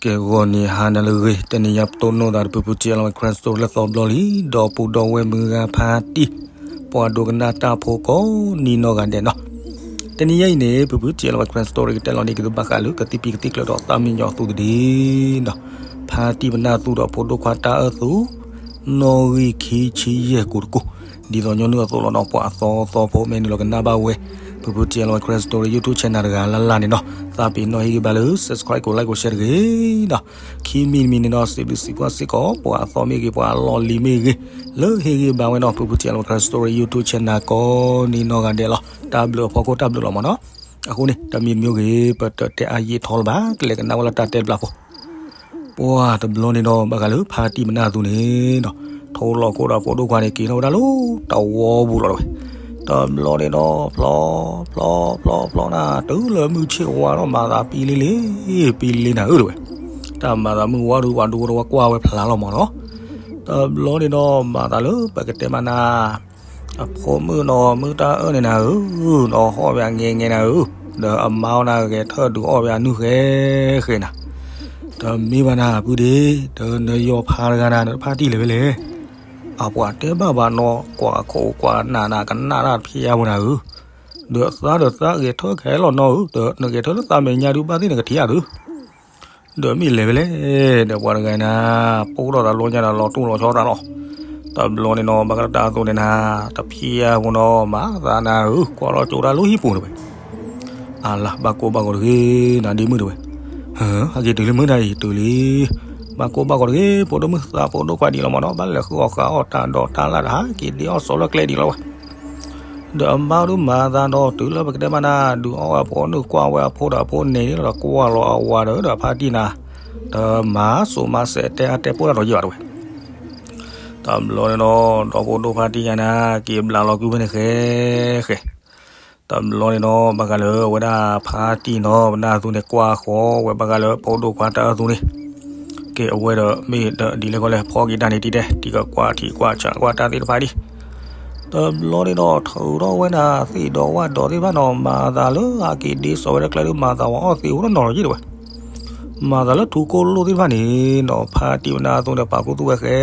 ကဲ ဂီၤနံၤဟါနၤလၢအဂ့ၤ, တနံၤညါပတိၢ်နီၣ်သးဒီး ဖုဖု T L Y Karen Story လၢသီဘျီလံ, ဒီပုၢ်ဒီဝဲၢ်မုၢ်ဂၤဖါတံၢ်, ပှၤဒိကနၣ်တၢ်ဖိကိးနီၢ်ဂၤဒဲးနီၤ. တနံၤညါအံၤန့ၣ် ဖုဖု T L Y Karen Story ကတဲလီၤန့ၢ်က့ၤသုဘၣ်ဃးလၢကသံၣ်ဖံးကသံၣ်ကျၢၤဒီးသးမံညီၤသူတဒံးနီၤ. ဖါတံၢ်ပနၢ်သူဒီးဖိဒိၣ်ခွါတၢ်အၢသူ, နီၣ်ဂံၢ်ခံဆံယဲၢ်ကိးတကိး, ဒ်သိးညီနုၢ်အသိးလီၤနီၤ, ပှၤအသီသီဖိမ့ၢ်နုာ်လီၤကနၣ်ဘၣ်ဝဲ ဖုဖု T L Y Karen Story YouTube channel တဂၤလၢ်လၢ်န့ၣ်နီၤ, သးပ့ၤနီၣ်ဟ့ၣ်ဂံၢ်ဘါလၢ subscribe ကိး like ကိး share တဂ့ၤနီၤ. ခံမံၤတမံၤန့ၣ်နီၤ စံးဘျုးစံးဖှိၣ်စ့ၢ်ကီး ပှၤအသီမ့ၢ်ဂ့ၤ ပှၤအလီၢ်လံၤမ့ၢ်ဂ့ၤ, လၢဟ့ၣ်ဂံၢ်ဘါဝဲနီၤ ဖုဖု T L Y Karen Story YouTube channel ကိးနီၢ်ဂၤဒဲးလီၤ. တၢ်ဘျုးအဖီခိၣ်တၢ်ဘျုးလီၤမးနီၤ. အဃိန့ၣ် တမံၤတမံၤဂ့ၤ ပတတဲအါယံာ်ထီလၢၤဘၣ်, ကလဲၤကနၣ်ဝဲလၢတၢ်တဲတဘျီဖိ ပှၤတဘျီန့ၣ်ဒီး ဘၣ်ဃးလၢဖါတံၢ်ပနၢ်သူန့ၣ်ဒီး ထိလီၤခိၣ်ဒီးဖိဒိၣ်ခွါန့ၣ် က့ၤထီၣ်ဝဲဒၣ်လၢတဝီပူၤလီၤတဲဝဲ. တဘျီန့ၣ်ဒီး ဖျီ ဖျီ ဖျီ ဖျီ ဖျီနၤ တုၤလၢမုၢ်ဆ့ၣ်ဝါထီၣ် မၤသးပံလ့လ့ ပံလ့နၤဧၢတဲဝဲ. တၢ်မၤသးမုၢ်ဝါဒီး ပှၤဒူဖိတဝီကွၢ်ဝဲဖျါလီၤမးနီၤ. တဘျီန့ၣ်ဒီး မၤသးလၢပကတဲမးနၤ အဖိမုၣ်နီၤ မုၢ်တၢ်အၢန့ၣ်နၤဧၢ, ဒီးဟီၣ်ဝဲအငဲၤငဲၤနၤဧၢ, ဒီးအမါအီၤနၤ ဂဲၤထၢၣ်ဒုးအီၣ်ဝဲအနုၢ်ဃဲဃဲနၤ. တမ့ၢ်ဘၣ်နၤ ပုၢ်ဒ့, ဒီးနယီၤဖးတဂၤနၤ နတဖါတံၢ်လဲၤဖဲလဲၣ်. အပှၤတဲဘၣ်ဘၣ်နီၤ ကွၢ်ခိၣ်ကွၢ်နၢ်နၤ ကနၣ်တၢ်ဖျါဖိနၤဧၢ, ဒီးသးဒီးသးဂဲၤထၢၣ်ခဲလီၤနီၤဧၢ, ဒီးနဂဲၤထၢၣ်လၢသးမဲာ်ညါဒုးဘၣ်သ့ၣ်နကထံၣ်အါသု ဒီးမ့ၢ်လဲၤဖဲလဲၣ်, ဒီးပှၤတဂၤနၤ ပိၢ်ထီၣ်သးလီညါဒီးလီၤတိၢ်လီၤဆီသးလီၤ. တဘျီန့ၣ်နီၤ ဘၣ်ဃးလၢတၢ်အသိးန့ၣ်နၤ တဖျါဖိနီၤ မၤသးနၤဧၢ, ကွၢ်လီၤကၠိတၢ်လၢဟံၣ်ပူၤတဲဝဲ. အလၤ ဘၣ်ကိၢ်ဘၣ်ဂီၤတဂ့ၤ နၤဒ့မုၣ်တဲဝဲ. ဟၢ ဟဲက့ၤတုၤလၢမုၢ်နၤအံၤတုၤလံ. ဘၣ်ကိၢ်ဘၣ်ဂီၤတဂ့ၤ ဖိဒိၣ်မုၣ်သးဖိဒိၣ်ခွါဒံးလီၤမးနီၤ, ဘၣ်လဲၤဃုအီၣ်ဃုအီၣ်တၢ်ဒိးတၢ်လၣ်ဒီး ဟဲက့ၤဒ့အီၣ်စီၤလၢကျဲဒံးလီၤဝဲ. ဒီးအမါဒုးမၤသးဒီးတုၤလၢပကတဲမးနၤ ဒုးအီၣ်ဝဲအဖိနုၢ်ကွၢ်ဝဲအဖိဒီးအဖိန့ၣ်ဒီးကွၢ်လီၤအဝၤဒီး ဒီးဖါတံၢ်နၤ တမၤစိးမၤစဲးတဲအါတဲပိၢ်တၢ်ဒီးယဲၢ်ဘၣ်တဲဝဲ. တဘျီန့ၣ်ဒီး ဒီဖိဒိၣ်ဖါတံၢ်ယၤနၤ က့ၤဘျးလီၤကွံာ်ဝဲန့ၣ်ဃဲဃဲ တဘျီန့ၣ်နီၤ ဘၣ်ဃးလၢအဝဲဒၣ်ဖါတံၢ်နီၤ ပနၢ်အသူန့ၣ် ကွၢ်ဃီဝဲဘၣ်ဃးလၢဖိဒိၣ်ခွါတၢ်အၢသူန့ၣ်, ကဲအဝဲဒီးမ့ၢ်ဒီးဒ်လဲၣ်ဃီလဲၣ် ဖီက့ၤတၢ်န့ၣ်တံၤတဲ တံၤကကွၢ်ထံးကွၢ်ဆးကွၢ်တၢ်သ့ၣ်တဖၣ်ဒံး. တဘျီန့ၣ်ဒီး ထုးထီၣ်ဝဲဒၣ်သ့ၣ်ဒီးဝၣ်ဒီးသ့ၣ်တဖၣ်နီၤ မၤသးလၢအက့ၤဒ့စီၤဝဲလၢကျဲဒုး မၤသးဝဲအီၣ်သ့အိၣ်နီၤလီၤယဲၢ်တဲဝဲ. မၤသးလၢထူကိၢ်လိၣ်သ့ၣ်တဖၣ်န့ၣ်နီၤ ဖါတံၢ်ပနၢ်အသူန့ၣ် ပာ်ခူသူၣ်ဝဲဃဲ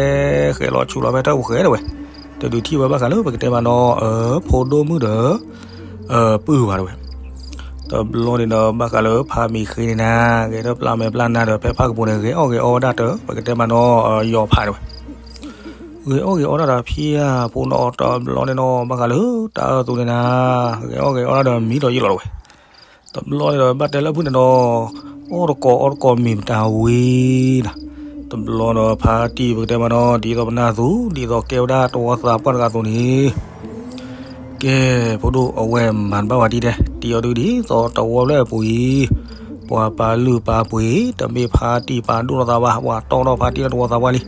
ဃဲလီၤဆူလီၤဖဲတၢ်အိၣ်ဃဲတဲဝဲ. တဒုးထံၣ်ဝဲဘၣ်ဃးလၢပကတဲမးနီၤ ဖိဒိၣ်မုၣ်ဒီး ပုၢ်ဘၣ်တဲဝဲ. တဘျီန့ၣ်ဒီး ဘၣ်ဃးလၢဖါမံၤဃ့န့ၣ်နၤ ဂဲၤထၢၣ်ပျၢ်မဲာ်ပျၢ်နါဒီး ဖဲဖၣ်ကပူၤန့ၣ် ဂဲၤအီၣ်ဂဲၤအီဝဲဒၣ်တၢ် ပကတဲမးနီၤ ယီၤဖးတဲဝဲ. ဂဲၤအီၣ်ဂဲၤအီတၢ်ဒီးဖံယၤဖိနီၤ တဘျီန့ၣ်နီၤ ဘၣ်ဃးလၢတၢ်အၢသူန့ၣ်နၤ ဂဲၤအီၣ်ဂဲၤအီတၢ်ဒီးမံဒီးယဲၢ်လီၤတဲဝဲ. တဘျီန့ၣ်ဒီး ဘၣ်တဲလၢဖုၣ်န့ၣ်ဒီး အီၣ်တကိးအီၣ်တကိးမ့ၢ်မတၤဝံၤနၤ. တဘျီဒီးဖါတံၢ်ပကတဲမးနီၤ ဒ်သိးပနၢ်သူ ဒ်သိးကဲဝဲဒၣ်တဝီသးပှၢ်တဂၤအသိးန့ၣ် ကဲ ဖိဒိၣ်အဝဲမၤတဘၣ်ဝဲတံၤတဲ တံၤအီၤဒုးဒ်သိးတဝီဖျၢၣ်အပူၤအံၤ ပှၤပာ်လုၢ်ပာ်ပှ့ၤ တမ့ၢ်ဖါတံၢ်ပာ်ဒိၣ်ထီၣ်သးဘၣ် ပှၤတီၣ်ထီၣ်ဖါတံၢ်လၢတဝီသးပှၢ်လံ.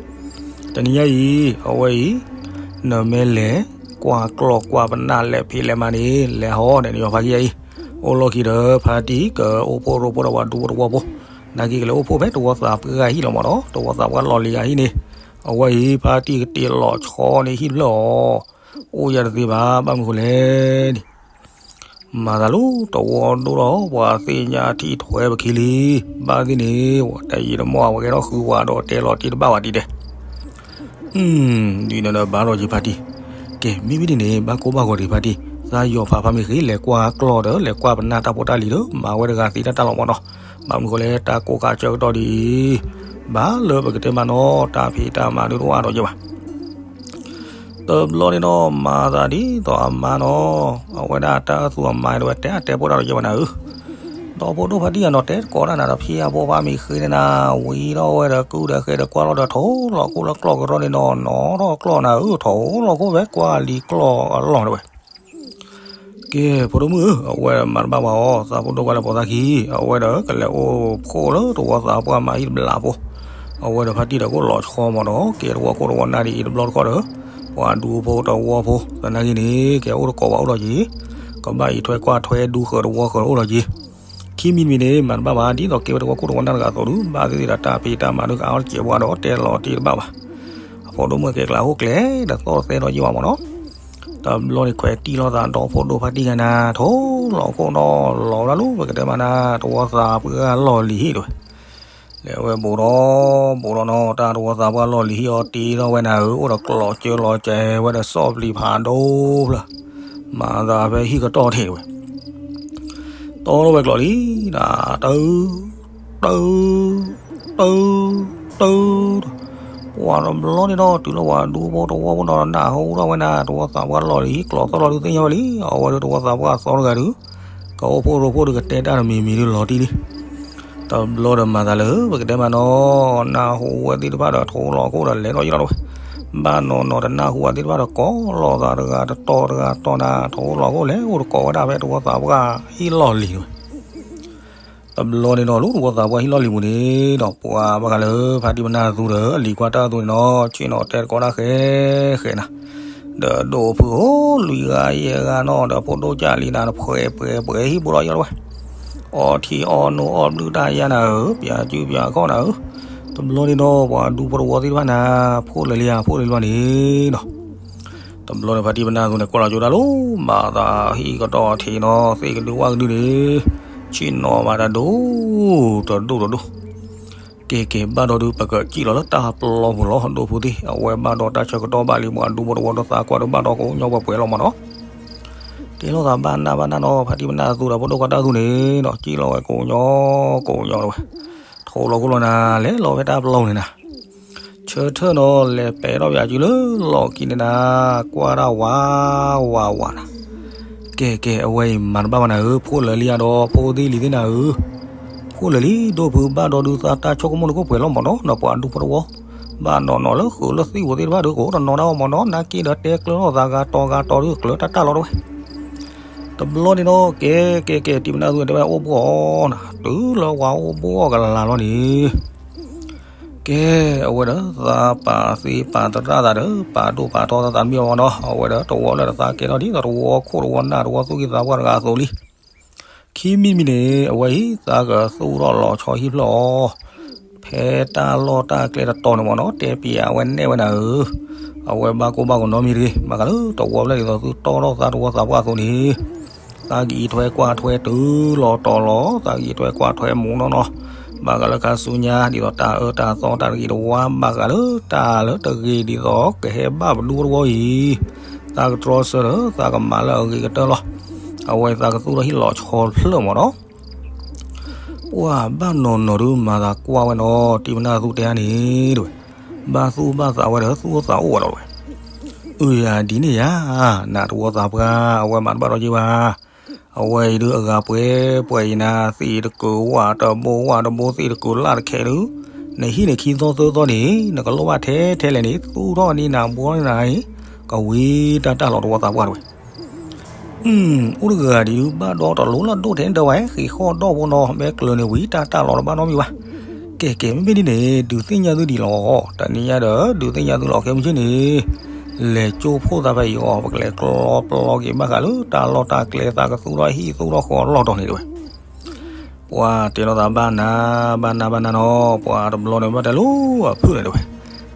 တနံၤညါအံၤ အဝဲအံၤ နမ့ၢ်လဲၤကွၢ်ကျီၢ်ကွၢ်ပနၢ်လဲၤဖံးလဲၤမၤန့ၣ် လဲၤဟီန့ၣ် နယီၤဖးခံဂၤအံၤ အိၣ်လီၢ်ခံဒီး ဖါတံၢ်ကအိၣ်ဖှိၣ်ရိဖှိၣ်ဒီးပှၤဒူဖိတဝီဖိ နာ်က့ကလဲၤအိၣ်ဖှိၣ်ဖဲတဝီသးပှၢ်ဟံၣ်လီၤမးနီၤ တဝီသးပှၢ်လီၢ်လံၤအဟံၣ်န့ၣ် အဝဲအံၤ ဖါတံၢ်ကတ့ၢ်လီၤဆီန့ၣ်ဟံၣ်တဖျၢၣ်အီၤ အိၣ်ယၤတသ့ဘၣ် ဘၣ်မနုၤဃိလဲၣ်န့ၣ် မၤသးလၢတဝီဒိၣ်ထီၣ် ပှၤသ့ၣ်ညါထံၣ်ထွဲပခံလံ. ဘၣ်သ့ၣ်န့ၣ် တၢ်ယံာ်တမီၢ် အဝဲကဲထီၣ်ဃုဝဲဒီးတဲလီၤတံၢ်တဘၣ်ဝဲတံၤတဲ ဒ်န့ၣ်ဒီးဘၣ်လီၤက့ၤဖါတံၢ်. ကဲ မ့မ့ၢ်ဒ်န့ၣ် ဘၣ်ကိၢ်ဘၣ်ဂီၤတံၤဖါတံၢ် သးယီၤဖးဖါမ့ၢ်ဃ့ လဲၤကွၢ်ကျီၢ်ဒီး လဲၤကွၢ်ပနၢ်တၢ်ဖိတၢ်လံၤဒီး မၤဝဲတဂၤသ့တၢ်တၢ်လီၤမးနီၤ. ဘၣ်မနုၤဃိလဲၣ် တၢ်ကိးကးဆၢကတီၢ်ဒ်အံၤ ဘၣ်လၢပကတဲမးနီၤ တၢ်ဖံးတၢ်မၤဒုးတအိၣ်ဒီးယဲၢ်ဘၣ် တဘျီန့ၣ်ဒီး မၤသးဒ်သိးအမါနီၤ, အဝဲဒၣ်တၢ်အၢသူအမါတဲဝဲ တဲအါတဲပိၢ်တၢ်ဒီးယဲၢ်ဘၣ်နၤဧၢ. ဒီဖိဒိၣ်ဖါတံၢ်ယၤနီၤ တဲတကိးတၢ်နၤဒီး ဖံယၤဖိဖါမံၤဃ့န့ၣ်နၤ, ဝံၤထီၣ်ဝဲဒီးကုၢ်ဒီးဃဲဒီးကွၢ်လီၤဒီး ထိးလီၤခိၣ်လၢကျီၢ်ကရီန့ၣ်နီၤ, နီၤထီၣ်ကျီၢ်နၤဧၢ, ထိးလီၤခိၣ်ဖဲကွၢ်လံၤကျီၢ်အလီၢ်တဲဝဲ ကဲ ဖိဒိၣ်မုၣ်ဧၢ, အဝဲမၤတဘၣ်ဘၣ်အီၤ, သးဖိဒိၣ်ခွါလၢပိာ်သးခံ, အဝဲဒီးကလဲၤအိၣ်ဖှိၣ်လၢတဝီသးပှၢ်မၤဟံၣ်တဘျီဖိ, အဝဲဒီးဖါတံၢ်ဒီးကအိၣ်လီၤဆီမးဒီး ကဲတဝီကိၢ်တဝီနၢ်ဒ်အံၤတဘျီတခီၣ်ဒီး, ပှၤဒူဖိတဝီဖိ, သနာ်က့န့ၣ် ကဲအိၣ်တကိးဘၣ်အိၣ်လီၤက့ၤ, ကဘၣ်အံးထွဲကွၢ်ထွဲဒူဃၢၤတဝီဃၢၤအိၣ်လီၤက့ၤ, ခံမံၤတမံၤန့ၣ် မၤတဘၣ်ဘၣ် ဒ်သိးကဲဝဲတဝီကိၢ်တဝီနၢ်တဂၤအသိးဒုး, ဘၣ်သ့ၣ်သ့ၣ်ဒီးတၢ်ဖံးတၢ်မၤဒုးကအါတကဲးပှၤဒီးတဲလီၤတံၢ်တဘၣ်ဘၣ်, အဖိဒိၣ်မုၣ်ကဲကျါဟိၣ်ကျဲဒီးသီၣ်တသဲဒီးယံာ်ဘၣ်မးနီၤ, တဘျီန့ၣ်ခွဲးတံၢ်လိာ်သးဒီဖိဒိၣ်ဖါတံၢ်ဂၤနၤ, ထိးလီၤခိၣ်နီၤ, လီၤဝဲဒၣ်လၢပကတဲမးနၤ, တဝီသးပှၢ်လီၢ်လံၤဟံၣ်တဲဝဲ, အဝဲဘူးထီၣ်ဘူးထီၣ်နီၤ တၢ်တဝီသးပှၢ်လီၢ်လံၤဟံၣ်အီၤတ့ထီၣ်ဝဲနၤဧၢ, အိၣ်ဒီးကျီးစၢလီၤစဲးဝဲဒီးစီၣ်ပျံၤဖးဒိၣ်ဖျၢၣ်, မၤသးဖဲဟံၣ်ကတီၢ်ထံးဝဲ တီထီၣ်ဝဲကျီးလံ, တၢ် တၢ် တၢ် တၢ်, ပှၤတဘျီန့ၣ်ဒီး တုၤလၢပှၤဒူဖိတဝီဖိဒီးနၢ်ဟူထီၣ်ဝဲနၤ တဝီသးပှၢ်လီၢ်လံၤဟံၣ်ကျီးသီၣ်လီၤဒုးသ့ၣ်ညါဝဲလံ, အဝဲဒုးတဝီသးပှၢ်သီတဂၤဒုး ကအိၣ်ဖှိၣ်ရိဖှိၣ်ဒုးကတဲတၢ်တမံၤမံၤဒုးလီၤတံၢ်လံ, တဘျီဒီးမၤသးလၢ ပကတဲမးနီၤ, နၢ်ဟူဝဲသ့ၣ်တဖၣ်ဒီးထိလီၤခိၣ်ဒီးလဲၤထီၣ်ယံၤလီၤတဝဲ, ဘၣ်နီၤနီၤတနၢ်ဟူဝဲသ့ၣ်တဖၣ်ဒီးကိးလီၤသးတဂၤတတီၤတဂၤတီၤနၤ ထိလီၤခိၣ်လဲၤအိၣ်တကိးဝဲဒၣ် ဖဲတဝီသးပှၢ်ဟံၣ်လီၢ်လံၤတဝဲ တဘျီန့ၣ်ဒီး လၢတဝီသးပှၢ်ဟံၣ်လီၢ်လံၤပူၤန့ၣ်ဒီး ပှၤဘၣ်ဃးလၢဖါတံၢ်ပနၢ်သူဒီးအလံၤကွၢ်တၢ်အသိးန့ၣ်နီၤ ဆ့ၣ်နီၤတဲတကိးတၢ်ဃဲဃဲနၤ, ဒီးဒိၣ်ဖုအိၣ်လွံၢ်ဂၤယဲၢ်ဂၤနီၤ ဒီးဖိဒိၣ်ကၢ်လံနၤ နဖှဲးပှဲၤပှဲၤဟံၣ်ဘူးဒီးယီၤလီၤဝဲ, အီထံအီနိအီဘျုးတၢ်ယါနၤဧၢ, ပျၢ်စုပျၢ်ခီၣ်နၤဧၢ, တဘျီန့ၣ်ဒီး ပှၤဒူဖိတဝီသ့ၣ်တဖၣ်နၤ ဖိလၢာ်လံဧါ ဖိလၢာ်လံန့ၣ်ဒီး တဘျီန့ၣ် ဖါတံၢ်ပနၢ်သူန့ၣ် ကွၢ်လီၤကၠိတၢ်လီၤ, မၤသးဟံၣ်ကတီၢ်ထံးနီၤ သ့ၣ်ကဒုဝၣ်ကဒုန့ၣ်, ဆ့ၣ်နီၤဘၣ်တၢ်ဒိၣ်တဒိၣ်တဒိၣ်, ကဲကဲ ဘၣ်ဒီးဒုး ပကစံၣ်လီၤလၢတၢ်ပျီပူၤလီၤ ဒိၣ်ဖုသ့ၣ်, အဝဲဘၣ်ဒီးတၢ်ဆၢကတီၢ်ဘၣ်လံ ပှၤဒူဖိတဝီဒီးသးကွၢ်ဒီးဘၣ်ဒီးကိးညီပှဲၤပှဲၤလီၤမးနီၤ, တဲလိာ်သးဘၣ်နၢ်ဘၣ်နၢ်နီၤ ဖါတံၢ်ပနၢ်သူဒီးဖိဒိၣ်ကွၢ်တၢ်သူန့ၣ်နီၤ စံၣ်လီၤဝဲကိးညီကိးညီတဝဲ ထိလီၤခိၣ်လီၤနၤ လဲၤလီၤဝဲတၢ်ပျီန့ၣ်နၤ, ဆၢထၢၣ်နီၤ လဲၤပဲာ်ထီၣ်ပယၤစုလၢလီၢ်ခံန့ၣ်နၤ, ကွၢ်တၢ်ဝးဝးဝးနၤ, ကဲကဲ အဝဲအံၤမၤတဘၣ်ဘၣ်နၤဧၢ, ဖိလၢာ်လံဧါဒီး ဖိသ့ၣ်လံၤသ့ၣ်နၤဧၢ, ဖိလၢာ်လံ ဒိၣ်ဖုဘၣ်ဒီးဒုးသးတၢ်ဆိကမိၣ်န့ၣ်ကိးပှဲၤလီၤမးနီၤ နပှၤဒူဖိတဝီ, ဘၣ်နီၤနီၤလၢဃုာ်လၢသံၣ်ဝဲသ့ၣ်တဖၣ်ဒီး ကအိၣ်တနီၤဒၣ်ဝဲမးနီၤ နာ်က့ဒီးတဲကျၢၤထီၣ်သးဂၤတီၤဂၤတီၤဒုးကျၢၤတၢ်တၢ်လီၤတဝဲ တဘျီန့ၣ်နီၤ ကဲကဲကဲ တံၢ်ပနၢ်သူတဲဝဲအိၣ်ဘှီၣ်အီၤနၤ, တုၤလၢဝၤအိၣ်ဘှီၣ်အီၤကလၤလီၤန့ၣ်, ကဲ အဝဲဒီးသးပာ်သ့ပာ်သရၣ်သးဒီး ပာ်ဒိၣ်ပာ်ထီသးသးတမံၤအီၤနီၤ အဝဲဒီးတဝီလၢတသးကဲထီၣ်ဒ်သိးတဝီခိၣ်တဝီနၢ်တဝီသူၣ်က့သးပှၢ် တဂၤအသိးလံ ခံမံၤတမံၤန့ၣ် အဝဲအံၤ သးကသူၣ်ထီၣ်လီၤဆီဟံၣ်ဖျၢၣ်အီၤ, ဖဲတၢ်လီၢ်တၢ်ကျဲတတီၤန့ၣ်မးနီၤ တဲပယၤအဝဲနဲၣ်ဝဲနၤဧၢ, အဝဲဘၣ်ကိၢ်ဘၣ်ဂီၤနီတမံၤတဂ့ၤ, ဘၣ်ဃးလၢတဝီဖျၢၣ်ဒ်သိးသုတီထီၣ်သးတဝီသးပှၢ်အသိးန့ၣ်, သးကအံးထွဲကွၢ်ထွဲတုၤလီၤတီၤလီၤ, သးကအံးထွဲကွၢ်ထွဲမူးနီၢ်နီၢ်, ဘၣ်ဃးလၢခါဆူညါဒ်သိးတၢ်အၢတၢ်သီတၢ်တဂ့ၤတဝါ, ဘၣ်ဃးလၢတၢ်လၢတဂ့ၤဒ်သိးကဟဲဘၣ်ပဒူတဝီအံၤ သးကတြီဆၢဒီး သးကမၤလၢအဂ့ၤကတၢၢ်လီၤ. အဝဲသးကသူၣ်ထီၣ်ဟံၣ်လီၤဆီဖျၢၣ်မးနီၤ. ပှၤဘၣ်နီၢ်နီၢ်ဒုးမၤသးကွၢ်ဝဲနီၤ, တံၢ်ပနၢ်သူတဲန့ၣ်တဝဲ, ဘၣ်သူၣ်ဘၣ်သးဝဲဒီးသူၣ်အိၣ်သးအိၣ်ဝဲဒီးဝဲ, အၢ ယၤဒ်န့ၣ်ယၤ, နတဝီသးပှၢ် အဝဲမၤတဘၣ်ဒီးက့ၤဘၣ်. အဝဲအံၤဒုးအဂၤပှဲၤပှဲၤအံၤနၤ, သ့ၣ်တကိးဝၣ်တဘိဝၣ်တဘိသ့ၣ်တကိးလၢ်တခဲဒုး, နဟံၣ်န့ၣ်ခံသီသၢသီန့ၣ် နကလိၣ်ဘၣ်ထဲထဲလဲၣ်န့ၣ် သူၣ်ထီၣ်န့ၢ်နၤဘှီန့ၢ်နၤအံၤ, ကဝံၤတၢ်တၢ်လီၤတဝီသးပှၢ်တဝဲ အိၣ်တဂၤဒ်ဒုးဘၣ်ဒီတလိၤလၢဒိၣ်ထဲဒၢးဝဲ ဃ့ၢ်ဃီၣ်ဒီၣ်ဖိနီၤ, မ့ၢ်ကျၢၤန့ၣ်ဝံၤတၢ်တၢ်လီၤတဘၣ်နီတမံၤဘၣ်. ကဲကဲ မ့မ့ၢ်ဒ်န့ၣ် ဒုးသ့ၣ်ညါသုဒံးလီၤ. တနံၤညါဒီး ဒုးသ့ၣ်ညါသုလီၤ ခဲမုၢ်ဆ့ၣ်န့ၣ် လဲၤကၠိဖှိၣ်သးဖဲအံၤအီၤ, ပကလဲၤကျီပျီက့ၤဘၣ်ဃးလၢတၢ်လီၢ်တၢ်ကျဲ သးကသူၣ်ထီၣ်ဟံၣ်သူၣ်ထီၣ်ဃီလီၢ်တီၤန့ၣ်တဝဲ ပှၤတဲလိာ်သးဘၣ်နၤဘၣ်နၤဘၣ်နၤနီၤ, ပှၤတဘျီန့ၣ်ဘၣ်တဲလိာ်အဖုၣ်န့ၣ်တဝဲ,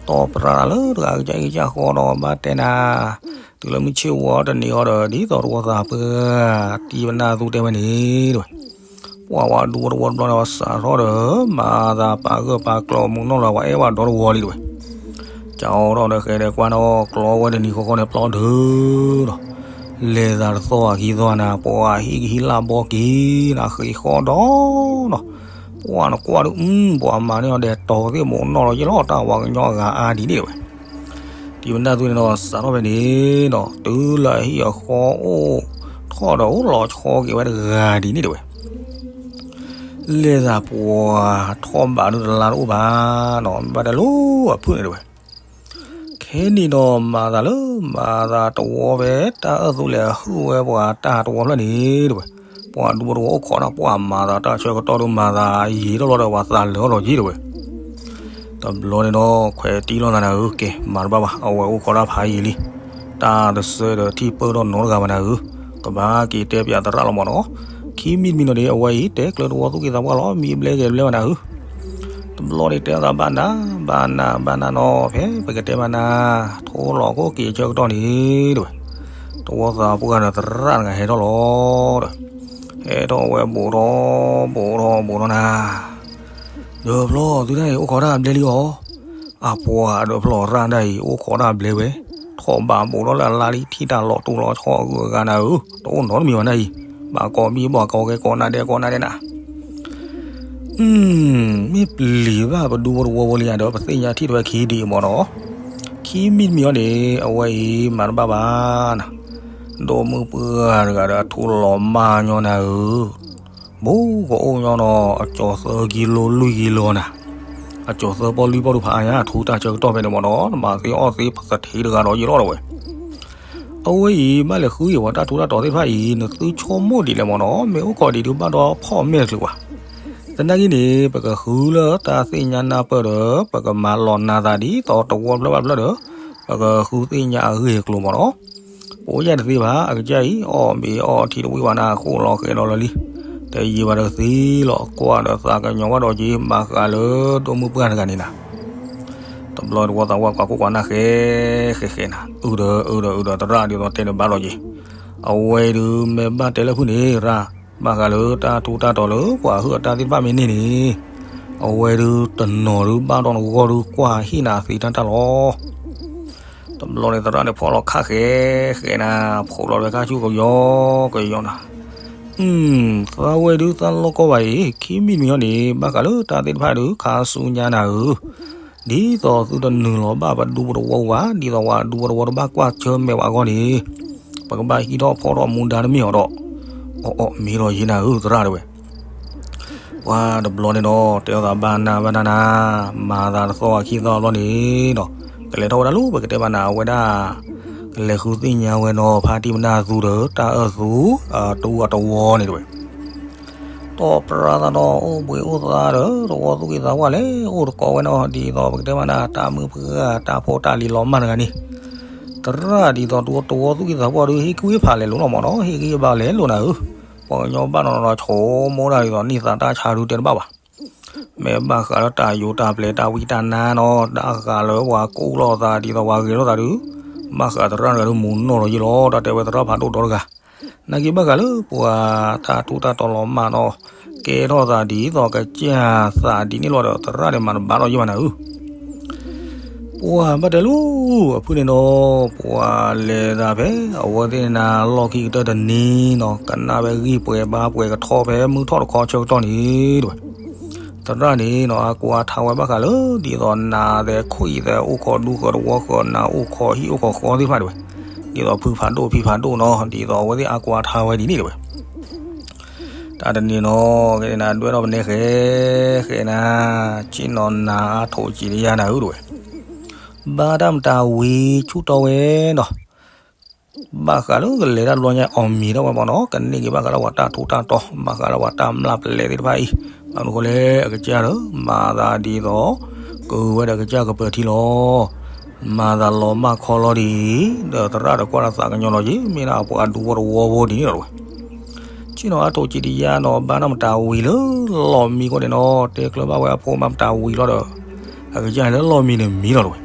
တီပရၢလၢတဂၤကစၢ်အံၤကစၢ်ဃီဒီးဘၣ်တဲနၤ, တုၤလၢမုၢ်ဆ့ၣ်ဝီတနံၤအီၤဒီး ဒ်သိးတဝီသးပှၢ် တံၢ်ပနၢ်သူတဲဝဲန့ၣ်တဝဲ, ပှၤဝဲဒူဖိတဝီတဘျီန့ၣ် ပှၤစးထီၣ်ဒီး မၤသးပာ်ဂၢၢ်ပာ်ကျၢၤမူးနီၢ်လီၤ ပှၤအဲၣ်ဝဲဒီတဝီလံတဝဲ ကၠီထီၣ်ဒီးဃဲဒီးကွၢ်နီၤ, ကျီဝဲတနံၤဃီဃီန့ၣ် ပျီဒုးဒီး လဲၤသးတသီအခံသီနၤ, ပှၤဟံၣ်ကဟံၣ်လၢ်ဘီက့ၤနၤ ဃ့ၢ်ဃီၣ်ဒီးနီၤ, ပှၤနကွၢ်ဒုး ပှၤမၤန့ၢ်အီၤဒဲးတီၤသ့ၣ်မူးနီၢ်လီၤယ့ၢ်လီၤ တၢ်ဝၤကညီအဂၤအါဒ်န့ၣ်တဝဲ တံၢ်ပနၢ်သူန့ၣ်ဒီး စးထီၣ်ဖဲန့ၣ်ဒီး တုၤလၢအဟံၣ်အဃီအိၣ်ထီၣ်ဒီးအိၣ်လီၤဆီက့ၤဝဲတဂၤဒ်န့ၣ်တဝဲ လဲၤသးပှၤထီၣ်ဘးဒုးတလါတအိၣ်ဘၣ်နီၤ, ဘၣ်တဲလိာ်အဖုၣ်န့ၣ်တဝဲ, ခဲန့ၣ်ဒီးမၤသးလၢ မၤသးတဝီဖဲတၢ်အၢၣ်သူလဲၤဟုၣ်ဝဲပှၤတၢ်တဝီဖျၢၣ်န့ၣ်တဝဲ, ပှၤဒူဖိတဝီအိၣ်ခိးဒီး ပှၤမၤသးတၢ်ဆၢကတီၢ်ဒုးမၤသးယံာ်ထီၣ်လီၤဒီး ပှၤသးလၢာ်ထီၣ်လီၤယ့ၢ်တဝဲ တဘျီန့ၣ်ဒီး ခွဲးတံၢ်လိာ်သးနၤဧၢ, ကဲ မၤတဘၣ်ဘၣ်, အဝဲအိၣ်ခိးတၢ်ဖးယံာ်လံ, တၢ်တစၢဒီးထံၣ်ပၢၢ်ထီၣ်နီတဂၤဘၣ်နၤဧၢ, ကဘၣ်က့ၤတဲပၠးသရၣ်လီၤမးနီၤ, ခံမံၤတမံၤနီၤန့ၣ် အဝဲအံၤ တဲကျၢၤတဝီသူၣ်က့သးပှၢ်လီၤ မံဘျဲက့ၤဘျဲဝဲနၤဧၢ, တဘျီန့ၣ်တဲသးဘၣ်နၤ ဘၣ်နၤ ဘၣ်နၤနီၤ, ဖဲပကတဲမးနၤ, ထိလီၤခိၣ်က့ၤဆၢကတီၢ်န့ၣ်တဝဲ, တဝီသးပှၢ်ဒီးသရၣ်တဂၤဟဲထီၣ်လီၤဒီး, ဟဲထီၣ်ဝဲဘူးထီၣ် ဘူးထီၣ် ဘူးထီၣ်နၤ ဒီးဖျီသုတၢ်အံၤ အိၣ်ခိးတၢ်ဘျဲလံအီၤ, အပှၤဒီးဖျီရၣ်ဒၣ်အံၤ အိၣ်ခိးတၢ်ဘျဲဝဲ, ထီၣ်ဘးဘူးထီၣ်လၢအလါလံ ထံၣ်တၢ်လီၤတိၢ်လီၤဆီအဂုၤအဂၤနၤဧၢ, တအိၣ်နီတမံၤဘၣ်နၤအံၤ, ဘၣ်ကိးမံဘၣ်ကိးဂဲၤကိးနၤဒဲးကိးနၤဒဲးနၤ မ့ၢ်ပျံၤဘၣ်ပဒူဖိတဝီဖိလံဧါဒီး ပသ့ၣ်ညါထံၣ်တဝဲခံဒံးမ့ၢ်နီၤ, ခံမံၤတမံၤအီၤန့ၣ် အဝဲအံၤမၤတဘၣ်ဘၣ်နၤ, ဒီးမုၢ်ပှၢ်တဂၤဒီးအထူလီၤမၢ်ညီနၤဧၢ, ဘူးကအိၣ်ညီနီၤ အကၠီၤသၢကံလိ လွံၢ်ကံလိနၤ, အကၠီၤသၢပီၢ်လွံၢ်ပီၢ်ဒုးဖးအါညါ အထူတၢ်ဆၢကတီၢ်ဖဲန့ၣ်မ့ၢ်နီၤ နမၤသ့အီၣ်သ့ပသထ့တဂၤဒီးယံၤလီၤတဝဲ အဝဲအံၤ ဘၣ်လဲၤဃုအံၤပှၤတၢ်ထူတၢ်တီၤသ့ၣ်တဖၣ်အံၤ နသုဆိကမိၣ်ဒ်လဲၣ်မ့ၢ်နီၤ မ့ၢ်အိၣ်ခိးဒံးဒုးဘၣ်ဒီးဖီၣ်မဲာ်တချုးဘၣ်, သနာ်က့န့ၣ် ပကဃုလၢတၢ်သ့ၣ်ညါနၢ်ပၢၢ်ဒီး ပကမၤလီၤနၤသးဒ်သိးတဝီတဖျၢၣ်ဘၣ်တဖျၢၣ်ဒီး ပကဃုသ့ၣ်ညါအဂ့ၢ်အကျိၤမ့ၢ်နီၤ ပအိၣ်ယဲၢ်တသ့ဘၣ် အကစၢ်အံၤ အီၣ်မ့ၤအီထံတဝံၣ်ဘၣ်နၤ ဃိၣ်လီၤဃဲၤလီၤလၢာ်လံ, တယံာ်ဘၣ်တသ့လီၤ ကွၢ်ဒီးသးကညီၤဘၣ်ဒီးက့ၤ ဘၣ်ဃးလၢဒိၣ်မုၢ်ပှၢ်တဂၤန့ၣ်နၤ တဘျီတဝီသးဝဲကွၢ်ခိၣ်ကွၢ်နၢ်ဃဲဃဲဃဲနၤ အုၣ်ဒီးအုၣ်ဒီးအုၣ်ဒီးသရၣ်ဒ်သိးတဲန့ၣ်ဘၣ်လီၤက့ၤ, အဝဲဒုးမ့ၢ်ဘၣ်တဲလၢဖုၣ်န့ၣ်ရၣ်, ဘၣ်ဃးလၢတၢ်ထူတၢ်တီၤလၢပှၤဟုၣ်အတၢ်သ့ၣ်တဖၣ်မ့ၢ်န့ၢ်န့ၣ်, အဝဲဒုးတနီၤဒုးဘၣ်ဒီးနဂီၢ်ဒုးကွၢ်ဟ့ၣ်နၤသ့တၢ်တၢ်လီၤ တဘျီန့ၣ်သရၣ်န့ၣ်ဖီၣ်လီၤခါဃဲဃဲနၤ, ဖီၣ်လီၤလၢခါဆူကယီကယီနၤ, သးဝဲဒုးသးလီၢ်ကီၢ်ဘၣ်အံၤ ခံမံၤတမံၤအီၤန့ၣ် ဘၣ်ဃးလၢတၢ်သ့ၣ်တဖၣ်ဒုးခါဆူညါနၤဧၢ, ဒ်သိးသုတနုာ်လီၤဘၣ်ပဒူဖိတဝီဘၣ် ဒ်သိးပှၤဒူဖိတဝီတဘၣ်ကွၢ်ဆၢၣ်မဲာ်ပှၤအဂီၢ်န့ၣ်, ပကဘၣ်ဟံးထီၣ်ဖီၣ်ထီၣ်မူဒါတမ့ၢ်အီၤဒီး, အီၣ်အီၣ်မ့ၢ်ဒီးယ့နၤဧၢသရၣ်တဝဲ ပှၤတဘျီန့ၣ်ဒီး တဲအီၤသးဘၣ်နၤဘၣ်နၤနၤ, မၤသးတသီခံသီဘျီန့ၣ်ဒီး, ကလဲၤထီၣ်ဝဲဒၣ်လၢပကတဲဘၣ်နၤအဝဲဒၣ်, ကလဲၤဃုသ့ၣ်ညါဝဲနီၤ ဖါတံၢ်မနၢ်သူဒီး တၢ်အၢၣ်သူ, တဝီတဝီန့ၣ်တဝဲ, တီၢ်ပြါသးဒီးအိၣ်ဘှံးအိၣ်သါဒီး တဝီသူၣ်ကံၢ်သးပှၢ်လဲၤအိၣ်တကိးဝဲနီၤ ဒ်သိးပကတဲဘၣ်နၤ တၢ်မုၢ်ပှၢ်တၢ်ဖိတၢ်လံၤလီၤမၢ်တဂၤန့ၣ်, သရၣ်ဒ်သိးတဝီသူၣ်ကံၢ်သးပှၢ်ဒီး ဟ့ၣ်ကူၣ်ဟ့ၣ်ဖးလဲၤလိၤလီၤမ့ၢ်နီၤ ဟ့ၣ်ဂံၢ်ဘါလဲၤလိၤနၤဧၢ, ပှၤကညီဘၣ်နီၤနီၤဆိကမိၣ်ဒၣ်ဒ်သိးန့ၢ်သးတၢ်ဆါဒုးတဲတဘၣ်ဘၣ် မ့ၢ်ဘၣ်ဃးလၢတၢ်ယိးတၢ်ပျဲတၢ်ဝံတၢ်နါနီၤ တၢ်ဃးလၢပှၤကိးလိာ်သးဒ်သိးပှၤဂဲၤလိာ်သးဒုး, ဘၣ်ဃးသရၣ်တဂၤဒုးမူနီၢ်လီၤယ့လီၤ တၢ်တဲဝဲသရၣ်ဖးဒိၣ်ဒီတဂၤ, နာ်က့ဘၣ်ဃးလၢပှၤတၢ်ထူးတၢ်တီၤလီၤမၢ်နီၤ, ကဲထီၣ်သးဒ်သိးကစၢ်သးဒ်န့ၣ်လီၤဒီး သရၣ်န့ၣ်မၤတဘၣ်လီၤယ့ၢ်ဘၣ်နၤဧၢ ပှၤဘၣ်တဲလၢအဖုၣ်န့ၣ်ဒီး, ပှၤလဲၤသးဖဲ အဝဲသ့ၣ်န့ၣ်လီၢ်ခံကတၢၢ်တနံၤနီၤ ကနၣ်ဝဲဂံၢ်ပှဲၤဘါပှဲၤကထီၣ်ဖဲမုၢ်ထီၣ်တခီဆၢကတီၢ်န့ၣ်တဝဲ, သရၣ်န့ၣ်နီၤ အါကိးအါထါဝဲဘၣ်ဃးလၢ ဒ်သိးနၤသဲခိၣ်အံၤသဲအိၣ်ခိးဒူဃၢၤတဝီဃၢၤ နၤအိၣ်ခိးဟံၣ်အိၣ်ခိးဃီသ့ၣ်တဖၣ်တဝဲ, ဒ်သိးဖုဖးဒိၣ်ဖံဖးဒိၣ်နီၤ ဒ်သိးအဝဲသ့ၣ်အါကိးအါထါဝဲဒ်န့ၣ်တဝဲ တၢ်တနံၤနီၤ ကဲန့ၣ်နၤ ဒွဲၣ်ထီၣ်ပနဲဃဲ, ဃဲနၤ, ဆ့ၣ်နီၤနၤအါထိးစံးတယါနၤဧၢတဝဲ, ဘၣ်တၢ်မတၤဝံၤဆူၣ်တီဝဲနီၤ, ဘၣ်ဃးလၢကလဲၤတၢ်တဘျီညါအီၣ်မ့ၤထီၣ်ဝဲမ့ၢ်နီၤ ကန့ၢ်က့ၤဘၣ်ဃးလၢပှၤတၢ်ထူးတၢ်တီၤ ဘၣ်ဃးလၢပှၤတၢ်မျၢ်ပလဲသ့ၣ်တဖၣ်အံၤ, ဘၣ်မနုၤဃိလဲၣ် အကစၢ်ဒီး မၤသးဒ်သိး ကဝဲဒီးကစၢ်ကပၢၤထံလီၤ မၤသးလီၤမၢ်ခီလီၤဒ်အံၤ, ဒီးသရၣ်ဒီးကွၢ်ဒီးသးကညီၤလီၤက့ၤ မ့ၢ်ဒၣ်အပှၤဒူဖိတဝီဖိဒ်န့ၣ်လီၤတဝဲ, ဆ့ၣ်နီၤအါထိးစံးတယါနီၤ ဘၣ်တၢ်မတၤဝံၤလၢလီၢ်မံခိၣ်န့ၣ်နီၤ တဲကျၢၤဘၣ်ဝဲအဖိဘၣ်မတၤဝံၤလီၤဒီး, အကစၢ်န့ၣ်လၢလီၢ်မံန့ၣ်မံလီၤတဝဲ,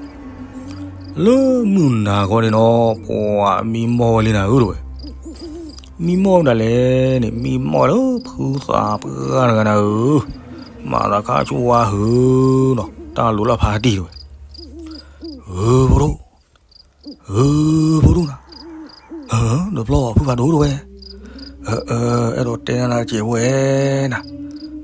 လၢမုၢ်နၤခီန့ၣ်နီၤ ပှၤမံမီၢ်ဝဲလံနၤဧၢတဝဲ မံမီၢ်ဝဲဒၣ်လဲၣ်န့ၣ် မံမီၢ်ဝဲလၢဖုသးပှၢ်တဂၤနၤဧၢ, မၤသးခါဆူၣ်ဝါဟုနီၤ တၢ်လူၤလၢဖါတံၢ်တဝဲ, ဧၢ ဖိဒိၣ်, ဧၢ ဖိဒိၣ်နၤ, ဒီးဘျီဖုဖးဒိၣ်တဝဲ, အဲၣ်ဒိးတဲနၤနၤကဲးဝဲနၤ,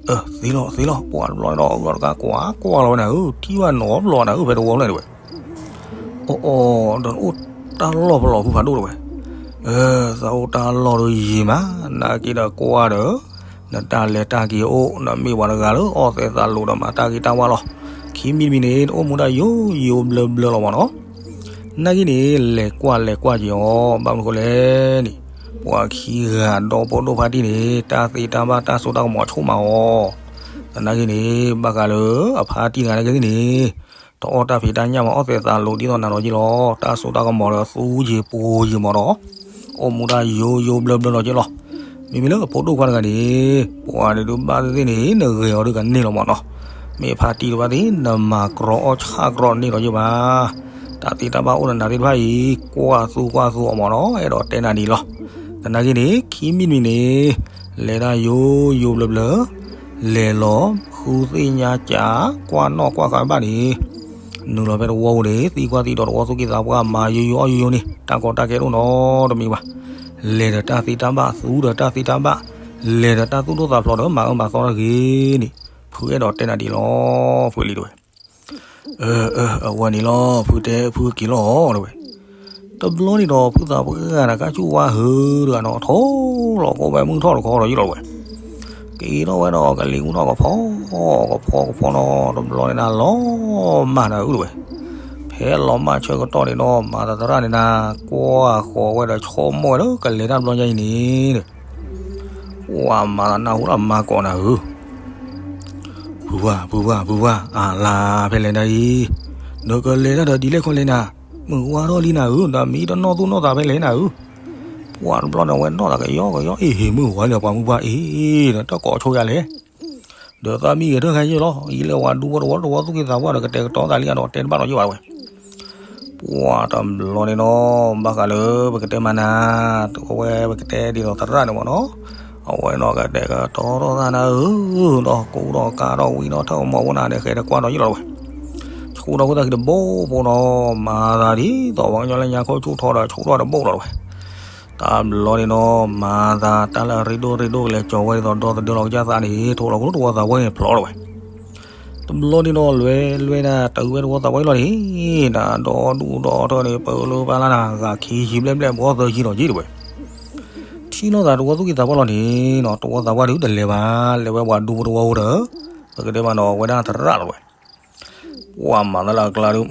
သ့လီၤသ့လီၤ ပှၤတဘျီဒီးအီၣ်တဂၤကွၢ်ကွၢ်လီၤဝဲနၤဧၢ ထံၣ်ဘၣ်နီၤဘျီနၤဧၢ ဖဲတဝီဖျၢၣ်တဝဲ အီၣ်အီၣ် ဒီးနအိၣ်တၢ်လီၢ်ဖဲလဲၣ်ဖုဖးဒိၣ်တဝဲ, သးအိၣ်တၢ်လီၢ်ဒီးယံာ်မး နာ်က့ဒီးကွၢ်ဒီး, နတၢ်လဲၤတၢ်က့ၤအိၣ် နမ့ၢ်ပှၤတဂၤလၢအီၣ်သဲးသးလိာ်ဒီးမၤတၢ်ဂ့ၤတၢ်ဝါလီၤ, ခံမံၤတမံၤန့ၣ် နအိၣ်မူဒၣ်ယိယိဘျၢဘျၢလီၤမ့ၢ်နီၤ, နာ်က့န့ၣ် လဲၤကွၢ်လဲၤကွၢ်က့ၤအီၤ ဘၣ်မနုၤဃိလဲၣ်န့ၣ်, ပှၤခံဂၤဒီဖိဒိၣ်ဖါတံၢ်န့ၣ် တၢ်သ့တၢ်ဘၣ်တၢ်စိတၢ်ကမီၤဆိၣ်မးအီၤ, သနာ်က့န့ၣ် ဘၣ်ဃးလၢအဖါတံၢ်တဂၤနာ်က့သ့ၣ်န့ၣ် တအီၣ်တၢ်ဖံးတၢ်ညၣ်မး အီၣ်သဲးသးလိာ်ဒ်သိးနၤလီၤက့ၤလီၤ, တၢ်စိတၢ်ကမီၤဒီးသူယံၤပူၤယံၤမးဒီး, အိၣ်မူဒၣ်ယိယိဘျၢဘျၢလီၤက့ၤလီၤ, မ့မ့ၢ်လၢအဖိဒိၣ်ခွါတဂၤန့ၣ်, ပှၤဒုးဘၣ်သ့ၣ်သ့ၣ်န့ၣ် နဂဲၤအီၤဒုးကန့ၢ်လီၤမးနီၤ, မ့ၢ်ဖါတံၢ်တဘၣ်သ့ၣ် နမၤကြီအီၣ်ဆၣ်ကြီတန့ၢ်လီၤက့ၤဘၣ်, တၢ်သ့တၢ်ဘၣ်အိၣ်နၤသ့ၣ်တဖၣ်အံၤ ကွၢ်သူကွၢ်သူအီၤမးနီၤ, အဲၣ်ဒိးတဲနၤဒ်အံၤလီၤ, သနာ်က့န့ၣ် ခံမံၤတမံၤန့ၣ်, လဲၤတၢ်ယိယိဘျၢဘျၢ, လဲၤလီၤဃ ဃုသ့ၣ်ညါကး ကွၢ်နီၣ်ကွၢ်ဃာ်ဘၣ်န့ၣ်, နုာ်လီၤဖဲတဝီပူၤန့ၣ် သံကွၢ်သံဒီးတဝီသူၣ်ကံၢ်သးပှၢ် မၤယိယိအီၣ်ယိယိန့ၣ် တၢ်ကီတၢ်ခဲတအိၣ်နီတမံၤဘၣ်. လဲၤဒီးတၢ်သ့တၢ်ဘၣ်, သူဒီးတၢ်သ့တၢ်ဘၣ်, လဲၤဒီးတၢ်သူၣ်ဒိၣ်သးဖျိးဒီး မၤအၢမၤသီတဂ့ၤန့ၣ်, ဖုအဲၣ်ဒိးတဲနၤဒ်လီၤ ဖုလံတဝဲ. အၢ အၢ အဝဲန့ၣ်လီၤ ဖုတဲ ဖုက့ၤလီၤတဝဲ. တဘျီန့ၣ်ဒီး ဖုသးပှၢ်တဂၤန့ၣ် ကၢ်ဆူၣ်ဝါဟုတဂၤနီၤ ထိၣ်လီၤကိၣ်ဝဲမုၢ်ထီၣ်တခီဒီးယလီၤဝဲ, က့ၤထီၣ်ဝဲဒီး ကလံၤမုၢ်ထီၣ်ကဖီ ကဖီကဖီနီၤ တဘျီန့ၣ်နၤ လီၤမၢ်နၤဧၢတဝဲ. ဖဲလီၤမၢ်ဆၢကတီၢ်န့ၣ်ဒီး မၤသးသရၣ်န့ၣ်နၤ ကွၢ်ဃီၤဝဲဒီး ဆိကမိၣ်ဝဲလၢကလဲၤတၢ်တဘျီညါအံၤန့ၣ် ပှၤမၤသးနၢ်ဟူလၢမၤကိးနၤဧၢ ဖုဝါ ဖုဝါ ဖုဝါ အလါဖဲလဲၣ်နၤအံၤ, နကလဲၤတၢ်ဒီးဒ်လဲၣ်ခီလဲၣ်နၤ, မုၢ်ဝါထီၣ်လံနၤဧၢ, ဒီးမံတနီၣ်သူၣ်နီၣ်သးဖဲလဲၣ်နၤဧၢ. ပှၤတဘျီန့ၣ် အဝဲနီၣ်သးကယီကယီ အ့ၣ် ဟ့ၣ်မုၢ်ဝါလၢပှၤမုၢ်ပှၢ်အံၤ, ဒီးတၢ်ကိးဆိယၤလဲၣ်, ဒီးသးမံဂဲၤထၢၣ်ခါယ့ၣ်လီၤ, ယလဲၤဝဲဒူဝဲတဝီတဝီသူၣ်ကံၢ်သးပှၢ်ဒီး ကတဲာ်ကတီၤသးလံဒီး တဲတဘၣ်ဒီးယဘၣ်ဝဲ ပှၤတဘျီန့ၣ်နီၤ ဘၣ်ဃးလၢပကတဲမၤနၤ, အဝဲပကတဲဒ်သိးသရၣ်န့ၣ်မ့ၢ်နီၤ, အဝဲနီၤကတဲာ်ကတီၤထီၣ်သးနၤဧၢ, ဒီးကူဒီးကၤဒီးဝံဒီးထၢၣ်မီၤဖိနၤန့ၣ် ဃဲၤတကွၢ်ဒီးယလီၤဝဲ, ဆူဒီးဃိသးခံတဘိဖိနီၤ, မၤသးဒ်သိးပှၤကညီလၢညါခိၣ်ဆူၣ်ထီဒီး ဆူဒီးတဘိလီၤဝဲ. တဘျီန့ၣ်နီၤ မၤသးတၢ်လၢအရ့ဒိၣ်ရ့ဒိၣ်ကလဲၤကၠီၤဝဲဒ်သိးဒီသဒၢလီၤကစၢ်သးန့ၣ် ထိၣ်လီၤကလိတဝီသးပှၢ်န့ၣ်ဖျိးလီၤဝဲ. တဘျီန့ၣ်နီၤ လွဲလွဲဒၣ် တုၤဝဲတဝီသးပှၢ်လီၤန့ၣ်, နၤဒီဒူၣ်ဒီထၢၣ်န့ၣ် ပၢလၢပၢလၢနၤ ဂၤခံဆံဘျဲၣ်ဘျဲၣ် ဘီသၢဆံဒီးက့တဝဲ. ထံၣ်လိာ်သးတဝီသူၣ်ကံၢ်သးပှၢ်လီၤန့ၣ်နီၤ တဝီသးပှၢ်ဒုးတလဲၤဘၣ်, လဲၤဝဲပှၤဒူဖိတဝီဖိဒီး ပကတဲမးနီၤ အဝဲဒၣ်သရၣ်လီၤဝဲ. ပှၤမၤသးလၢအကျါဒုး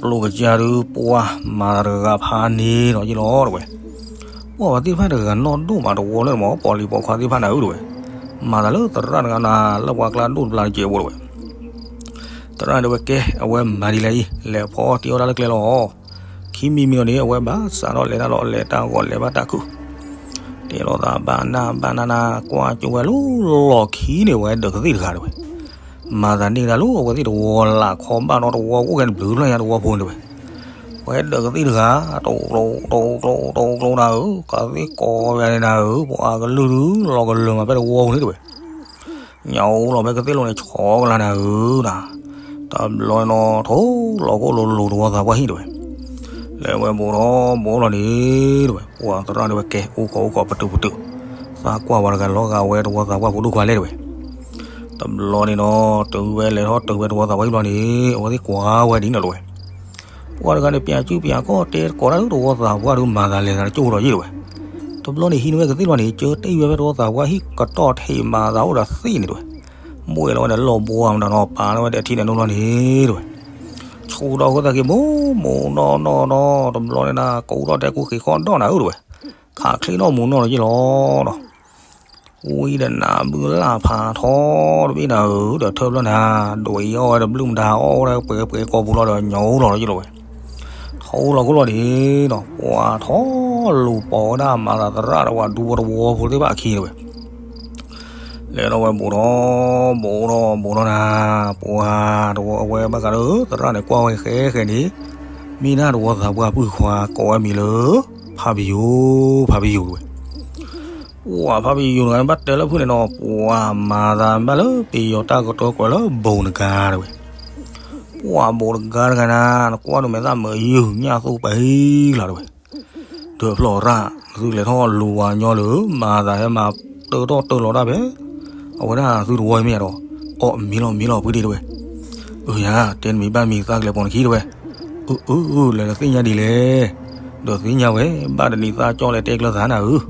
တီပျိကစၢ်ဒုး ပှၤမၤသးတဂၤဖးန့ၣ်ဒီးယ့ၢ်လီၤတဝဲ. ပှၤသ့ၣ်တဖၣ်တဂၤနီၢ်ဒိၣ်မးတဝီလၢမ့ၢ် ပိာ်လံၤပိာ်ခွါသ့ၣ်တဖၣ်နၤဧၢတဝဲ. မၤသးလၢသရၣ်တဂၤနၤ လၢပှၤကျါဒိၣ်တဘျါတကဲးဖိတဝဲ. သရၣ်ဒၣ်ဝဲကဲ အဝဲမၤဒ်လဲၣ်အံၤ လဲၤဖီအီၣ်တ့အီၣ်တၢ်လၢကျဲလီၤ. ခံမံၤမံၤဒီးန့ၣ် အဝဲဘၣ်စးထီၣ်လဲၤတၢ်လီၤ လဲၤတၢ်ဂီၤလဲၤဘၣ်တၢ်ခုၣ်, တဲလိာ်သးဘၣ်နၢ်ဘၣ်နၢ်နၢ် ကွၢ်ကၠိဝဲလၢလီၢ်ခံန့ၣ် ဝဲဒၢးကသ့ၣ်တဂၤတဝဲ. မၤသးန့ၢ်တၢ်လၢအဝဲသ့ၣ်တဝီလၢ်ခီဘၣ်ဒီးတဝီအိၣ်ကဲန့ၣ် ဘျုးဖျၢၣ်ညါတဝီဖိန့ၣ်တဝဲ. ဝဲဒၢးကသ့ၣ်တဂၤ တိကျိ တိကျိ တိကျိနၤဧၢ, ကသ့ၣ်ကိးဝဲန့ၣ်နၤဧၢ, ပှၤအကလုၢ်ဒုး လီၤကလၢာ်မးဖဲတဝီပူၤန့ၣ်တဝဲ. ညၣ်အိၣ်လီၤဖဲကသ့ၣ်လိၤန့ၣ် ဆီကလါနၤဧၢနၤ. တဘျီနီၤ ထိၣ်လီၤကိၣ်လိၤလိၤတဝီသးပှၢ်ဟံၣ်တဝဲ. လဲၤဝဲဘူးထီၣ်ဘူးလီၤန့ၣ်တဝဲ ပှၤသရၣ်န့ၣ်ဝဲကဲ အိၣ်ကီးအိၣ်ကီးပတုာ်ပတုာ်, သးကွၢ်ဝဲတဂၤလီၤဂာ်ဝဲတဝီသးပှၢ်ဖိဒိၣ်ခွါလဲၣ်တဝဲ. တဘျီန့ၣ်နီၤ တုၤဝဲလဲၤထီၣ်တုၤဝဲတဝီသးပှၢ်ဟံၣ်ဘျီန့ၣ် အဝဲသ့ၣ်ကွၢ်ဝဲဒ်န့ၣ်လီၤဝဲ. ပှၤတဂၤန့ၣ် ပၠးစုပၠးကီၢ်တဲကိးတၢ်လၢတဝီသးပှၢ်ဒုး မၤသးလဲၤသးတကၠိၢ်ဒီးယ့ၢ်တဝဲ. တဘျီန့ၣ် ဟံးန့ၢ်ဝဲကသ့ၣ်လီၤန့ၣ် ကၢတ့ၢ်ဝဲဖဲတဝီသးပှၢ်ဟံၣ်ကတီၢ်ထံးမၤသးအိၣ်ဒီးသ့ၣ်န့ၣ်တဝဲ. ဘှဲၣ်လီၤဝဲဒီးလီၢ်ဘှီမတၤနီၤ ပာ်လီၤဝဲဒီးထံန့ၣ်နုာ်လီၤန့ၣ်တဝဲ. ဆူဒီးဃိသးက့ၤ မိၢ်မိၢ်နီၢ်နီၢ်နီၢ် တဘျီန့ၣ်နၤ ကူထီၣ်တဲကူဃ့ၢ်ခီၣ်ဒီးနၤဧၢတဝဲ. ခးချ့ထီၣ်မိၢ်နီၢ်ဒီးယ့ၢ်လီၤဒီး ဝံၤဒီးနၤဘုလၢ်ဖးထီတဘ့ၣ်နၤဧၢ ဒီးထၢဖျၢၣ်နၤ ဒွးအီၣ်ဝဲတဘျုးမတၤ အီၣ်ဝဲဒၣ်ပှဲၤပှဲၤကိာ်ပူၤလီၤဒီး ညၣ်အိၣ်လီၤဒီးယ့ၢ်လီၤဝဲ. ထီလီၤခိၣ်လီၤန့ၣ်ဒီး ပှၤထီၣ်လူၤပိာ်ဝဲဒၣ်မၤသးသရၣ်ဒီးပှၤဒူဖိတဝီဖိသ့ၣ်တဖၣ်အခံတဝဲ. လဲၤထီၣ်ဝဲဘူးထီၣ် ဘူးထီၣ် ဘူးထီၣ်နၤ ပှၤတဝီအဝဲဘၣ်ဃးဒီးသရၣ်န့ၣ် ကွၢ်ဝဲဃဲဃဲန့ၣ် မ့ၢ်ဒၣ်တဝီသးပှၢ်ပုၢ်ခွါကိးဝဲမံၤလၢ ဖးပယိၤ ဖးပယိၤတဝဲ. ပှၤဖးပယိၤတဂၤန့ၣ် ဘၣ်တဲလၢဖုၣ်န့ၣ်ဒီး ပှၤမၤသးဘၣ်လၢပယီၤတၢ်ကတိၤကွဲးလၢဘိးနဂါတဝဲ. ပှၤဘိးတဂါတဂၤနၤ နကွၢ်ဒိးမဲာ်သၣ်မုာ်ယုၢ်ညၣ်သူပှဲၤလီၤတဝဲ. ဒီးဖျီၣ်ရၣ် သုလဲၤထီၣ်လူၤဝၤညီလၢ မၤသးဟဲမၤတၢထီၣ်တၢလီၤတၢ်ဖဲ အဝဲဒၣ်သုတဝီမ့ၢ်ဧါဒီး အီၣ်မံလီၤမံလီၤဖုဒ့တဝဲ. အၢယၤ တဲနမံၤဘၣ်မံၤသးကလဲၤပိာ်နခံတဝဲ. အၢ အၢ အၢ လဲၤလၢသ့ၣ်ညါဒ်လဲၣ်. ဒီးသ့ၣ်ညါဝဲ ဘၣ်တနံၤသးကၠီလဲၤတဲကျၢၤသးနၤဧၢ.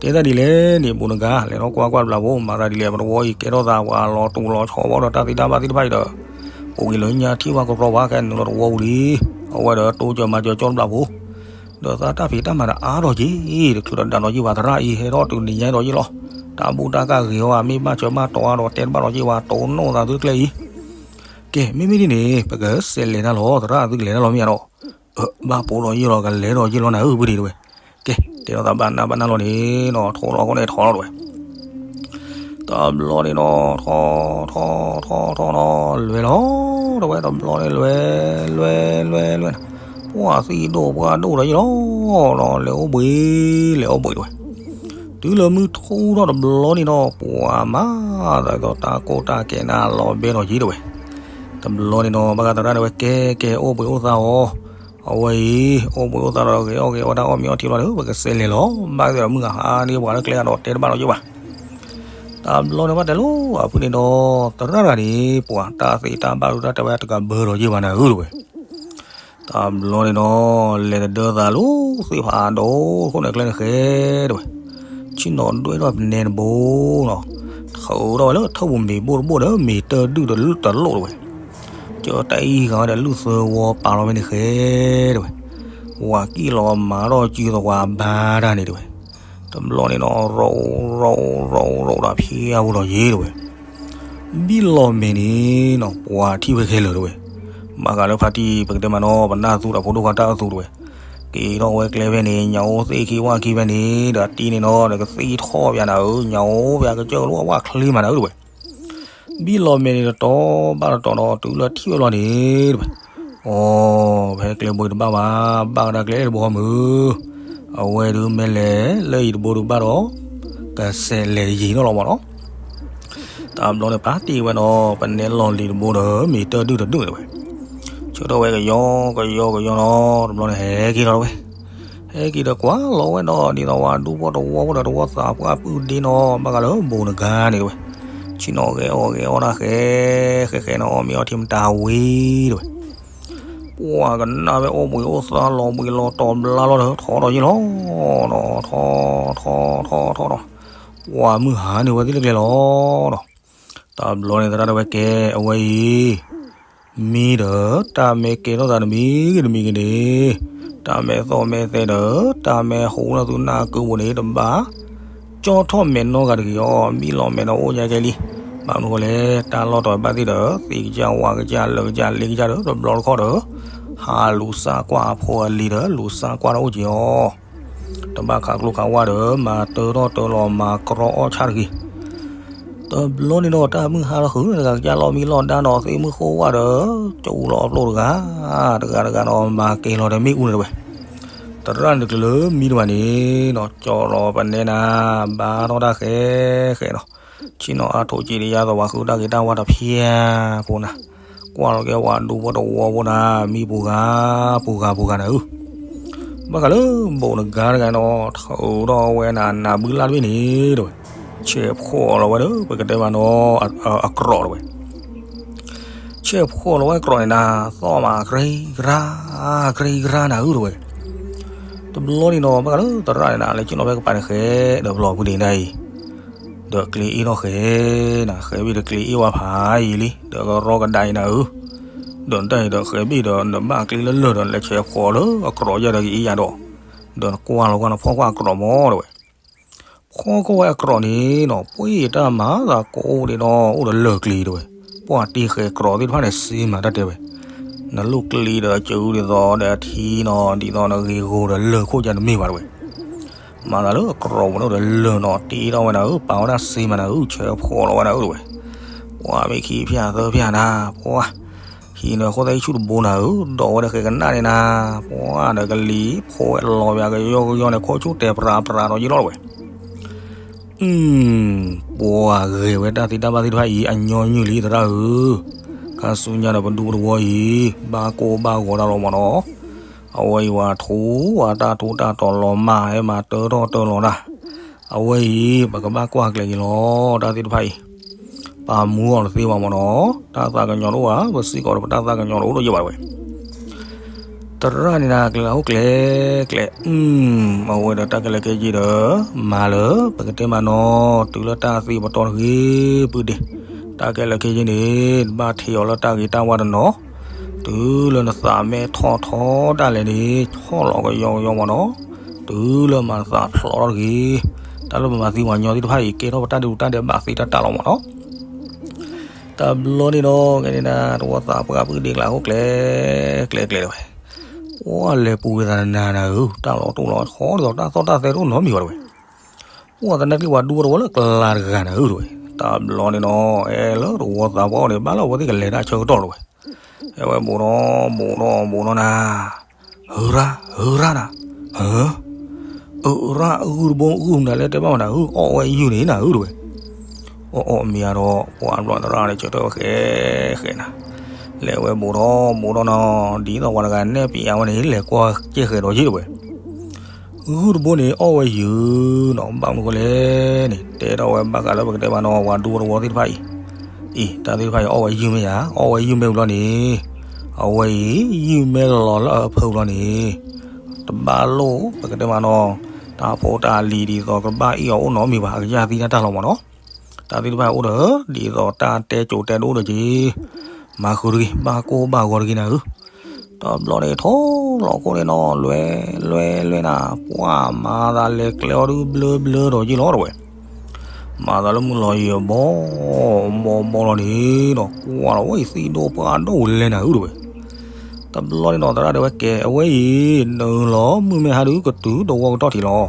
တဲသးဒ်လဲၣ်န့ၣ် ဘိးနဂါ လဲၤထီၣ်ကွၢ်ကွၢ်တဘျီဖိ မၤသးဒ်လဲၣ် ပတဝီအံၤကဲထီၣ်သးပှၤလီၤတူာ်လီၤဆီဘၣ်ဒီးတၢ်သ့တၢ်ဘၣ်သ့ၣ်တဖၣ်အံၤဒီး ပဝံၤလၢညါထံၣ်ဝဲကပြီဘၣ် ကဲနုာ်လီၤတဝီပူၤလံ. အဝဲဒီးတိစၢၤမၤစၢၤကၠီတဘျီဖိ ဒီးသးတၢ်ဖံးတၢ်မၤဒီးအါထီၣ်က့ၤ တချုးဒီးဒၣ်ဒီးယ့ၢ်ဘၣ်သရၣ်အံၤ ဟဲထီၣ်တုၤနံၤညါဒီးယ့ၢ်လီၤ. တၢ်ဘူၣ်တၢ်ကၢ်ဂ့ၤအီၤ မ့ၢ်ဘၣ်ဆၢဘၣ်တီၤအါဒီးတဲတဘၣ်ဒီးယ့ၢ်ဝဲ တိၢ်နီၣ်သးသုကျဲအံၤ. ကဲ မ့မ့ၢ်ဒ်န့ၣ် ပကစဲးလဲၤတၢ်လီၤ သရၣ်သုကလဲၤတၢ်လီၤမ့ၢ်ဧါဒီး ဘၣ်ပိာ်ဒီးယ့ၢ်လီၤ ကလဲၤဒီးယ့ၢ်လီၤနၤဧၢ ဖုဒ့တဝဲ. ကဲ တဲဒီးသးဘၣ်နၢ်ဘၣ်နၢ်လီၤန့ၣ်ဒီး ထိၣ်လီၤခိၣ်န့ၣ်ထီလီၤတဝဲ. တဘျီန့ၣ်ဒီး ထီ ထီ ထီ ထီ ထီနီၤ လွဲလီၤ တဝဲ တဘျီန့ၣ်လွဲ လွဲ လွဲ လွဲ ပှၤသံဒိၣ်ပှၤဒိၣ်ဒီးယ့ၢ်လီၤ လဲၤအိၣ်ဘှံး လဲၤအိၣ်ဘှံးတဝဲ. တုၤလၢမုၢ်ထူၣ်ထီၣ်တဘျီန့ၣ်ဒီး ပှၤမၤသးဒ်သိးတၢ်ကိၢ်တၢ်ဂီၤန့ၣ်လီၤဘဲဒီးယံၤတဝဲ. တဘျီန့ၣ်ဒီး ဘၣ်ဃးသရၣ်ဒၣ်ဝဲကဲကဲအိၣ်ဘှံးအိၣ်သါအီၤ, အဝဲအံၤ အိၣ်ဘှံးအိၣ်သါဒီးဂဲၤအီၣ်ဂဲၤအီတၢ်အီၣ်မ့ၤအီထံလီၤဒီး ပကစဲးလဲၤလီၤ. ဘၣ်သ့ၣ်ဒီးမုၢ်ဂၤဟါန့ၣ် ပှၤလၢကျဲအဒီးတဲတဘၣ်လီၤယံၤဘၣ်. တဘျီန့ၣ်ဘၣ်တဲလိာ်အဖုၣ်န့ၣ်ဒီး သရၣ်တဂၤန့ၣ် ပှၤတၢ်သ့တၢ်ဘၣ်ဒိတၢ်တဲဝဲတကးဘၢဒီးယံၤဘၣ်နၤဧၢတဝဲ. တဘျီန့ၣ်ဒီး လဲၤတဒၢသးလၢသ့ၣ်ဖးဒိၣ်ခိၣ်န့ၣ်ကျဲန့ၣ်ဃဲတဝဲ. ဆ့ၣ်နီၤဒွဲၣ်ထီၣ်ပနဲတဘိနီၤ, ထုးထီၣ်ဝဲလၢထၢၣ်ပူၤမ့ၤဘိၣ်တဘိၣ်ဒီး မ့ၤတၢၣ်ဒုၣ်တလိၣ်တလိၣ်တဝဲ. ကၢတၢ်အံၤဂၤဝဲဒီးလုၢ်သၢဝီပာ်လီၤဝဲန့ၣ်ဃဲတဝဲ. ဝၤကံၣ်လီၤမၤထီၣ်စုသဝးဘါတၢ်န့ၣ်တဝဲ. တဘျီန့ၣ်ဒီး ရိးရိးရိးရိးဒီးဖျါဝဲဒီးယံၤတဝဲ. ဘံၣ်လီၤမဲာ်န့ၣ်နီၤ ပှၤထံၣ်ဝဲခဲလၢာ်တဝဲ. ဘၣ်ဃးလၢဖါတံၢ် ပကတဲမးနီၤ ပနၢ်သူတၢ်ဖိဒိၣ်ခွါတၢ်အသူတဝဲ. က့ၤထီၣ်ဝဲကျဲဖဲန့ၣ် ညၣ်အိၣ်သ့ၣ်ခံဝၣ်ခံဖဲန့ၣ် ဒီးတံၢ်န့ၣ်နီၤ ဒီးကသံၣ်ထီၣ်ပၠးနၤဧၢ, ညၣ်အိၣ်ပၠးကစၢၢ်ကလိၣ်အဝၣ်ချ့မးနၤဧၢတဝဲ. ဘံၣ်လီၤမဲာ်န့ၣ်တတီၤဘၣ်တတီၤဒီး တုၤလၢထံၣ်ဝဲလီၤန့ၣ်တဝဲ. အိ, ဖဲကျဲဘိတဘၣ်ဘၣ်, ဘၣ်ကဒါကျဲတဘိမုၢ်. အဝဲဒုးမ့ၢ်လဲၤလၢအံၤတဘိဒုးဘၣ်ဒီး ကစဲးလဲၤယံၤနီၣ်လီၤမးနီၤ. တဘျီန့ၣ် ပာ်တ့ၢ်ဝဲနီၤ ပနဲလီၤလံၤတဘိဒီး မ့ၢ်တၢၣ်ဒုၣ်တဒုၣ်တဝဲ. ဆၢထၢၣ်ဝဲကယီကယီကယီနီၤ တဘျီန့ၣ် ဟဲက့ၤလီၤတဝဲ. ဟဲက့ၤဒီးကွၢ်လီၤဝဲဒီး ဒ်သိးဝဲဒူဖိတဝီဖိဒီးတဝီသးပှၢ်ပုၢ်ဒ့နီၤ ဘၣ်ဃးလၢဘိးနဂၤန့ၣ်တဝဲ. ဆ့ၣ်နီၤဂဲၤအီၣ်ဂဲၤအီတၢ်ဃဲ ဃဲဃဲနီၤ အီၣ်မ့ၤအီထံမတၤဝံၤတဝဲ. ပှၤကနၣ်ဝဲအိၣ်ဘှံးအိၣ်သါလီၤဘှံးလီၤတီၤဘျါလီၤဒီး ထီၣ်ဒီးယံၤလီၤ. ထီၣ်ထီၣ်ထီၣ်ထီၣ်ထီၣ်ဒီး ပှၤမုၢ်ဟါန့ၣ်ဝဲသ့ၣ်လၢကျဲလီၤဒီး. တဘျီန့ၣ် သရၣ်ဒၣ်ဝဲကဲ အဝဲအံၤ မံဒီး တၢ်မ့ၢ်ကဲထီၣ်သးတမံၤဂ့ၤတမံၤဂ့ၤန့ၣ်, တၢ်မ့ၢ်သီၣ်မ့ၢ်သဲဒီး တၢ်မ့ၢ်ဟူးထီၣ်သုနၢ်ကုပူၤန့ၣ် တဘၣ်ကၠီထီၣ်မဲာ်နီတဂၤတဂ့ၤအီၤ, ဘံၣ်လီၤမဲာ်ဒီးအိၣ်ညါကဲလံ. ဘၣ်မနုၤဃိလဲၣ်, တၢ်လီၢ်တတီၤဘၣ်သ့ၣ်ဒီး သ့ကစၢ်ဝါကစၢ်လၢကစၢ်လ့ကစၢ်ဒီး တဘျီတခီၣ်ဒီး ဟးလူၤစၢ်ကွၢ်အဖိအလံၤဒီး လူၤစၢ်ကွၢ်တၢ်အိၣ်က့ၤအီၤ. တဘၣ်ခးကျိခးဝါဒီး မၤတၢထီၣ်တၢလီၤမၤကြီအီၣ်ဆၣ်တဂ့ၤ. တဘျီန့ၣ်ဒီး တၢ်မုၢ်ဟါလီၤဃုာ်တဂၤကစၢ်လီၤမံလီၤဒါဒီး သ့ၣ်မုၢ်ဃိဝါဒီး ကၠိလီၤအဖျိတဂၤ, တဂၤတဂၤဒီး မၤကဲလီၤဒီးမ့ၣ်အူန့ၣ်တဝဲ. သရၣ်န့ၣ်တချုးလၢမံတဝဲန့ၣ်နီၤ ကၠီလီၤပနဲနၤ ဘါထီၣ်တၢ်ဃဲဃဲဒီး ဆ့ၣ်နီၤအါထိးက့ၤတယါသဝးဃုတၢ်ဂ့ၤတၢ်ဝါတဖျၢၣ်ဖိနၤ, ကွၢ်လီၤက့ၤဝဲဒူဖိတဝီဖိနၤ မံပူၤဂၤပူၤဂၤပူၤဂၤနၤဧၢ. ဘၣ်ဃးလၢဘိးနဂၤတဂၤနီၤ ထုးထီၣ်ဝဲနၤနးဘုလၢ်တဘ့ၣ်န့ၣ်တဝဲ, ဆဲးဖှီၣ်လီၤဝဲဒီး ပကတဲမးနီၤ အကြိးတဝဲ. ဆဲးဖှီၣ်လီၤဝဲအကြိးန့ၣ်နၤ သီၣ်မး ကြ့ကြါ ကြ့ကြါနၤဧၢတဝဲ. တဘျီန့ၣ်နီၤ ဘၣ်ဃးလၢသရၣ်န့ၣ်နၤ လဲၤကၠိလီၤဖဲကပၤန့ၣ်ဃဲ ဒီးပလီၢ်ဖုဒ့နၤအံၤ ဒီးကျ့အ့ၣ်ထီၣ်ဃဲနၤ ဃဲဘ့ၣ်ဒီးကျ့အ့ၣ်ဝဲဖးယံၤလံ ဒီးကရီကဒါအံၤနၤဧၢ. ဒီးနတၢ်အံၤဒီးဃဲဘ့ၣ်ဒီး နဘၣ်ကျ့လၢလၢၢ်ဒီး နလဲၤဆဲးဖှီၣ်လၢအကြိးယၤဒီးကအ့ၣ်ယၤဒီး ဒီးနကွၢ်လီၤကွၢ်နဖီၣ်ကွၢ်အကြိးမးတဝဲ. ဖီၣ်ကွၢ်ဝဲအကြိးန့ၣ်နီၤ ပှ့ၤတၢ်မၤသးကိးအိၣ်ဒံးနီၤ အိၣ်ဒီးလၢၢ်ကျ့တဝဲ. ပှၤတ့ဃဲးကြိးသ့ၣ်တဖၣ်န့ၣ် စ့မးတၢ်တဲဝဲ. နလိၣ်ကျ့ဒီးအစၢဒ်သိးဒီးအထံနီၤ ဒ်သိးနဂ့ၤဂီၤဒီးလၢၢ်ခိၣ်ယၤတမ့ၢ်ဘၣ်တဝဲ. မၤသးလၢအကြိးပူၤန့ၣ်အိၣ်ဒီးလၢၢ်နီၤ တ့ထီၣ်ဝဲနၤဧၢ ပာ်ဝဲဒၣ်စ့မးနၤဧၢ ဆဲးဖှီၣ်လီၤဝဲနၤဧၢတဝဲ. ပှၤမ့ၢ်ခံဖၠၣ်သၢဖၠၣ်နၤ ပှၤ ဟံးန့ၢ်ဃိသၣ်ဆူၣ်တဘိနၤဧၢ ဒီးဝဲဒီးဃဲးကနၣ်န့ၣ်နၤ ပှၤဒီးကလံၤဖိဝဲလီၤဝဲကယီကယီန့ၣ် ခိၣ်ဆူၣ်တဲာ်ပြးပြးဒီးယံၤလီၤတဝဲ. အု ပှၤဂဲၤဝဲတၢ်သ့တၢ်ဘၣ်သ့ၣ်တဖၣ်အံၤ အညီနုၢ်လံ သရၣ်ဧၢ, ခါဆူညါဒီးပဒူပတဝီအံၤ ဘၣ်ကိၢ်ဘၣ်ဂီၤတၢ်လီၤမးနီၤ. အဝဲအံၤဝဲထူဝဲတၢ်ထူတၢ်တီၤလီၤမၢ် ဟဲမၤတၢထီၣ်တၢလီၤတၢ်. အဝဲအံၤ ပကဘၣ်ကွၢ်ကျဲၤက့ၤလီၤ တၢ်သ့ၣ်တဖၣ်အံၤ ပာ်မူအီၤတသ့ဘၣ်မးနီၤ. တၢ်သးကညီၤတအိၣ်ဘၣ် ပစံးကီးဒီးပတၢ်သးကညီၤတအိၣ်ဒီးယဲၢ်ဘၣ်တဝဲ. သရၣ်န့ၣ်နၤ ကျဲၤလၢဟီၣ်ကျဲၤကျဲၤ အု အဝဲဒီးတၢ်ခဲလၢာ်ခဲဆ့ဒီး မၤလၢပကတဲမးနီၤ တုၤလၢတၢ်သ့ပတီၢ်တဂ့ၤ ပုၢ်ဒ့, တၢ်ခဲလၢာ်ခဲဆ့န့ၣ် တဘၣ်ထံးအီၤလၢတၢ်ဂ့ၤတၢ်ဝါတနီၤ, တုၤလၢနသးမဲထီၣ်ထီတၢ်လဲၣ်န့ၣ် ဆီၣ်လီၤကယီကယီမးနီၤ, တုၤလၢမၤနသးဖျိးထီၣ်တဂ့ၤ, တၢ်လၢပမၤသံပှၤညီသ့ၣ်တဖၣ်အံၤ ကဲထီၣ်ပတၢ်ဒုးတၢ်ဒဲးဘးသ့တၢ်တၢ်လီၤမးနီၤ. တဘျီန့ၣ်ဒီး ကဲန့ၣ်နၤ တဝီသးပှၢ်ပုၢ်ဒ့ကျးဟီၣ်ကျဲၤကျဲၤကျဲၤတဝဲ, ပှၤလဲၤပူၤဝဲသးနၤနၤဧၢ, တၢ်လီၤတိၢ်လီၤဆီဒ်သိးတၢ်သီၣ်တၢ်သဲတအိၣ်နီတမံၤဘၣ်တဝဲ, ပှၤသနာ်က့ပှၤဒူဖိတဝီလၢကျါတဂၤနၤဧၢတဝဲ, တဘျီန့ၣ်ဒီး အဲၣ်လၢတဝီသးပှၢ်အိၣ်န့ၣ် ဘၣ်လၢအဝဲသ့ၣ်ကလဲၤတၢ်ဆၢကတီၢ်တဝဲ, အဲၣ်ဝဲဘူးဒီးဘူးဒီးဘူးဒီးနၤ ဟုရၣ် ဟုရၣ်နၤ, ဟၢ, ပ အၢ ရၣ် ဂုၢ်တဘိ ဂုၢ်မနုၤလဲၣ် တဲဘၣ်မနုၤ အၢ အီၣ်ဝဲယုၢ်န့ၣ်နၤဧၢ တဲဝဲ. အီၣ်အီၣ်မ့ၢ်ဧါဒီး ပှၤဘျီသရၣ်န့ၣ် ဆၢထၢၣ်ဝဲဃဲဃဲနၤ, လဲၤဝဲဘူးဒီးဘူးဒီးနီၤ, ဒ်သိးပှၤတဂၤနဲၣ်ပျးဝဲန့ၣ် လဲၤကွၢ်ကဲဃဲးဒီးယုၢ် တဲဝဲ. ဂုၢ်တဘိန့ၣ် အီၣ်ဝဲယုၢ်နီၤ, ဘၣ်မနုၤဃိလဲၣ်န့ၣ် တဲထီၣ်ဝဲဘၣ်ဃးလၢပကတဲမးနီၤ ပှၤဒူဖိတဝီသ့ၣ်တဖၣ်အံၤ, အံၤ တၢ်သ့ၣ်တဖၣ်အံၤ အီၣ်ဝဲယုၢ်မ့ၢ်ဧါ, အီၣ်ဝဲယုၢ်မ့ၢ်ဘျီန့ၣ်, အဝဲအံၤ ယုၢ်မ့ၢ်လီၤလၢအဖၢဘျီန့ၣ်, တဘၣ်လိၣ်ပကတဲမးနီၤ တၢ်ဖိတၢ်လံၤဒ်သိးကဘၣ်အ့ၣ်အီၤအိၣ်နီတမံၤဘၣ်, အကစၢ်သံတၢ်တၢ်လီၤမးနီၤ. တၢ်သ့ၣ်တဖၣ်အိၣ်ဒီး ဒ်သိးတၢ်တဲကိးတဲဒိၣ်ဒီးက့ၤ, မၤဃုာ်တဂ့ၤ, ဘၣ်ကိၢ်ဘၣ်ဂီၤတဂ့ၤနၤဧၢ. တဘျီန့ၣ် ထိၣ်လီၤခိၣ်န့ၣ်နီၤ လွဲလွဲလွဲနၤ, ပှၤမၤသးလဲၤကျဲအီၤဒုးဘျၢဘျၢဒီးယုၢ်လီၤ တဲဝဲ. မၤသးလၢမုၢ်လီၤယံၤအဘီဘီဘီလီၤန့ၣ်ဒီး ကွၢ်လီၤဝဲအံၤ သံၣ်ဒိၣ်ပှၢ်ဒိၣ်လဲၣ်နၤဧၢ တဲဝဲ. တဘျီန့ၣ်ဒီး သရၣ်တဲဝဲ ကဲ အဝဲအံၤ နုာ်လီၤမုၢ်မ့ၢ်ဟါဒုး ကတုၤသဝီကတီၢ်ထံးလီၤ.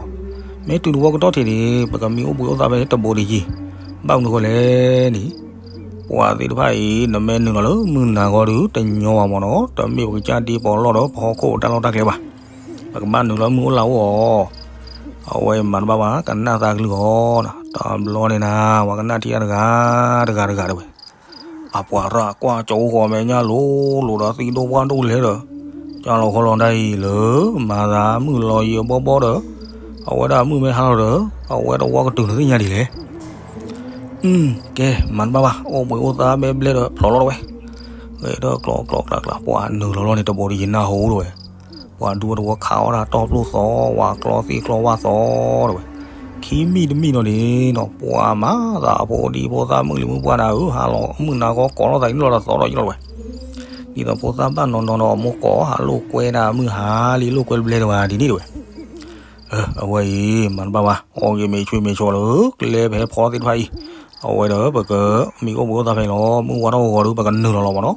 မ့ၢ်တုၤသဝီကတီၢ်ထံးန့ၣ် ပကမံအိၣ်ဘှံးအိၣ်သါဖဲန့ၣ်တဘိးဒံးယံၤ, ဘၣ်မနုၤဃိလဲၣ်န့ၣ်, ပှၤသ့ၣ်တဖၣ်အံၤ နမ့ၢ်နုာ်လီၤလၢမုၢ်နၤဂီၢ်ဒုး တညီဘၣ်မးနီၤ, တမ့ၢ်ပကစၢ်ဒ်ပီးလီၢ်ဒီး ပဟီၣ်ခိၣ်တၢ်လီၢ်တၢ်ကျဲဘၣ်. ပကဘၣ်နုာ်လီၤမုၢ်အိၣ်လၢအိၣ်အီၤ. အဝဲမၤတဘၣ်ဘၣ် ကနၣ်သးကလုၢ်အီၤနၤ. တဘျီန့ၣ်နၤ ပှၤကနၣ်ထံၣ်တၢ်တဂၤတဂၤတဂၤတဲဝဲ, အပှၤရၣ်ကွၢ်ကၠီၤအိၣ်ဃီၤမဲာ်ညါလိၤလိၤဒီး သံၣ်ဒိၣ်ပှၢ်ဒိၣ်လဲၣ်ဒီး, ကၢ်လီၤခီလီၤဒၣ်အံၤလၢ မၤသးမုၢ်လီၤယံၤအဘီဘီဒီး, အဝဲဒၣ်မုၢ်မ့ၢ်ဟါလီၤဒီး အဝဲသဝီကတုၤနသ့ၣ်ညါဒ်လဲၣ်. ကဲ မၤတဘၣ်ဘၣ် အိၣ်ဘှံးအိၣ်သါဘဲဘျဲဒီးဖျိးလီၤတဲဝဲ. ဂဲၤထီၣ်ကျီကျီကျါကျါ ပှၤနုာ်လီၤလီၤန့ၣ် တဘိးဒံးယနၢ်ဟူတဲဝဲ. ပှၤဒူဖိတဝီခးအီၣ်တၢ်တီၢ်ပျိၢ်သီ ဝၤကျီသံကျီဝၣ်သီတဲဝဲ. ခံမံၤတမံၤနီၤန့ၣ်နီၤ ပှၤမၤသးအဖိဒံဖိသၣ်မုၣ်လံၤမုၣ်ပှၢ်နၤဧၢ ဟးလီၤမုၢ်နၤဂီၢ်ကိးလီၤသးနုာ်လီၤတသီဒီးယလီၤတဲဝဲ. ဒ်သိးဖိသၣ်ဘၣ်နီၢ်နီၢ်ဒီး အမိၢ်ကိးဟးလိာ်ကွဲဒၣ်မုၢ်ဟါလံ လိာ်ကွဲတဘျဲတဝဲဒ်န့ၣ်တဲဝဲ. အဝဲအံၤ မၤတဘၣ်ဘၣ် အီၣ်ဂ့ၤမ့ၤဆွံမ့ၤဆီလၢ ကျဲဖဲဖီသ့ၣ်တဖၣ်အံၤ, အဝဲဒီးပကမံအိၣ်ဘှံးအိၣ်သါဖဲန့ၣ်လီၤ. မုၢ်ဝါထီၣ်ဂီၤဂီၤဒီး ပကနုာ်လီၤလီၤမးနီၤ.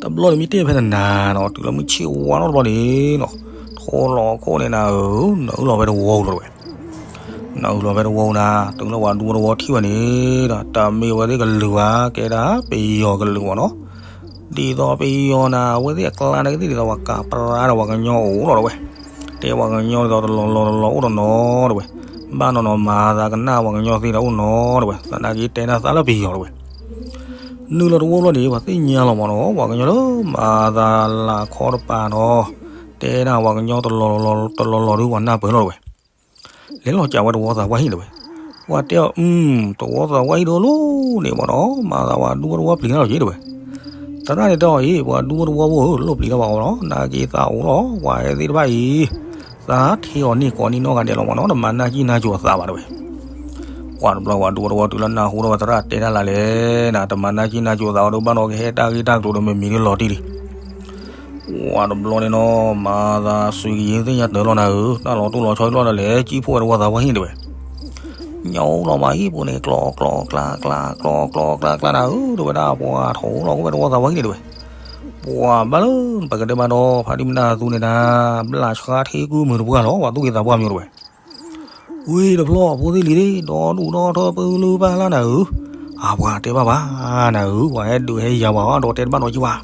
တဘျီန့ၣ်မ့ၢ်တ့ၢ်ဖဲနနၤနီၤ တုၤလၢမုၢ်ဆ့ၣ်ဝါထီၣ်တဘျီန့ၣ်နီၤ, ထိၣ်လီၤခိၣ်န့ၣ်နၤဧၢ, နုာ်လီၤဖဲတဝီပူၤလီၤတဲဝဲ. နုာ်လီၤဖဲတဝီပူၤနၤ တုၤလၢပှၤဒူဖိတဝီထံၣ်ဝဲန့ၣ်ဒီး တမ့ၢ်အဝဲသ့ၣ်ကလုာ်ဘၣ် ကဲဒၣ်ပယီၤကလုာ်မးနီၤ. ဒ်သိးပယီၤနၤ အဝဲသ့ၣ်အကျါန့ၣ်ကသ့ၣ်ဒ်သိးပှၤကးပြါဒီးပှၤကညီအိၣ်လီၤတဲဝဲ. တဲပှၤကညီဒ်သိးတလီၤလီၤတလီၤအိၣ်တနီၤတဲဝဲ. ဘၣ်နီၢ်နီၢ်မၤသးကနၣ်ပှၤကညီသ့ဒီးအိၣ်နီၤတဲဝဲ. သနာ်က့တဲနၢ်သးလၢပယီၤတဲဝဲ. နုာ်လီၤတဝီဘျီန့ၣ် ပှၤသ့ၣ်ညါလီၤမးနီၤ ပှၤကညီလၢမၤသးလၤခီတပၤနီၤ, တဲဒၣ်ပှၤကညီတလီၤလီၤတလီၤလီၤဒုး ပှၤနၢ်ပၢၢ်လီၤတဲဝဲ. လဲၤလီၤကးဝဲတဝီသးပှၢ်ဟံၣ်တဲဝဲ. ပှၤတဲအီၤ အု တဝီသးပှၢ်ဟံၣ်ဒိၣ်လိၤန့ၣ်မးနီၤ မၤသးပှၤဒူဖိတဝီပျံၤတၢ်လီၤက့ၤတဲဝဲ. သရၣ်န့ၣ်တဲအီၤအံၤ ပှၤဒူဖိတဝီဖိဧၢ လိၣ်ပျံၤတၢ်ဘၣ်အီၤနီၤ နာ်က့သးအိၣ်လီၤ ပှၤဟဲသ့ၣ်တဖၣ်အံၤ သးထ့အီၤန့ၢ်ကိးနံၣ်နီၢ်ဂၤဒဲးလီၤမးနီၤ တမၤနၢ်ကံၣ်နၢ်ကၠိၤအသးဘၣ်တဲဝဲ. ပှၤတဘျီပှၤဒူဖိတဝီတုၤလၢနၢ်ဟူထီၣ်ဝဲသရၣ်တဲတၢ်လၢ်လဲၣ်နၤ တမၤနၢ်ကံၣ်နၢ်ကၠိၤအသးဝဲဒီး ဘၣ်နီၣ်ကဟဲတၢ်ဂ့ၢ်တၢ်ကျိၤဒီးမ့ၢ်မံၤလၢလီၤတံၢ်လံ. ပှၤတဘျီန့ၣ်နီၤ မၤသးစူၤကယံၤသ့ၣ်ညါတၢ်လီၤနၤဧၢ, တၢ်လီၤတူၢ်လီၤဆီလီၤဒီးလဲၤကံၣ်ဖှိၣ်ဝဲတဝီသးပှၢ်ဟံၣ်တဲဝဲ. ညၣ်အိၣ်လီၤမးဟံၣ်ပူၤန့ၣ် ကျီကျီကျါကျါ ကျီကျီကျါကျါနၤဧၢ တဲဝဲဒၣ် ပှၤထိၣ်လီၤအိၣ်ဝဲတဝီသးပှၢ်ဟံၣ်န့ၣ်တဲဝဲ. ပှၤဘၣ်လၢပကတဲမးဒီး ဖါတံၢ်ပနၢ်သူန့ၣ်နၤ ဘျးဆှါထံကူမုၢ်တပှၢ်လီၤ ပှၤသူၣ်က့သးပှၢ်မးတဲဝဲ. ဝံၤတဘျီဖိသ့ၣ်လံၤန့ၣ် ဒီဒူၣ်ဒီထၢပလုၢ်ပာ်လၢနၤဧၢ, အပှၤတဲဘၣ်ဘၣ်နၤဧၢ, ပှၤဟဲဒုးဟဲယၤပှၤဒီးတဲတဘၣ်နီတဘျီဘၣ်,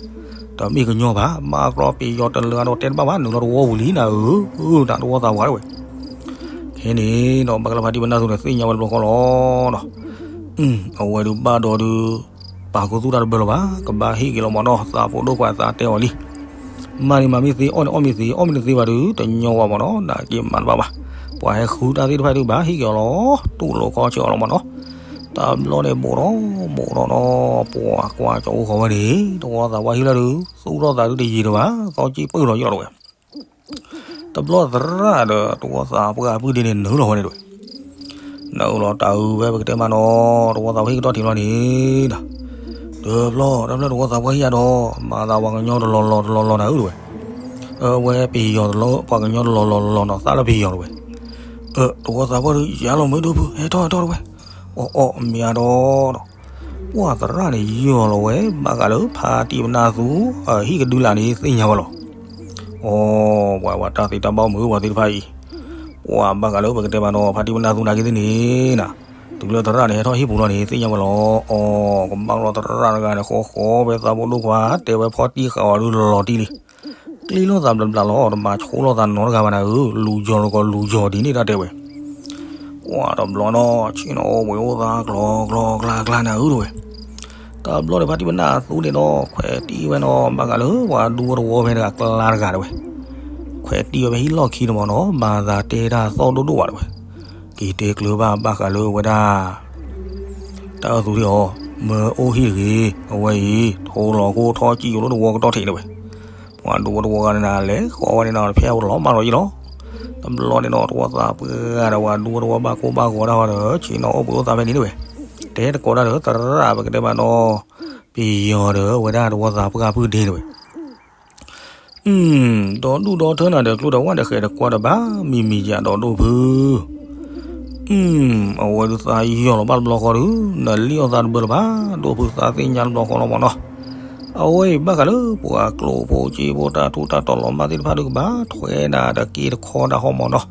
တမ့ၢ်ကညီဘၣ်, ဘၣ်ကျီပယီၤတလၢဒီးတဲတဘၣ်ဘၣ်, နုာ်လီၤတဝီပူၤလံနၤဧၢ, တၢ်တဝီသးပှၢ်တဲဝဲ. ခဲန့ၣ်ဒီး ဘၣ်ကလၢဖါတံၢ်ပနၢ်သူန့ၣ် သ့ၣ်ညါဝဲတဘျီဃီလီၤဒီး, အဝဲဒုးဘၣ်ဒီးဒုး ပာ်ခူသူၣ်တၢ်တဘၢလၢၤဘၣ်, ကဘၣ်ဟ့ၣ်က့ၤလီၤမးနီၤ, သးဖိဒိၣ်ခွါသးတဲအီၤလံ. မၤန့ၣ်မၤမ့ၢ်သ့, အီၣ်န့ၣ်အီၣ်မ့ၢ်သ့, အီၣ်မ့ၢ်တသ့ဘၣ်ဒုး တညီဝဲမးနီၤ, နာ်က့မၤတဘၣ်ဘၣ်. ပှၤဟဲဃုတၢ်သ့ၣ်တဖၣ်ဒုးဘၣ်ဟ့ၣ်က့ၤအီၤလီၤ, တူၢ်လိာ်ခီဆၢအီၤလီၤမးနီၤ. တဘျီန့ၣ်ဘိးထီၣ်ဘိးထီၣ်နီၤ, ပှၤကွၢ်ကၠီၤအိၣ်ဃီဝဲန့ၣ် တဝီသးပှၢ်ဟံၣ်လၢဒုး သူၣ်ထီၣ်သးဒုးတယံၤတဘၣ်, သီကံၢ်ပၢၢ်လီၤယံၤလီၤတဝဲ. တဘျီသရၣ်ဒီးတဝီသးပှၢ်အပုၢ်ဒ့န့ၣ် နုာ်လီၤဝဲန့ၣ်တဝဲ. နုာ်လီၤတၢ်အုးဝဲပကတဲမးနီၤ, တဝီသးပှၢ်ဟံၣ်ကတီၢ်ထံးလီၤန့ၣ်ဒီး, တဘျီ တဘျီတဝီသးပှၢ်ဟံၣ်ယါဒီး မၤသးပှၤကညီတလီၤလီၤတလီၤလီၤနၤဧၢတဝဲ. အဝဲပယီၤတလီၤ, ပှၤကညီတလီၤလီၤလီၤနီၤ, သးလၢပယီၤတဝဲ. အၢ တဝီသးပှၢ်ဒုး ယါလီၤမ့ၢ်ဒိၣ်ဖု ဟဲထီၣ်ဟဲထီၣ်တဝဲ. အီၣ်အီၣ်မ့ၢ်ယါဒီး ပှၤသရၣ်န့ၣ် ယီၤလီၤဝဲ ဘၣ်ဃးလၢဖါတံၢ်ပနၢ်သူ ဟံၣ်ကဒုလၢ်န့ၣ် သ့ၣ်ညါဝဲလီၤ. အီ ပှၤ ပှၤတၢ်သ့တၢ်ဘၣ်အိၣ်မုာ် ပှၤသ့ၣ်တဖၣ်အံၤ, ပှၤဘၣ်ဃးလၢပကတဲမးနီၤ ဖါတံၢ်ပနၢ်သူနာ်က့သ့ၣ်န့ၣ်နၤ, တုၤလၢသရၣ်န့ၣ် ဟဲထီၣ်ဟံၣ်ပူၤလီၤန့ၣ် သ့ၣ်ညါဝဲလီၤ. အီ ကဘၣ်လီၤသရၣ်တဂၤန့ၣ် ဃီဃီဝဲသးဖိဒိၣ်ခွါ တဲဝဲဖီတံၢ်ဃာ်အီၤဒုးလီၤတံၢ်လံ. ကျ့လိာ်သးဘျီဘျီလီၤ, တဘၣ်ဆိလိာ်သးနီတဂၤဘၣ်နၤဧၢ, လူၤယီၤတကီၢ်လူၤယီၤဒ်န့ၣ်တၢ်တဲဝဲ. ပှၤတဘျီဒီး ဆ့ၣ်နီၤအိၣ်ဘှံးအိၣ်သါကျီကျီကျါကျါနၤဧၢတဲဝဲ. တဘျီဒီး ဖါတံၢ်ပနၢ်သူန့ၣ်ဒီး ခွဲးတံၢ်ဝဲနီၤ ဘၣ်ဃးလၢပှၤဒူဖိတဝီဖဲတဂၤကျါတဂၤတဲဝဲ. ခွဲးတံၢ်ဝဲဖဲဟံၣ်လီၢ်ခံန့ၣ်မ့ၢ်နီၤ, ဘၣ်သးတဲတၢ်သီၣ်ဒိၣ်ဒိၣ်ဘၣ်တဲဝဲ. က့ၤတဲကျၢၤဘၣ်ဘၣ်ဃးလၢဝဲဒၣ် တၢ်အၢသူဒံးအီၤ, မၢအိၣ်ဟံၣ်တဂ့ၤ, အဝဲအံၤ ထိလီၤခိၣ်ထီၣ်ကံၣ်ယိာ်လၢတဝီကတီၢ်ထံးတဲဝဲ. ပှၤဒူဖိတဝီဂၤန့ၣ်နၤ လဲၤဃီဝဲန့ၣ်နီၤ တဖဲအလီၤမၢ်လီၤယံလီၤ. တဘျီန့ၣ်နီၤ တဝီသးပှၢ်ဂၤဒီးပှၤဒူဖိတဝီဘၣ်ကိၢ်ဘၣ်ဂီၤတၢ်ဃီဒီး ဆ့ၣ်နီၤအိၣ်ဘှံးအိၣ်သါဖဲန့ၣ်တဲဝဲ. တဲတကိးတၢ်ဒီး သရၣ်ပကတဲဘၣ်နီၤ, ပယီၤဒီးဝဲဒၣ်တဝီသးပှၢ်ပုၢ်ဒ့တဲဝဲ. ဒီဒူၣ်ဒီထၢနၤဒီး ကျိဒီးဝၣ်ဒီးဃဲးတကွၢ်ဒီးဘၣ် မံၤမံၤယၤဒီးဒိၣ်ဖု အဝဲဒုးသးယီၤလီၤဘၣ်တဘျီဃီဒီး နလံၣ်အီၣ်သးတဘၢလၢၤဘၣ်, ဒိၣ်ဖုသးသ့ၣ်ညါတဘျီဃီလီၤမ့ၢ်နီၤ. အဝဲအံၤဘၣ်ဃးလၢပှၤကျိၣ်ဖိစ့ဖိတၢ်ထူးတၢ်တီၤလီၤမၢ်သ့ၣ်တဖၣ်ဒီးကဘၣ်ထွဲဒၣ်ဒီးက့တခီတၢ်ဃီမ့ၢ်နီၤ.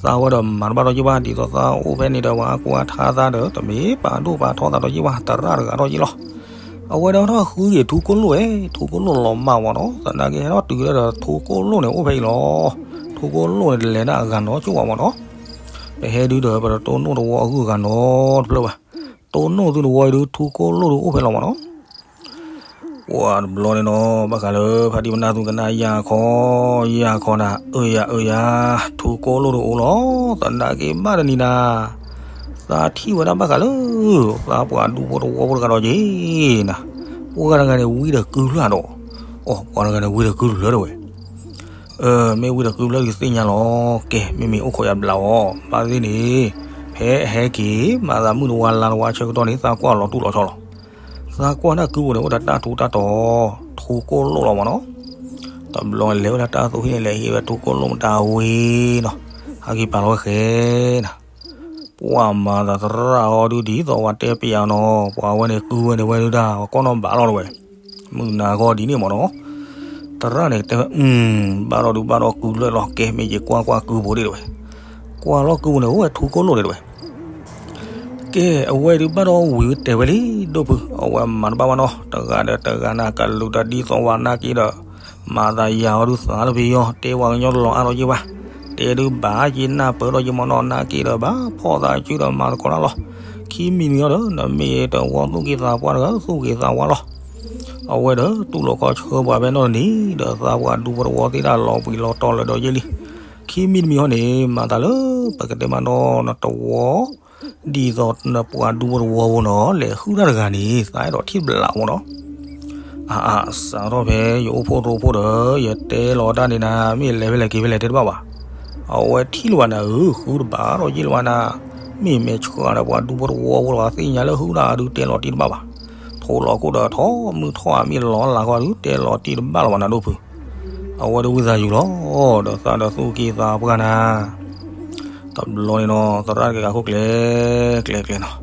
သးဝဲဒီးမၤတဘၣ်ဒီးက့ဘၣ် ဒ်သိးသးအိၣ်ဖဲန့ၣ်ဒီးပှၤအါကိၢ်အါထါသးဒီး တမ့ၢ်ပာ်ဒိၣ်ပာ်ထီသးဒီးက့ဘၣ် သရၣ်တဂၤထီၣ်က့လီၤ. အဝဲဒီးထီၣ်ဃုက့ၤထူကိၣ်လိၣ်ဝဲ, ထူကိၣ်လိၣ်လီၤမၢ်မ့ၢ်နီၤ, သနာ်က့ဟဲထီၣ်တုၤလၢဒီးထူကိၣ်လိၣ်န့ၣ်အိၣ်ဖဲအံၤလီၤ. ထူကိၣ်လိၣ်န့ၣ်တလဲၤဒၣ်အဂၤနီတစိၢ်ဘၣ်မ့ၢ်နီၤ. ပဟဲဒုဒီးပတတိၢ်နီၣ်တဝီအဂုၤအဂၤနီတဖျၢၣ်ဘၣ်. တိၢ်နီၣ်သုတဝီအံၤဒုးထူကိၣ်လိၣ်ဒုးအိၣ်ဖဲလီၤမ့ၢ်နီၤ. ပှၤတဘျီန့ၣ်နီၤ ဘၣ်ဃးလၢ ဖါတံၢ်ပနၢ်သူကနၣ်ယၤခီ, ယၤခီနၤ, အၢယၤအၢယၤ, ထူကိၣ်လိၣ်ဒုးအိၣ်လီၤ. သနာ်က့ဘၣ်တနံၤနၤ သးထံၣ်ဝဲဒၣ်ဘၣ်ဃးလၢ သးပှၤဒူဖိတဝီဖိတဂၤဒီးက့ၤနၤ, ပှၤတဂၤန့ၣ်ဝံဒီးကုဖျၢၣ်ဒီး, အိ ပှၤတဂၤန့ၣ်ဝံဒီးကုတဖျၢၣ်တဲဝဲ. မ့ၢ်ဝံဒီးကုဖျၢၣ်ဒုးသ့ၣ်ညါလီၤ. ကဲ မ့မ့ၢ်အိၣ်ခိးယၤဘျးအီၤ ဘၣ်သ့ၣ်န့ၣ် ဖဲအဟဲက့ၤ မၤသးမုၢ်တဝါလါတဝါဆၢကတီၢ်န့ၣ် သးကွၢ်လီၤတူၢ်လီၤဆီလီၤ. သးကွၢ်တၢ်ကုပူၤန့ၣ် အိၣ်ဒီးတၢ်ထူးတၢ်တီၤ ထူကိၣ်လိၣ်လီၤမ့ၢ်နီၤ. တဘျီလဲၤဝဲဒၣ်တၢ်သူၣ်ဟံၣ်န့ၣ် လဲၤဟံးဝဲထူကိၣ်လိၣ်မတၤဝံၤနီၤ, ဟဲက့ၤပာ်လီၤဝဲဃဲနၤ. ပှၤမၤသးသရၣ်အီၤဒုးဒ်သိးဝဲတဲပယၤနီၤ, ပှၤဝဲန့ၣ်ကုဝဲန့ၣ်ဝဲဒၣ် ပှၤကီၢ်နီၣ်ဘးလီၤတဲဝဲ. မုၢ်နၤဂီၢ်ဒ်န့ၣ်မ့ၢ်နီၤ. သရၣ်န့ၣ်တဲဝဲ, ဘၣ်ဒီးဒုးဘၣ်ဒီးကုလၢာ်လီၤ. ကဲ မ့ၢ်ယကွၢ်ကွၢ်ကုပူၤဒၣ်တဲဝဲ. ကွၢ်လီၤကုပူၤန့ၣ် အိၣ်ဝဲထူကိၣ်လိၣ်တဲဝဲ. ကဲ အဝဲဒုးဘၣ်ဒီးဝံၤဝဲတဲဝဲလံ ဒိၣ်ဖု, အဝဲမၤတဘၣ်ဘၣ်နီၤ, တဂၤဒီးတဂၤနၤ ကလူၤတၢ်ဒ်သိးဝဲနာ်က့ဒီး မၤသးယၤအီၤဒုးသးလၢပယီၤ တဲဝဲကညီတလီၤအါထီၣ်က့ဘၣ်. တဲဒုးဘၣ်က့နၢ်ပၢၢ်ထီၣ်က့မ့ၢ်နီၤ, နာ်က့ဒီးဘၣ်ဖီၣ်သးစုဒီးမၤသကိးတၢ်လီၤ. ခံမံၤတမံၤအံၤဒီး နမ့ၢ်တဝီသူၣ်က့သးပှၢ်တဂၤ သူၣ်က့သးဝါလီၤ. အဝဲဒီးတူၢ်လိာ်ခီဆၢပှၤဖဲနီၣ်တနံၤဒီး သးပှၢ်ဒူဖိတဝီသ့ၣ်တၢ်လီၤဘှံးလီၤတီၤလၢာ်ဒီးယဲၢ်လံ. ခံမံၤတမံၤအံၤန့ၣ် မၤသးလၢပကတဲမ့ၢ်နီၤ နတဝီ ဒ်သိးနပှၤဒူဖိတဝီဖိနီၤ လဲၤဟုၣ်တၢ်တဂၤန့ၣ် သးအဲၣ်ဒိးထံၣ်တဘျးမ့ၢ်နီၤ. အါအါ စးထီၣ်ဖဲယအိၣ်ဖှိၣ်ရိဖှိၣ်ဒီး ယတဲလီၤတၢ်န့ၣ်နၤ မ့ၢ်လဲၤဖဲလဲၣ်က့ၤဖဲလဲၣ်တဲတဘၣ်ဘၣ်. အဝဲထံၣ်လၢၤဘၣ်နၤဧၢ ဃုတဘၣ်ဒီးယဲၢ်လၢၤဘၣ်နၤ, မ့ၢ်မဲာ်ဆှးဒီးပှၤဒူဖိတဝီဖိလီၤ သ့ၣ်ညါလၢဟုၣ်တၢ်အဒုးတဲလီၤတံၢ်တဘၣ်ဘၣ်. ထိလီၤခိၣ်ဒီးထီၣ်မုၢ်ထီၣ်အမ့ၢ်လီၤလၢ်ဃီဒုးတဲလီၤတံၢ်တဘၣ်လၢၤဘၣ်နၤဒိၣ်ဖု. အဝဲဒၣ်ဝံသးစူၤလီၤ, ဒီးသးဒီးသူၣ်က့သးပှၢ်နၤ တဘျီန့ၣ်နီၤ သရၣ်တဂၤဃိကျဲ ကျဲကျဲနီၤ.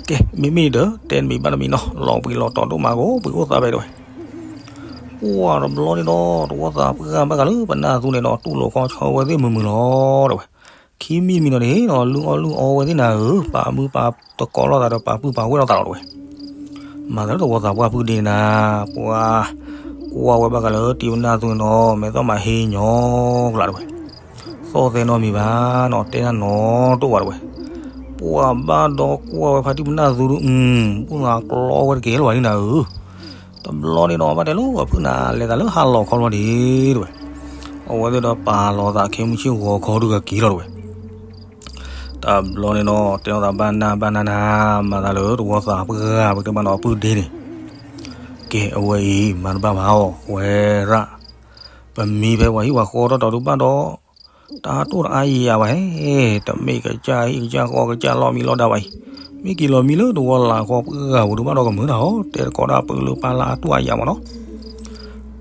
ကဲ မ့မ့ၢ်ဒီး တဲတမံၤဘၣ်တမံၤနီၤ လီၤဘှံးလီၤတီၤဒိၣ်မးကိး ဘှံးအိၣ်သးဖဲတဲဝဲ. ပှၤတဘျီန့ၣ်နီၤ တဝီသးပှၢ်ဘၣ်ဃးလၢပနၢ်သူန့ၣ်နီၤ တူၢ်လိာ်ခီဆၢဝဲသ့ၣ်မုာ်မုာ်လီၤတဲဝဲ. ခံမံၤတမံၤနီၤန့ၣ်နီၤ လုၢ်အီၣ်လုၢ်အီဝဲသ့ၣ်နၤဧၢ ပာ်မုာ်ပာ်သကိးလိာ်သးဒီးပာ်ပုၢ်ပာ်ဝဲၢ်လိာ်သးလီၤတဲဝဲ. မၤသးလၢတဝီသးပှၢ်ပုၢ်ဒ့နၤ ပှၤကွၢ်ဝဲဘၣ်ဃးလၢတံၢ်ပနၢ်သူန့ၣ်နီၤ မဲာ်သီၣ်မၤဟ့ညီကျါတဲဝဲ. သီၣ်သဲနီတမံၤဘၣ်နီၤ တဲတၢ်နီတအိၣ်ဘၣ်တဲဝဲ. ပှၤဘၣ်ဒီးကွၢ်ဝဲဖါတံၢ်ပနၢ်သူဒုး အု ဘူၣ်သးကျီဝဲတကဲလၢၤဘၣ်န့ၣ်နၤဧၢ. တဘျီန့ၣ်နီၤ ဘၣ်တဲလၢအဖုၣ်နၤ လဲၤသးလၢဟါလီၤခီလီၤဒ့တဲဝဲ. အဝဲသ့ၣ်ဒီးပာ်လီၤသးခဲမုၢ်ဆ့ၣ်ဂီၤခီဒုးကက့ၤလီၤတဲဝဲ. တဘျီန့ၣ်နီၤ တဲလီၤသးဘၣ်နၢ်ဘၣ်နၢ်နၤ မၤသးလၢတဝီသးပှၢ် ပကတဲမ့ၢ်နီၤအပုၢ်ဒ့န့ၣ် ကဲ အဝဲအံၤ မၤတဘၣ်ဘၣ်အီၤ ဝဲရၣ်, ပမံဖဲပှၤဟံၣ်ပှၤဃီထီၣ်တီၤဒုးဘၣ်ဒီး တၢ်တိၢ်တအါယံာ်ယံာ်ဘၣ်ဟဲ, တမ့ၢ်ကစၢ်ဟံၣ်ကစၢ်ဃီကစၢ်လီၢ်မံလီၢ်ဒါဘၣ်အံၤ, မ့ၢ်က့ၤလီၤမံလၢတဝီလၢ်ဃီပှၢ်ပူၤဒုးဘၣ်ဒီးကမုာ်တၢ်အီၤ တဲတကိးတၢ်ပၢလၢပၢ်လၢအတိၢ်အါယံာ်မ့ၢ်နီၤ.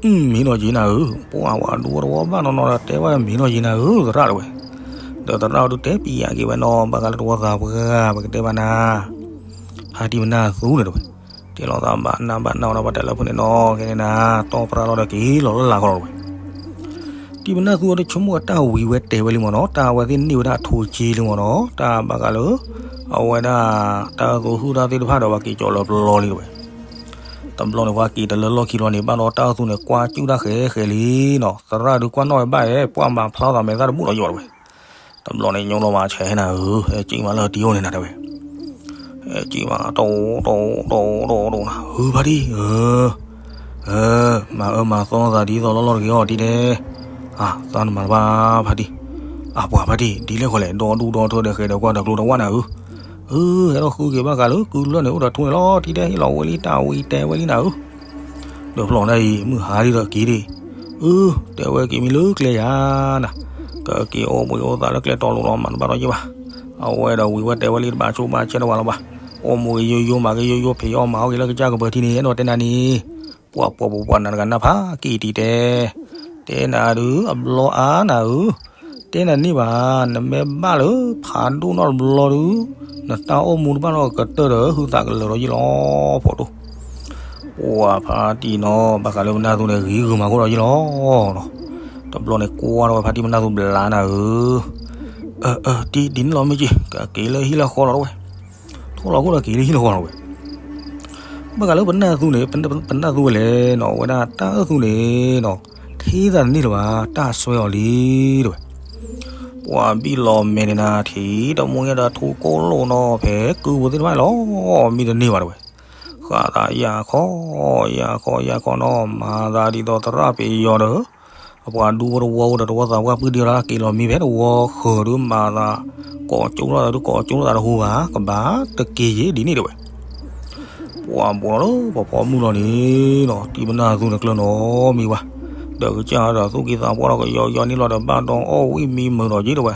အု မ့ၢ်နီၤက့ၤနၤဧၢ, ပှၤဝဲဒူဖိတဝီဘၣ်နီၤနီၤဒီးတဲဝဲမ့ၢ်နီၤက့ၤနၤဧၢ သရၣ်တဲဝဲ. ဒီးသရၣ်အီၤဒုးတဲပျးက့ၤဝဲနီၤ ဘၣ်ဃးလၢတဝီသးပှၢ် ပကတဲဘၣ်နၤ ဖါတံၢ်ပနၢ်သူန့ၣ်တဲဝဲ. တဲလီၤသးဘၣ်နၢ်ဘၣ်နၢ်အီၤဒီး ဘၣ်တဲလၢဖုန့ၣ်နီၤ ခဲန့ၣ်နၤ တီၢ်ပြၢ်လီၤဒီးက့ၤလီၤလၢလၢ်ဃီလီၤတဲဝဲ. တံၢ်ပနၢ်သူအီၤဒုးဆိကမိၣ်အတၢ်ဝံၤဝဲတဲဝဲလံမ့ၢ်နီၤ, တၢ်အဝဲသ့ၣ်န့ၢ်ဝဲဒၣ်အထိၣ်က့လံမ့ၢ်နီၤ, တၢ်ဘၣ်ဃးလၢ အဝဲဒၣ် တၢ်သူၣ်ဟုၣ်တၢ်သ့ၣ်တဖၣ်ဒီး ပှၤက့ၤကၠီၤလၢပျီလံတဲဝဲ. တဘျီန့ၣ် ပှၤက့ၤတလၢလီၢ်ခံလီၤန့ၣ် ဘၣ်ဒီးတၢ်အၢၣ်သူန့ၣ် ကွၢ်ကၠူၣ်တၢ်ဃဲးဃဲးလံနီၤ, သရၣ်ဒုးကွၢ်နီၣ်ဝဲဘၣ်ဧဲ, ပှၢ်မၤဖျါသးမဲာ်သၣ်တဘူၣ်လီၤယိာ်တဝဲ. တဘျီန့ၣ် ညိလီၤမးဆဲးနၤဧၢ, ဟဲကံၣ်မးလၢတံၤအိၣ်န့ၣ်နၤတဲဝဲ, ဟဲကံၣ်မး တအိၣ်တအိၣ်တအိၣ်တအိၣ်နၤ, ဟုဖါတံၢ်ဧၢ, မၤအၢမၤသီသးဒ်သိးလီၢ်လီၢ်တဂ့ၤအီၤတံၤတဲ, အသးနမၤတဘၣ်ဖါတံၢ်, အပှၤဖါတံၢ် ဒ်လဲၣ်ဃီလဲၣ် ဒီဒူၣ်ဒီထၢဒီးဃဲးဒီးကွၢ်ဒီးကျိၤတဝၣ်နၤဧၢ, ဟဲထီၣ်ဃုက့ၤဘၣ်ဃးလၢကုလၢၢ်န့ၣ် အိၣ်ဒီးထူန့ၣ်လီၤတံၤတဲ, ဟ့ၣ်လီၤဝဲလံတၢ်ဝံၤတဲဝဲလံနၤဧၢ. ဒီးဖျီၣ်နၤအံၤ မုၢ်ဟါလံဒီးက့ၤဒံး, အၢ တဲဝဲက့ၤမံလၢကျဲယၤနၤ, ကက့ၤအိၣ်ဘှံးအိၣ်သးလၢကျဲတီလိၤလီၤ မၤတဘၣ်ဒီးယ့ၢ်ဘၣ်, အဝဲဒီးဝံၤဝဲတဲဝဲလံတဘၣ်ဆိဘၣ်ဆဲးတဝၤလီၤဘၣ်, အိၣ်မူဂ့ၤယိယိ မၤဂ့ၤယိယိ ဖံးအီၣ်မၤအီၣ်ဂ့ၤလၢကစၢ်ကပၢၤထံန့ၣ် အဲၣ်ဒိးတဲနၤန့ၣ်, ပှၤပှၤပှၤပှၤနၤတဂၤနၢ်ဖးက့ၤတံၤတဲ, တဲနၤဒုးအဘျီအါနၤဧၢ, တဲနၤန့ၢ်ဘၣ်, နမ့ၢ်ဘၣ်လၢဖးဒိၣ်နီတဘျီဒုး, နတၢ်အိၣ်မူတဘၣ်နီတကတၢၢ်ဒီး ဟုသးကလၢာ်ဒီးယ့ၢ်လီၤ ဖီဒိၣ် ပှၤဖါတံၢ်နီၤ ဘၣ်ဃးလၢပနၢ်သူန့ၣ် ဂ့ၤဂုာ်မၤဃိဒီးယ့ၢ်လီၤနီၤ, တဘျီန့ၣ်ကွၢ်ထီၣ်ဝဲဖါတံၢ်ပနၢ်သူဘျးနၤဧၢ, အၢ တံၤဒ်န့ၣ်လီၤမ့ၢ်က့ၤ ကက့ၤလၢဟံၣ်လၢဃီလီၤတဝဲ, ထိၣ်လီၤခိၣ်ဒီးက့ၤလၢဟံၣ်လၢဃီလီၤဝဲ ဘၣ်ဃးလၢပနၢ်သူန့ၣ် ပနၢ်သူဝဲလဲၣ်နီၤ အဝဲဒၣ်တၢ်အၢၣ်သူန့ၣ်နီၤ, ထံသးတန့ၢ်လၢၤဘၣ် တၢ်စွဲအီၤလံတဝဲ, ပှၤဘံၣ်လီၤမဲာ်န့ၣ်နၤ ထံၣ်တမူယဲဒီးထူကိၣ်လိာ်နီၤ ဖဲကုပူၤသ့ၣ်တဖၣ်လီၤ, မ့ၢ်တန့ၢ်ဘၣ်တဝဲ, ဃၣ်သးယၤခီ, ယၤခီယၤခီနီၤ မၤသးဒ်သိးသရၣ်ပယီၤဒီး အပှၤဒူဖိတဝီအိၣ်ဒီးတဝီသးပှၢ်ပုၢ်ဒ့လီၤ က့ၤလီၤမံဖဲတဝီဃၢၤဒုးမၤသး, ကိးကၠိလိာ်သးဒုးကိးကၠိလိာ်သးတဟူဘၣ် ကဘၣ်တက့ၤယ့ၢ်ဒ်န့ၣ်တဝဲ ပှၤဘူးလီၤလၢပဖီမုၢ်လီၤန့ၣ်နီၤ တံၤပနၢ်သူန့ၣ်ကျၢၢ်နီၤမံဝဲ, ဒီးကစၢ်ဒီးသူၣ်ကံၢ်သးပှၢ်ဒီးကယီကယီန့ၣ်လီၤဒီးဘၣ်ဒီးအီၣ်ဝံၣ်မံမုာ်ဒီးက့ၤတဝဲ,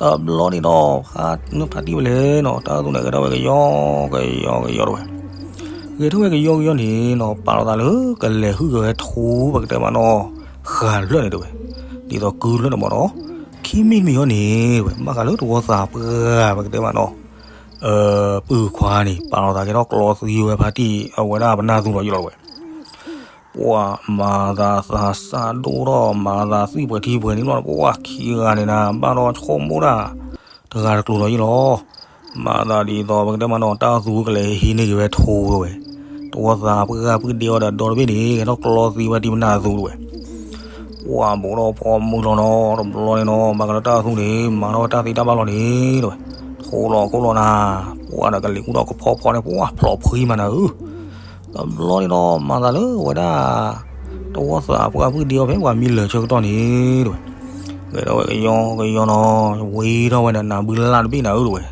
တဘျီန့ၣ်ဒီး ဖါတံၢ်ဝဲလဲၣ်နီၤ တၢ်အၢၣ်သူန့ၣ်ဂဲၤထီၣ်ဝဲကယီကယီကယီတဝဲ, ဂဲၤထီၣ်ဝဲကယီကယီန့ၣ်နီၤ ပာ်လီၤသးလၢကလဲၤဟုၣ်က့ၤဝဲထူပကတဲမးနီၤ, ဃာ်ဖျၢၣ်န့ၣ်တဝဲ, ဒ်သိးကုဖျၢၣ်န့ၣ်မးနီၤ, ခံမံၤတမံၤအံၤန့ၣ်တဝဲ ဘၣ်ဃးလၢတဝီသးပှၢ်ပကတဲမးနီၤ ပုၢ်ခွါန့ၣ် ပာ်လီၤသးကဲထီၣ်ကျီသံဝဲဖါတံၢ်အဝဲဒၣ်ပနၢ်သူလီၤယ့ၢ်လီၤတဝဲ, ပှၤမၤသးသးစၢ်ဒိၣ်ထီၣ် မၤသးသွံၣ်ပှဲၤထံပှဲၤန့ၣ်လီၤ ပှၤခံဂၤန့ၣ်နၤ ဘၣ်ဒီးဆိကမိၣ်ဒၣ် တဂၤတကျိၤလီၤယ့ၢ်လီၤ, မၤသးဒ်သိးပကတဲမးနီၤ တၢ်အၢၣ်သူကလဲၤဟံးန့ၢ်က့ၤဝဲထူတဝဲ, တဝီသးပှၢ်ပုၢ်ဒ့အီၤဒီးဒီတဘ့ၣ်န့ၣ် ကဲထီၣ်ကျီသံဝဲတံၤပနၢ်သူတဝဲ ပှၤဘူးထီၣ်ဖီမုၢ်လီၤနီၤ တဘျီန့ၣ်နီၤ ဘၣ်ဃးလၢတၢ်အၢၣ်သူန့ၣ် မၤထီၣ်ဝဲတၢ်သ့တၢ်ဘၣ်လီၤန့ၣ်တဝဲ, ထိလီၤခိၣ်လီၤနၤ, ပှၤဒီးကလံၤအူဒီးကဖီဖီန့ၣ် ပှၤဖျိးဖှံမးနၤဧၢ, တဘျီန့ၣ်နီၤ မၤသးလၢအဝဲဒၣ် တဝီသးပှၢ်ပုၢ်ဒ့အီၤဖဲပှၤမံလၢာ်ဆၢကတီၢ်န့ၣ်တဝဲ, ဂဲၤထီၣ်ဝဲကယီကယီနီၤ ဝံထီၣ်ဝဲဒီးနးဘုလၢ်တဘ့ၣ်နၤဧၢတဝဲ,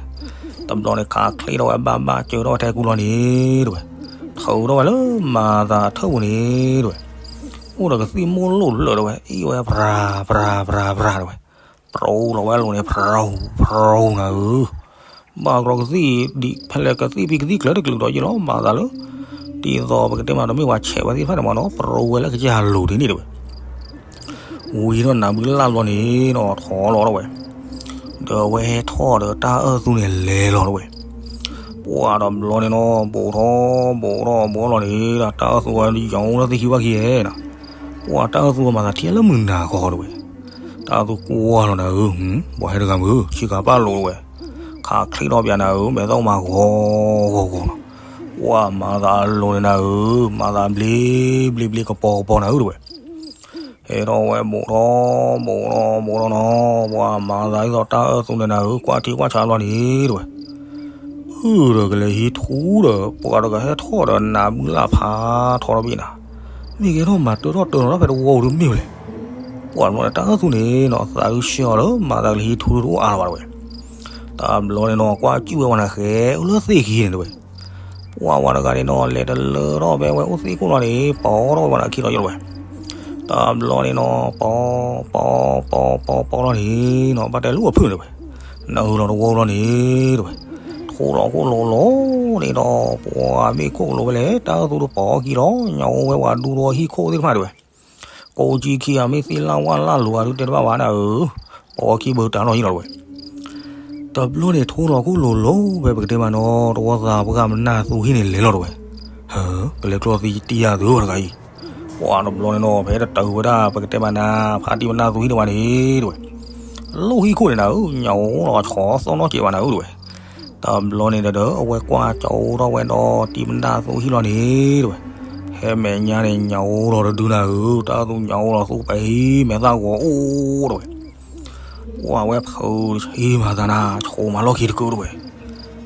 တဘျီန့ၣ်ခးချ့ထီၣ်ဝဲဘၣ်ဘၣ်စၢထီၣ်ဝဲထဲကူလီၤန့ၣ်တဝဲ, ထုးထီၣ်ဝဲလၢမၤသးထၢၣ်ပူၤန့ၣ်တဝဲ, အိၣ်ဒီးကသံၣ်မိၢ်လိၣ်လၢာ်တဝဲ အ့ၣ်ဝဲပြၤပြၤပြၤပြၤတဝဲ, ပြၤလီၤဝဲအလိၤန့ၣ် ပြၤ ပြၤနၤဧၢ, ဘၣ်တြီကသံၣ်ဒ်ဖဲလဲၣ်ကသံၣ်ဖံးကသံၣ်ကျၢၤတကလုာ်ဒီးယ့ၢ်လီၤ မၤသးလၢ ဒ်သိးပကတဲမးတမ့ၢ်ပှၤဆဲးဝဲသ့ၣ်တဖၣ်န့ၣ်မးနီၤ ပြၤဝဲလၢကစၢ်လိၤဒ်န့ၣ်တဝဲ ဝံၤထီၣ်နးဘုလၢ်ဘျီန့ၣ်နီၤ ထီၣ်လီၤတဝဲ, ဒီးအဝဲဟဲထီၣ်ဒီးတၢ်အၢၣ်သူန့ၣ်လဲၤလီၤတဝဲ, ပှၤဒီးဘျီန့ၣ်နီၤ ဘူးထီၣ်ဘူးထီၣ်ဘူးလီၤန့ၣ်ဒီး တၢ်အၢၣ်သူဝဲယီၤအိၣ်လၢသ့ၣ်ခံဝၣ်ခံဧဲနီၤ, ပှၤတၢ်အၢၣ်သူဝဲမၤသးထံလၢမုၢ်နၤဃီတဝဲ, တၢ်အၢၣ်သူကွၢ်လီၤနၤဧၢ, ပှၤဟဲတဂၤမုၢ် ဆ့ကၤပၣ်လိာ်တဝဲ, ခးချ့ထီၣ်ပၠးနၤဧၢ မဲာ်သၣ်မၤဂီၤဂီၤဂီၤနီၤ, ပှၤမၤသးအလိၤန့ၣ်နၤဧၢ, မၤသးဘျ့ဘျ့ဘျ့ကပီၤကပီၤနၤဧၢတဝဲ ဟဲထီၣ်ဝဲဘူးထီၣ်ဘူးထီၣ်ဘူးထီၣ်နီၤ, ပှၤမၤသးဒ်သိးတၢ်အၢၣ်သူန့ၣ်နၤဧၢ, ကွၢ်ထံကွၢ်ဆးဘျီန့ၣ်တဝဲ, အုၣ်ဒီးကလဲၤဟံးထူဒီး ပှၤဒီးကဟဲထီၣ်ဒီးနးဘုလၢ်ဖးထီထီၣ်တဘ့ၣ်နၤ, မ့ၢ်ကဲထီၣ်မၤတၢထီၣ်တၢနီၤ ဖဲတဝီပူၤဒုးမ့ၢ်ဝဲလဲၣ်, ပှၤဘျီန့ၣ်တၢ်အၢၣ်သူန့ၣ်နီၤ သးအုးဆှၢအီၤလၢမၤသးကလဲၤဟံးထူတအိၣ်အါလၢၤဘၣ်တဝဲ, တဘျီန့ၣ်နီၤ ကွၢ်ကၠူၣ်ဝဲဝဲနၤဃဲ အိၣ်လၢသ့ၣ်ခံန့ၣ်တဝဲ ပှၤဝဲတဂၤန့ၣ်နီၤ လဲၤတလၢထီၣ်ဖဲဝဲအိၣ်သ့ၣ်ခိၣ်လီၤန့ၣ် ပီထီၣ်ဝဲဝဲနၤခံလီၤယိာ်လီၤဝဲ, တဘျီန့ၣ်နီၤ ပီ ပီ ပီ ပီ ပီလီၤန့ၣ်နီၤ ဘၣ်တဲလၢအဖုၣ်န့ၣ်ဝဲ, နၢ်ဟူလီၤတဝီလီၤန့ၣ်တဝဲ, ထိၣ်လီၤခိၣ်လိၤလိၤန့ၣ်ဒီး ပှၤမ့ၢ်ခိၣ်ကလိၤဝဲလဲၣ် တၢ်အၢၣ်သူတပီခံလီၤ ညါအိၣ်ဝဲပှၤဒူဒီးဟံၣ်ခိၣ်သ့ၣ်တဖၣ်တဝဲ ကိးကံခံဂၤမ့ၢ်သ့ၣ်လၢ်ဝၣ်လၢ်လိၤဂၤဒုးတဲတဘၣ်ဘၣ်နၤဧၢ, ပီခံဘၢတၢ်လီၤဟံၣ်လီၤတဝဲ, တဘျီန့ၣ်ထိၣ်လီၤခိၣ်လိၤလိၤဖဲပကတဲမးနီၤ တဝီသးပှၢ်ပနၢ်သူဟံၣ်န့ၣ်လဲၤလီၤတဝဲ, ဟၢ ကလဲၤကျီသံတံၢ်ယၤသုဝဲတဂၤအံၤ, ပှၤတဘျီန့ၣ်နီၤ ဖဲတတၢၢ်ဝဲဒၣ် ပကတဲမးနၤ ဖါတံၢ်ပနၢ်သူဟံၣ်န့ၣ်ဝဲန့ၣ်တဝဲ, လိၣ်ဟံၣ်ခိၣ်န့ၣ်နၤဧၢ ညါအိၣ်လီၤဆီသီၣ်နီၣ်ကဲးဘၣ်နၤဧၢတဝဲ, တဘျီန့ၣ်ဒီး အဝဲကွၢ်ကၠီထီၣ်ဝဲဒီးတံၢ်ပနၢ်သူဟံၣ်လီၤန့ၣ်တဝဲ, ဟဲမဲာ်ညါန့ၣ် ညၣ်အိၣ်ဒီးတဒုနၤဧၢ, တၢ်သူညၣ်အိၣ်ဒီးသူပဟံးမဲာ်သၣ်ဂီၤအိၣ်တဝဲ, ပှၢ်ဝဲဖုးဆံမၤသးနၤ ဆိးမၤလီၢ်ခံတကုတဝဲ,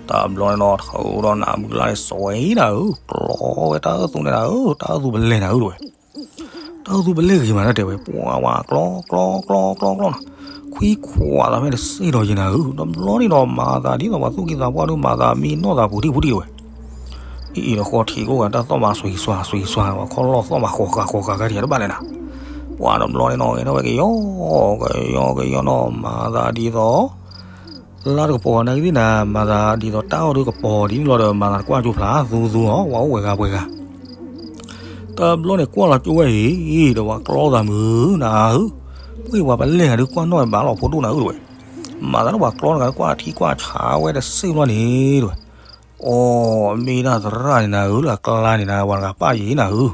တဘျီန့ၣ်နီၤ ထုးဒီးနးမုၢ်လၢ်န့ၣ် စီၤဝဲအံၤနၤဧၢ, ကျီဝဲတၢ်အၢၣ်သူန့ၣ်နၤဧၢ, တၢ်အၢၣ်သူပလဲၢ်နၤဧၢတဝဲ တၢ်အၢၣ်သူပလဲၢ်ဂ့ၤမးတၢ်တဲဝဲ, ပှၢ်ဝဲကျီကျီကျီကျီကျီနီၤ, ခွံခွးသးဖဲတစ့ၣ်ဒီးယနၤဧၢ, တဘျီန့ၣ်နီၤ မၤသးဒ်သိးပှၤသူၣ်ကံၢ်သးပှၢ်ဒုးမၤသးမံနီၢ်သးပူၤထံၣ်ပူၤထံၣ်တဝဲ, အံၤအံၤတဃီထံးကိးဂၤတၢ်သီၣ်မၤစွံစွါစွံစွါ ခီလီၢ်သီၣ်မၤဃီၤဃာ်ဃီၤဃာ်ကါထံးတဘၣ်လဲၣ်နၤ, ပှၢ်တဘျီန့ၣ်နီၤ ဂဲၤထီၣ်ဝဲကယီကယီကယီနီၤ မၤသးဒ်သိး လါတကပီၤနၤကသံၣ်နၤ မၤသးဒ်သိးတၢ်အီၣ်ဒုးကပီၤဒ်န့ၣ်လီၤဒီး မၤသးတကွၢ်ကၠိဖျါသူသူအီၤ ပှၤအိၣ်ဝဲဂၤပှဲၤဂၤ တဘျီန့ၣ်ကွၢ်လီၤကၠိဝဲအံၤ ဒီးပှၤကျီသးမုာ်နၤဧၢ, ပှၤပလဲၢ်ဂၤဒုးကွၢ်နီၣ်ဘၣ်လီၤဖိဒိၣ်နၤဧၢတဝဲ, မၤသးလၢပှၤကျီတဂၤကွၢ်ထံကွၢ်ဆးဝဲတစ့ၣ်ဘျီန့ၣ်တဝဲ, အိ မ့ၢ်ဒၣ်သရၣ်န့ၣ်နၤဧၢ လၢအကျါန့ၣ်နၤ ပှၤတဂၤပၣ်ယံၤနၤဧၢ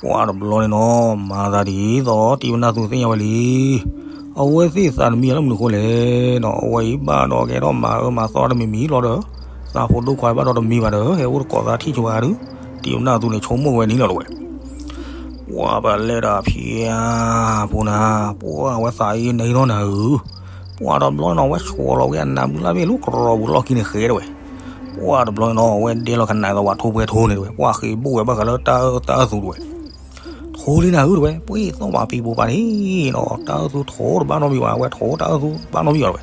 ပှၢ်တဘျီန့ၣ်နီၤ မၤသးဒ်သိး တံၤပနၢ်သူသ့ၣ်ညါဝဲလံ, အဝဲသ့ၣ်သးတမံအလၢမနုၤအဃိလဲၣ်နီၤ, အဝဲအံၤဘၣ်ဒီးကဲထီၣ်မၤအၢမၤသီတမံၤမံၤလီၤဒီး, သးဖိဒိၣ်ခွါဘၣ်ဒီးတမံၤဘၣ်ဒီး ဟဲအိၣ်တကိးသးထံၣ်ဆိဂၤဒုး, တံၤပနၢ်သူန့ၣ်ဆိကမိၣ်ဝဲန့ၣ်လီၤတဝဲ, ပှၢ်ပလဲၢ်ဒီးဖံးဧါ, ဖိနၤ, ပှၢ်ဝဲသးအံၤန့ၣ်နီၤနၤဧၢ, ပှၢ်တဘျီန့ၣ်နီၤ အဝဲဆိးလီၤဝဲအနးဘုလၢ်ဘ့ၣ်လၢကရီပူၤလီၢ်ခံန့ၣ်ဃဲတဝဲ ပှၢ်တဘျီန့ၣ်နီၤ အဝဲဒဲလီၤကနၣ်အသးဝးထိပှဲၤထိန့ၣ်တဝဲ, ပှၢ်ဃ့ဘိၣ်ဝဲဘၣ်ဃးလၢတၢ်အၢၣ်တၢ်အၢၣ်သူတဝဲ, ထိလံနၤဧၢတဝဲ, ပှ့ၤသီၣ်ဘၣ်ပံၤပိာ်ပၤန့ၣ်နီၤ တၢ်အၢၣ်သူထိတဘၣ်နီတမံၤဘၣ်, အဝဲထိတၢ်အၢၣ်သူဘၣ်နီတမံၤဘၣ်တဝဲ,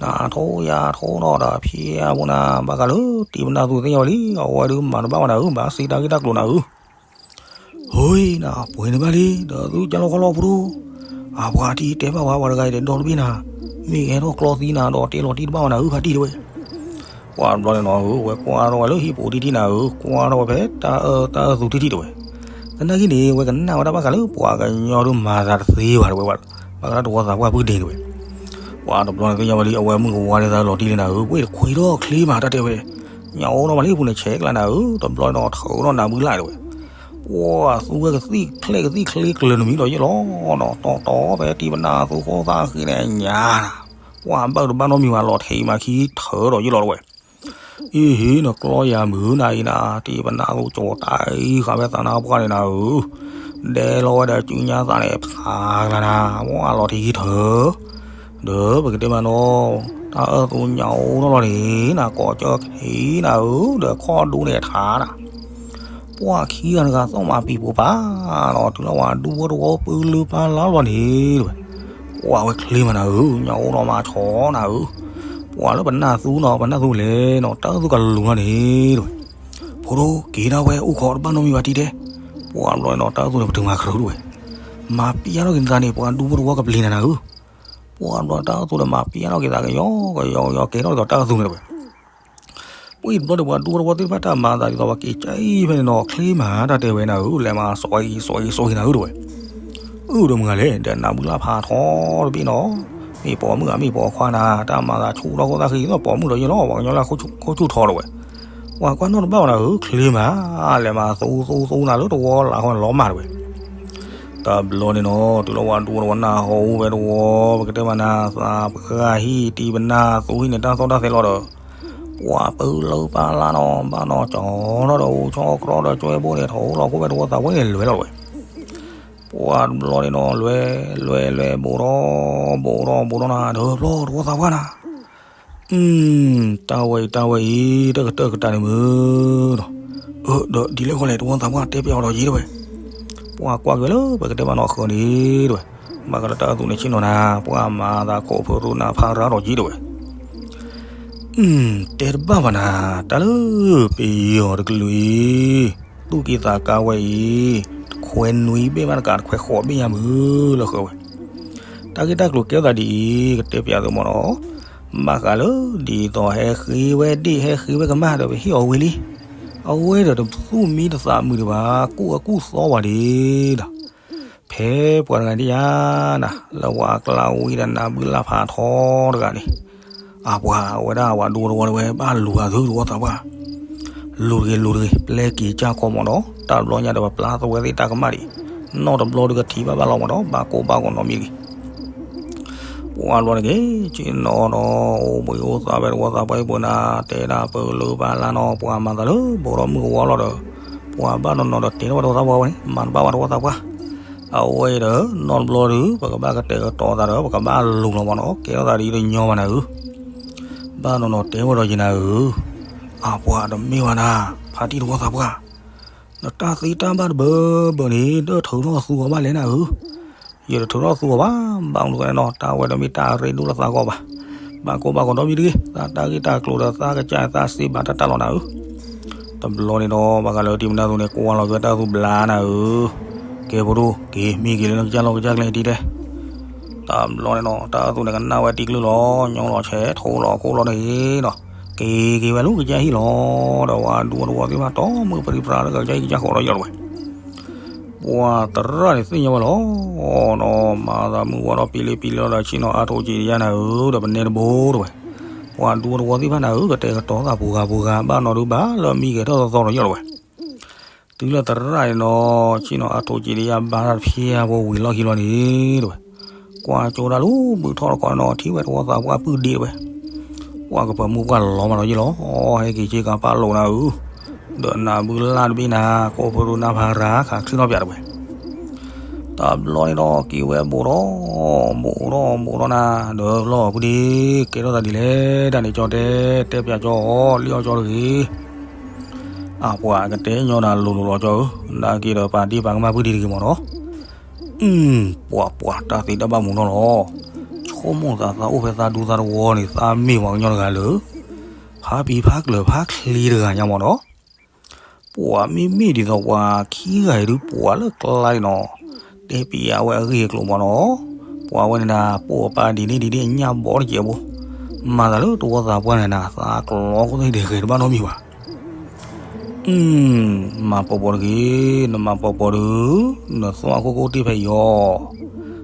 နထိယၤထိနီၤဒီးဖံးဧါဖိနၤ, ဘၣ်ဃးလၢတံၤပနၢ်သူသ့ၣ်ညါဝဲလံ, အဝဲဒုးမၤတဘၣ်ဝဲနၤဧၢ, ဘၣ်စံးတၢ်ဂ့ၢ်တၢ်ကျိၤနၤဧၢ ဟိနၤ ပှဲၤန့ၣ်ဘၣ်လံ ဒီးသုကၢလီၤခီလီၤဖိဒိၣ်, အပှၤတံၤတဲဘၣ်ဝဲပှၤတဂၤအံၤဒီးဒီတဘ့ၣ်နၤ, မ့ၢ်ကဟဲထီၣ်ကျီသံနၤဒီးတဲလီၤတံၢ်တဘၣ်ဝဲနၤဧၢ ဖါတံၢ်တဝဲ, ပှၢ်တဘျီန့ၣ်နီၤ အဝဲကွၢ်ထီၣ်ဝဲလၢဟံၣ်ပူၤထံထံနၤဧၢ, ကွၢ်ထီၣ်ဝဲဖဲတၢ်အၢၣ်တၢ်အၢၣ်သူထံထံတဝဲ, သနာ်က့န့ၣ် အဝဲကနၣ်ဝဲဒၣ်ဘၣ်ဃးလၢပှၤကညီဒုးမၤသးတသ့ဘၣ်တဝဲ, ဘၣ်ဃးလၢတဝီသးပှၢ်ပုၢ်ဒ့တဝဲ ပှၢ်တဘျီန့ၣ်သ့ၣ်ညါဝဲလံ အဝဲမုၣ်ကဝါဒ်သိးလီၤတံၢ်လံနၤဧၢ, ပှ့ၤတခွံထီၣ်ချ့မးတၢ်တဲဝဲ, ညၣ်အိၣ်နီၢ်မးလံပူၤန့ၣ်ဆဲးကျါနၤဧၢ, တဘျီန့ၣ်နီၤ ထုးထီၣ်နးဘုလၢ်တဝဲ, ပှၢ်သူဝဲကသံၣ်ချဲၣ်ကသံၣ်ချ့ကျၢၤနမံၤဒီးယ့ၢ်လီၤနီၤ, တီတီဖဲတံၤပနၢ်သူဃီသၣ်ဃံန့ၣ်ညါနၤ, ပှၢ်ဘၣ်တဘၣ်နီတမံၤဘၣ်လီၤထဲးမၤခံထုးဒီးယ့ၢ်လီၤတဝဲ အံၤဟံးနကျီယၤမုာ်နၤအံၤနၤ, တံၤပနၢ်သူကၠီၤတၢ်အံၤဃာ်ဖဲသးနါပှၢ်န့ၣ်နၤဧၢ, ဒဲလီၤဝဲဒီးစုညါသးန့ၣ်ဖးကျါနၤ, မ့ၢ်အလီၤထံခံထၢ, ဒီးပကတဲမးနီၤ, တၢ်အၢၣ်သူညါအိၣ်ထီၣ်လီၤန့ၣ် နကိးကၢခံနၤဧၢ, ဒီးခီၣ်ဒူန့ၣ်ထါနၤ ပှၢ်ခံဂၤတဂၤသီၣ်မၤပံၤပိာ်ပၤနီၤ, တုၤလၢဝၤဒူဖိတဝီပၢလၢပၢ်လါလီၤန့ၣ်တဝဲ, ပှၢ်ဝဲချ့မးနၤဧၢ, ညၣ်အိၣ်လီၤမၤဆီနၤဧၢ, ပှၢ်လၢပနၢ်သူနီၤ ပနၢ်သူလဲၣ်နီၤ တၢ်သူကလူၤလီၤန့ၣ်တဝဲ, ဖိဒိၣ်က့ၤဒၣ်ဝဲအိၣ်ခိးတဘၣ်နီတမံၤဘၣ်တံၢ်တဲ, ပှၢ်ဘျီန့ၣ်နီၤ တၢ်သူန့ၣ်ပတုာ်မၤကြၢးတဝဲ, မၤပံၤအါထီၣ်က့ၤနသးန့ၣ် ပှၤဒူဖိတဝီကပျံၤနၤနၤဧၢ, ပှၢ်ဘျီတၢ်သူန့ၣ်မၤပံၤအါထီၣ်က့ၤသးကယီကယီကယီ ကဲထီၣ်ဒ်သိးတၢ်သူန့ၣ်တဝဲ ပှၤအံၤတဘျီဒီး ပှၤဒူဖိတဝီသ့ၣ်တဖၣ်တၢ်မၤသးဒ်သိး ပှၤက့ၤကၢအံၤဖဲန့ၣ်နီၤ ချ့မး တၢ်တဲဝဲနၤဧၢ, လဲၤမၤစီၤအံၤ စီၤအံၤ စီၤအံၤနၤဧၢတဝဲ, အုၣ်ဒီးမုၢ်ဂၤလဲၣ် ဒီးနးမုၢ်လၢ်ဖးထီတဘ့ၣ်နီၤ, မ့ၢ်ပိာ်မုၣ်ဂၤ မ့ၢ်ပိာ်ခွါနၤ တၢ်မၤသးဆူၣ်ထီၣ်ခိၣ်သၣ်ဃံ သိးပိာ်မုၣ်ဒီးယ့ၢ်လီၤ ပှၤကညီလၢခိၣ်ဆူၣ်ထီတဝဲ, ပှၤကွၢ်နီၣ်တဘၣ်ဝဲနၤဧၢ, ချ့မး, လဲၤမၤသူသူသူနၤလၢတဝီလၢ်ဃီလီၤမၢ်တဝဲ တဘျီန့ၣ်နီၤ တုၤလၢဝၤဒူဝဲတဝီနၢ်ဟူဝဲတဝီ ပကတဲမးနၤ သးပှၢ်ဟံၣ်တံၤပနၢ်သူဟံၣ်န့ၣ် တၢ်သီၣ်တၢ်သဲလီၤဒီး ပှၤပၢလၢပၢ်လါနီၤ ဘၣ်နီၤကၠီၤနီၤဒီး အိၣ်ဆီၣ်ကြီဒီး ကၠွဲဘိန့ၣ် ထီၣ်လီၤခိၣ်ဝဲတဝီသးပှၢ်န့ၣ် လဲၤလီၤဝဲ ပှၤတဘျီန့ၣ်နီၤ လဲၤ လဲၤ လဲၤ ဘိးထီၣ် ဘိးထီၣ် ဘိးထီၣ်နၤ ဒီးဘျီတဝီသးပှၢ်နၤ တၢ်ဝဲအံၤ တၢ်ဝဲအံၤ တၢ်ကတၢၢ်ကတၢၢ်န့ၣ်မုၢ်ဒီး အၢ ဒီးဒ်လဲၣ်ဃီလဲၣ် တဝီသးပှၢ်တဲပျးအီၤဒီးယံၤတဝဲ, ပှၤကွၢ်က့ၤလၢပကတဲမးနီၤဃၢၤန့ၣ်တဝဲ, ဘၣ်ဃးလၢတၢ်အၢၣ်သူန့ၣ်ဆ့ၣ်နီၤနၤ ပှၤမၤသးခိၣ်ဖုးရူနၤဖးရါဒီးယံၤတဝဲ, တဲတဘၣ်ဘၣ်နၤ တၢ်လၢပယီၤတကလုာ်အံၤ သူၣ်က့သးကါဝဲအံၤ တခွဲနွံဘ့ၣ်မးတကး တခွဲဃိးဘ့ၣ်ညါမုၢ်လၢဃၢၤဝဲ တၢ်ဂ့ၢ်တၢ်ကျိၤကဲထီၣ်သးဒ်အံၤ ကတဲပျးသုမ့ၢ်နီၤ, ဘၣ်ဃးလၢဒ်သိးဟဲဃ့ဝဲဒ့ၣ် ဟဲဃ့ဝဲကမၢ်ဒီး ပဟ့ၣ်အီၤဝံၤလံ, အဝဲဒီးတသူၣ်မံတသးမုာ်ဒံးဘၣ် ကူၣ်အကူၣ်သီဝဲဒံးဒီး, ဖဲပှၤတဂၤဒ်ယၤနၤ လၢဝၤအကျါဝံၤဒီးနးဘုလၢ်ဖးထီတဂၤန့ၣ်, အပှၤဝဲဒၣ်ဝၤဒူတဝီတဝဲ ဘၣ်လူၤအသုတဝီသးပှၢ် လူၤတဂ့ၤ လူၤတဂ့ၤ ပျဲက့ၤကၢ်ခီမ့ၢ်ဒီး တၢ်တဘျီညါဒီး ပပျၢ်သဝဲသ့ၣ်တၢ်ကမၣ်ဒံး, နီၢ်တဘျီဒုးကထံၣ်ဘၣ်ဘၣ်လီၤမ့ၢ်ဒီး ဘၣ်ကိၢ်ဘၣ်ဂီၤနီတမံၤတဂ့ၤ. ပှၤဘျီန့ၣ်က့ၤ ဆ့ၣ်နီၤဒီး အိၣ်ဘှံးအိၣ်သါဖဲတဝီသးပှၢ်အံၤပူၤနၤ တဲဒၣ်ပၢလၢပၢ်လါနီၤ ပှၤမၤသးလၢ ဘိးဒီးမုၢ်ကဝီၤလီၤဒီး, ပ ပှၤဘၣ်နီၢ်နီၢ်ဒီးတဲထီၣ်ဝဲတဝီသးပှၢ်ဝဲန့ၣ် မၤတဘၣ်ဝဲတဝီသးပှၢ်, အဝဲအံၤဒီး နီတဘျီဒုး ပကဘၣ်ကတဲာ်ကတီၤသးဒီး ပကဘၣ်လူၤလီၤမၢ်နီၤ ကဲထီၣ်သးဒ်အံၤတညီဘၣ်နၤဧၢ, ဘၣ်နီၢ်နီၢ်တဲဝဲဒီးယနၤဧၢ, အပှၤတမ့ၢ်ဘၣ်နၤ, ဖါတံၢ်တဝီသးပှၢ်, နတၢ်သ့တၢ်ဘၣ်တဘၢဘၢန့ၣ် တထုးထီၣ်သူအီၤဘၣ်လဲၣ်နၤဧၢ, ယတထုးထီၣ်သူအီၤဘၣ်, ဘၣ်မနုၤဃိလဲၣ်နီၤ တၢ်ဝဲတမ့ၢ်တၢ်ရ့ဒိၣ်လၢသးဂီၢ်ဘၣ်, ဘၣ်ကိၢ်ဘၣ်ဂီၤဒီးမံၤတဂ့ၤ, သးတၢ်ဂ့ၢ်တၢ်ကျိၤဒီးသးကစၢ်သးစ့ဘၣ်တၢ်တၢ်လီၤနၤဧၢ, တဘျီန့ၣ်ဒီး ဘၣ်ဃးလၢတံၤမနၤသူန့ၣ် ကွၢ်လီၤက့ၤတၢ်သူဘျါနၤဧၢ, ကဲဖိဒိၣ် က့ၤမံက့ၤလၢနကစၢ်လီၢ်ကစၢ်ကျဲတံၤတဲ တဘျီန့ၣ်နီၤ တၢ်သူန့ၣ်ကနၣ်ဝဲတံၤကလုၢ်လီၤ ညီလီၤဆဲး ထိလီၤကိၢ်လီၤန့ၣ်နီၤ, က့ၤက့ၤဝဲလၢကစၢ်ဟံၣ်လီၤ, ဒီးဝဲဒူဖိတဝီသ့ၣ်တဖၣ် တီမုၢ်ပြံပြါလၢကစၢ်ဟံၣ်ကစၢ်ဃီလီၤယီၤလီၤဝဲ ပှၤသရၣ်န့ၣ်သ့ၣ်ညါဝဲလီၤ, နီၤ မၤသးမုၢ်ဝါဒီးပံလံပံလီၤဒီး ဆ့ၣ်နီၤအါထိၣ်ကံးတယါနၤဧၢ, ဒီးပနဲတဘိတဝဲ, ပှၤဒူဖိတဝီသ့ၣ်တဖၣ်နၤဧၢ, ကတဲာ်ကတီၤသးပူၤဂၤပူၤဂၤ ဘၣ်နီၤဒုးဘၣ်လၢမံကဲၤထီၣ်သီသီလီၤယီၤလီၤဝဲ တုၤလၢသရၣ်န့ၣ်နီၤ ဆ့ၣ်နီၤအါထိၣ်ကံးတယါဘါတၢ်တဖျၢၣ်ဖိဝံၤလီၢ်ခံလီၤန့ၣ်တဝဲ, ကွၢ်ကၠိတၢ်လၢဘုးထီၣ်တကီၢ်နီၤ ထံၣ်ဝဲတဝီသးပှၢ်ပုၢ်ဒ့တဝဲ, ပှၤကပၢၤမုၢ်ပှၢ်လီၤမးလီၤယ့ၣ်လီၤ, ဟဲက့ၤဆ့ကၤပာ်လိာ်နၤဧၢ, ဒီးနၤဘုလၢ်တဘ့ၣ်နၤ ကိးဖိဒိၣ်နၢ်ဖးရၤခးချံနီၣ်ပၠးတဝဲ တဘျီန့ၣ်ဒီးက့ၤဝဲဘိးထီၣ်, ဘိးထီၣ်ဘိးထီၣ်နၤ ဒီးလီၢ်အပူၤဒ့ ကဲထီၣ်သးဒ်လဲၣ် တၢ်န့ၣ်ကၠီတဲ တဲပၠးကၠီအီၤ လံၣ်အီၣ်ကၠီတဂ့ၤ, အပှၤကတဲညီနၤလိၤလိၤလီၤကၠီဧၢ, နာ်က့ဒီးပာ်ဒ့ၣ်ပာ်ကမၣ်ပုၢ်ဒ့တဂ့ၤမၢ်နီၤ, အု ပှၤပှၤတၢ်သ့တၢ်ဘၣ်မူနီၤလီၤ, ဆိကမိၣ်သးသးအိၣ်ဖဲသးဒူသးတဝီန့ၣ် သးမ့ၢ်ပှၤကညီတဂၤလၢ ဖးပံၤဖးကျၢၤဖးချ့တဂၤညါမၢ်နီၤ ပှၤမ့မ့ၢ်ဒ်သိးပှၤခံဂၤအံၤဒုး ပှၤလၢကျါအံၤနီၤ, တဲပံၤအဝဲအဂ့ၢ်အကျိၤမၢ်နီၤ, ပှၤဝဲန့ၣ်နၤ ပိာ်အပၢ်ဒ်န့ၣ်ဒ်န့ၣ်အညၣ်ဘီတကဲးဖိ, မၤသးလၢတဝီသးပှၢ်န့ၣ်နၤ သးကျီခိၣ်သ့ၣ်ဒဲးဂဲၤတဘၣ်နီတမံၤဘၣ်, မၤပီၤပီၤတဂ့ၤ, နမၤပီၤပီၤဒုး, နသွၣ်ခိၣ်ကိၣ်တ့ၢ်ဖဲအံၤအီၤ,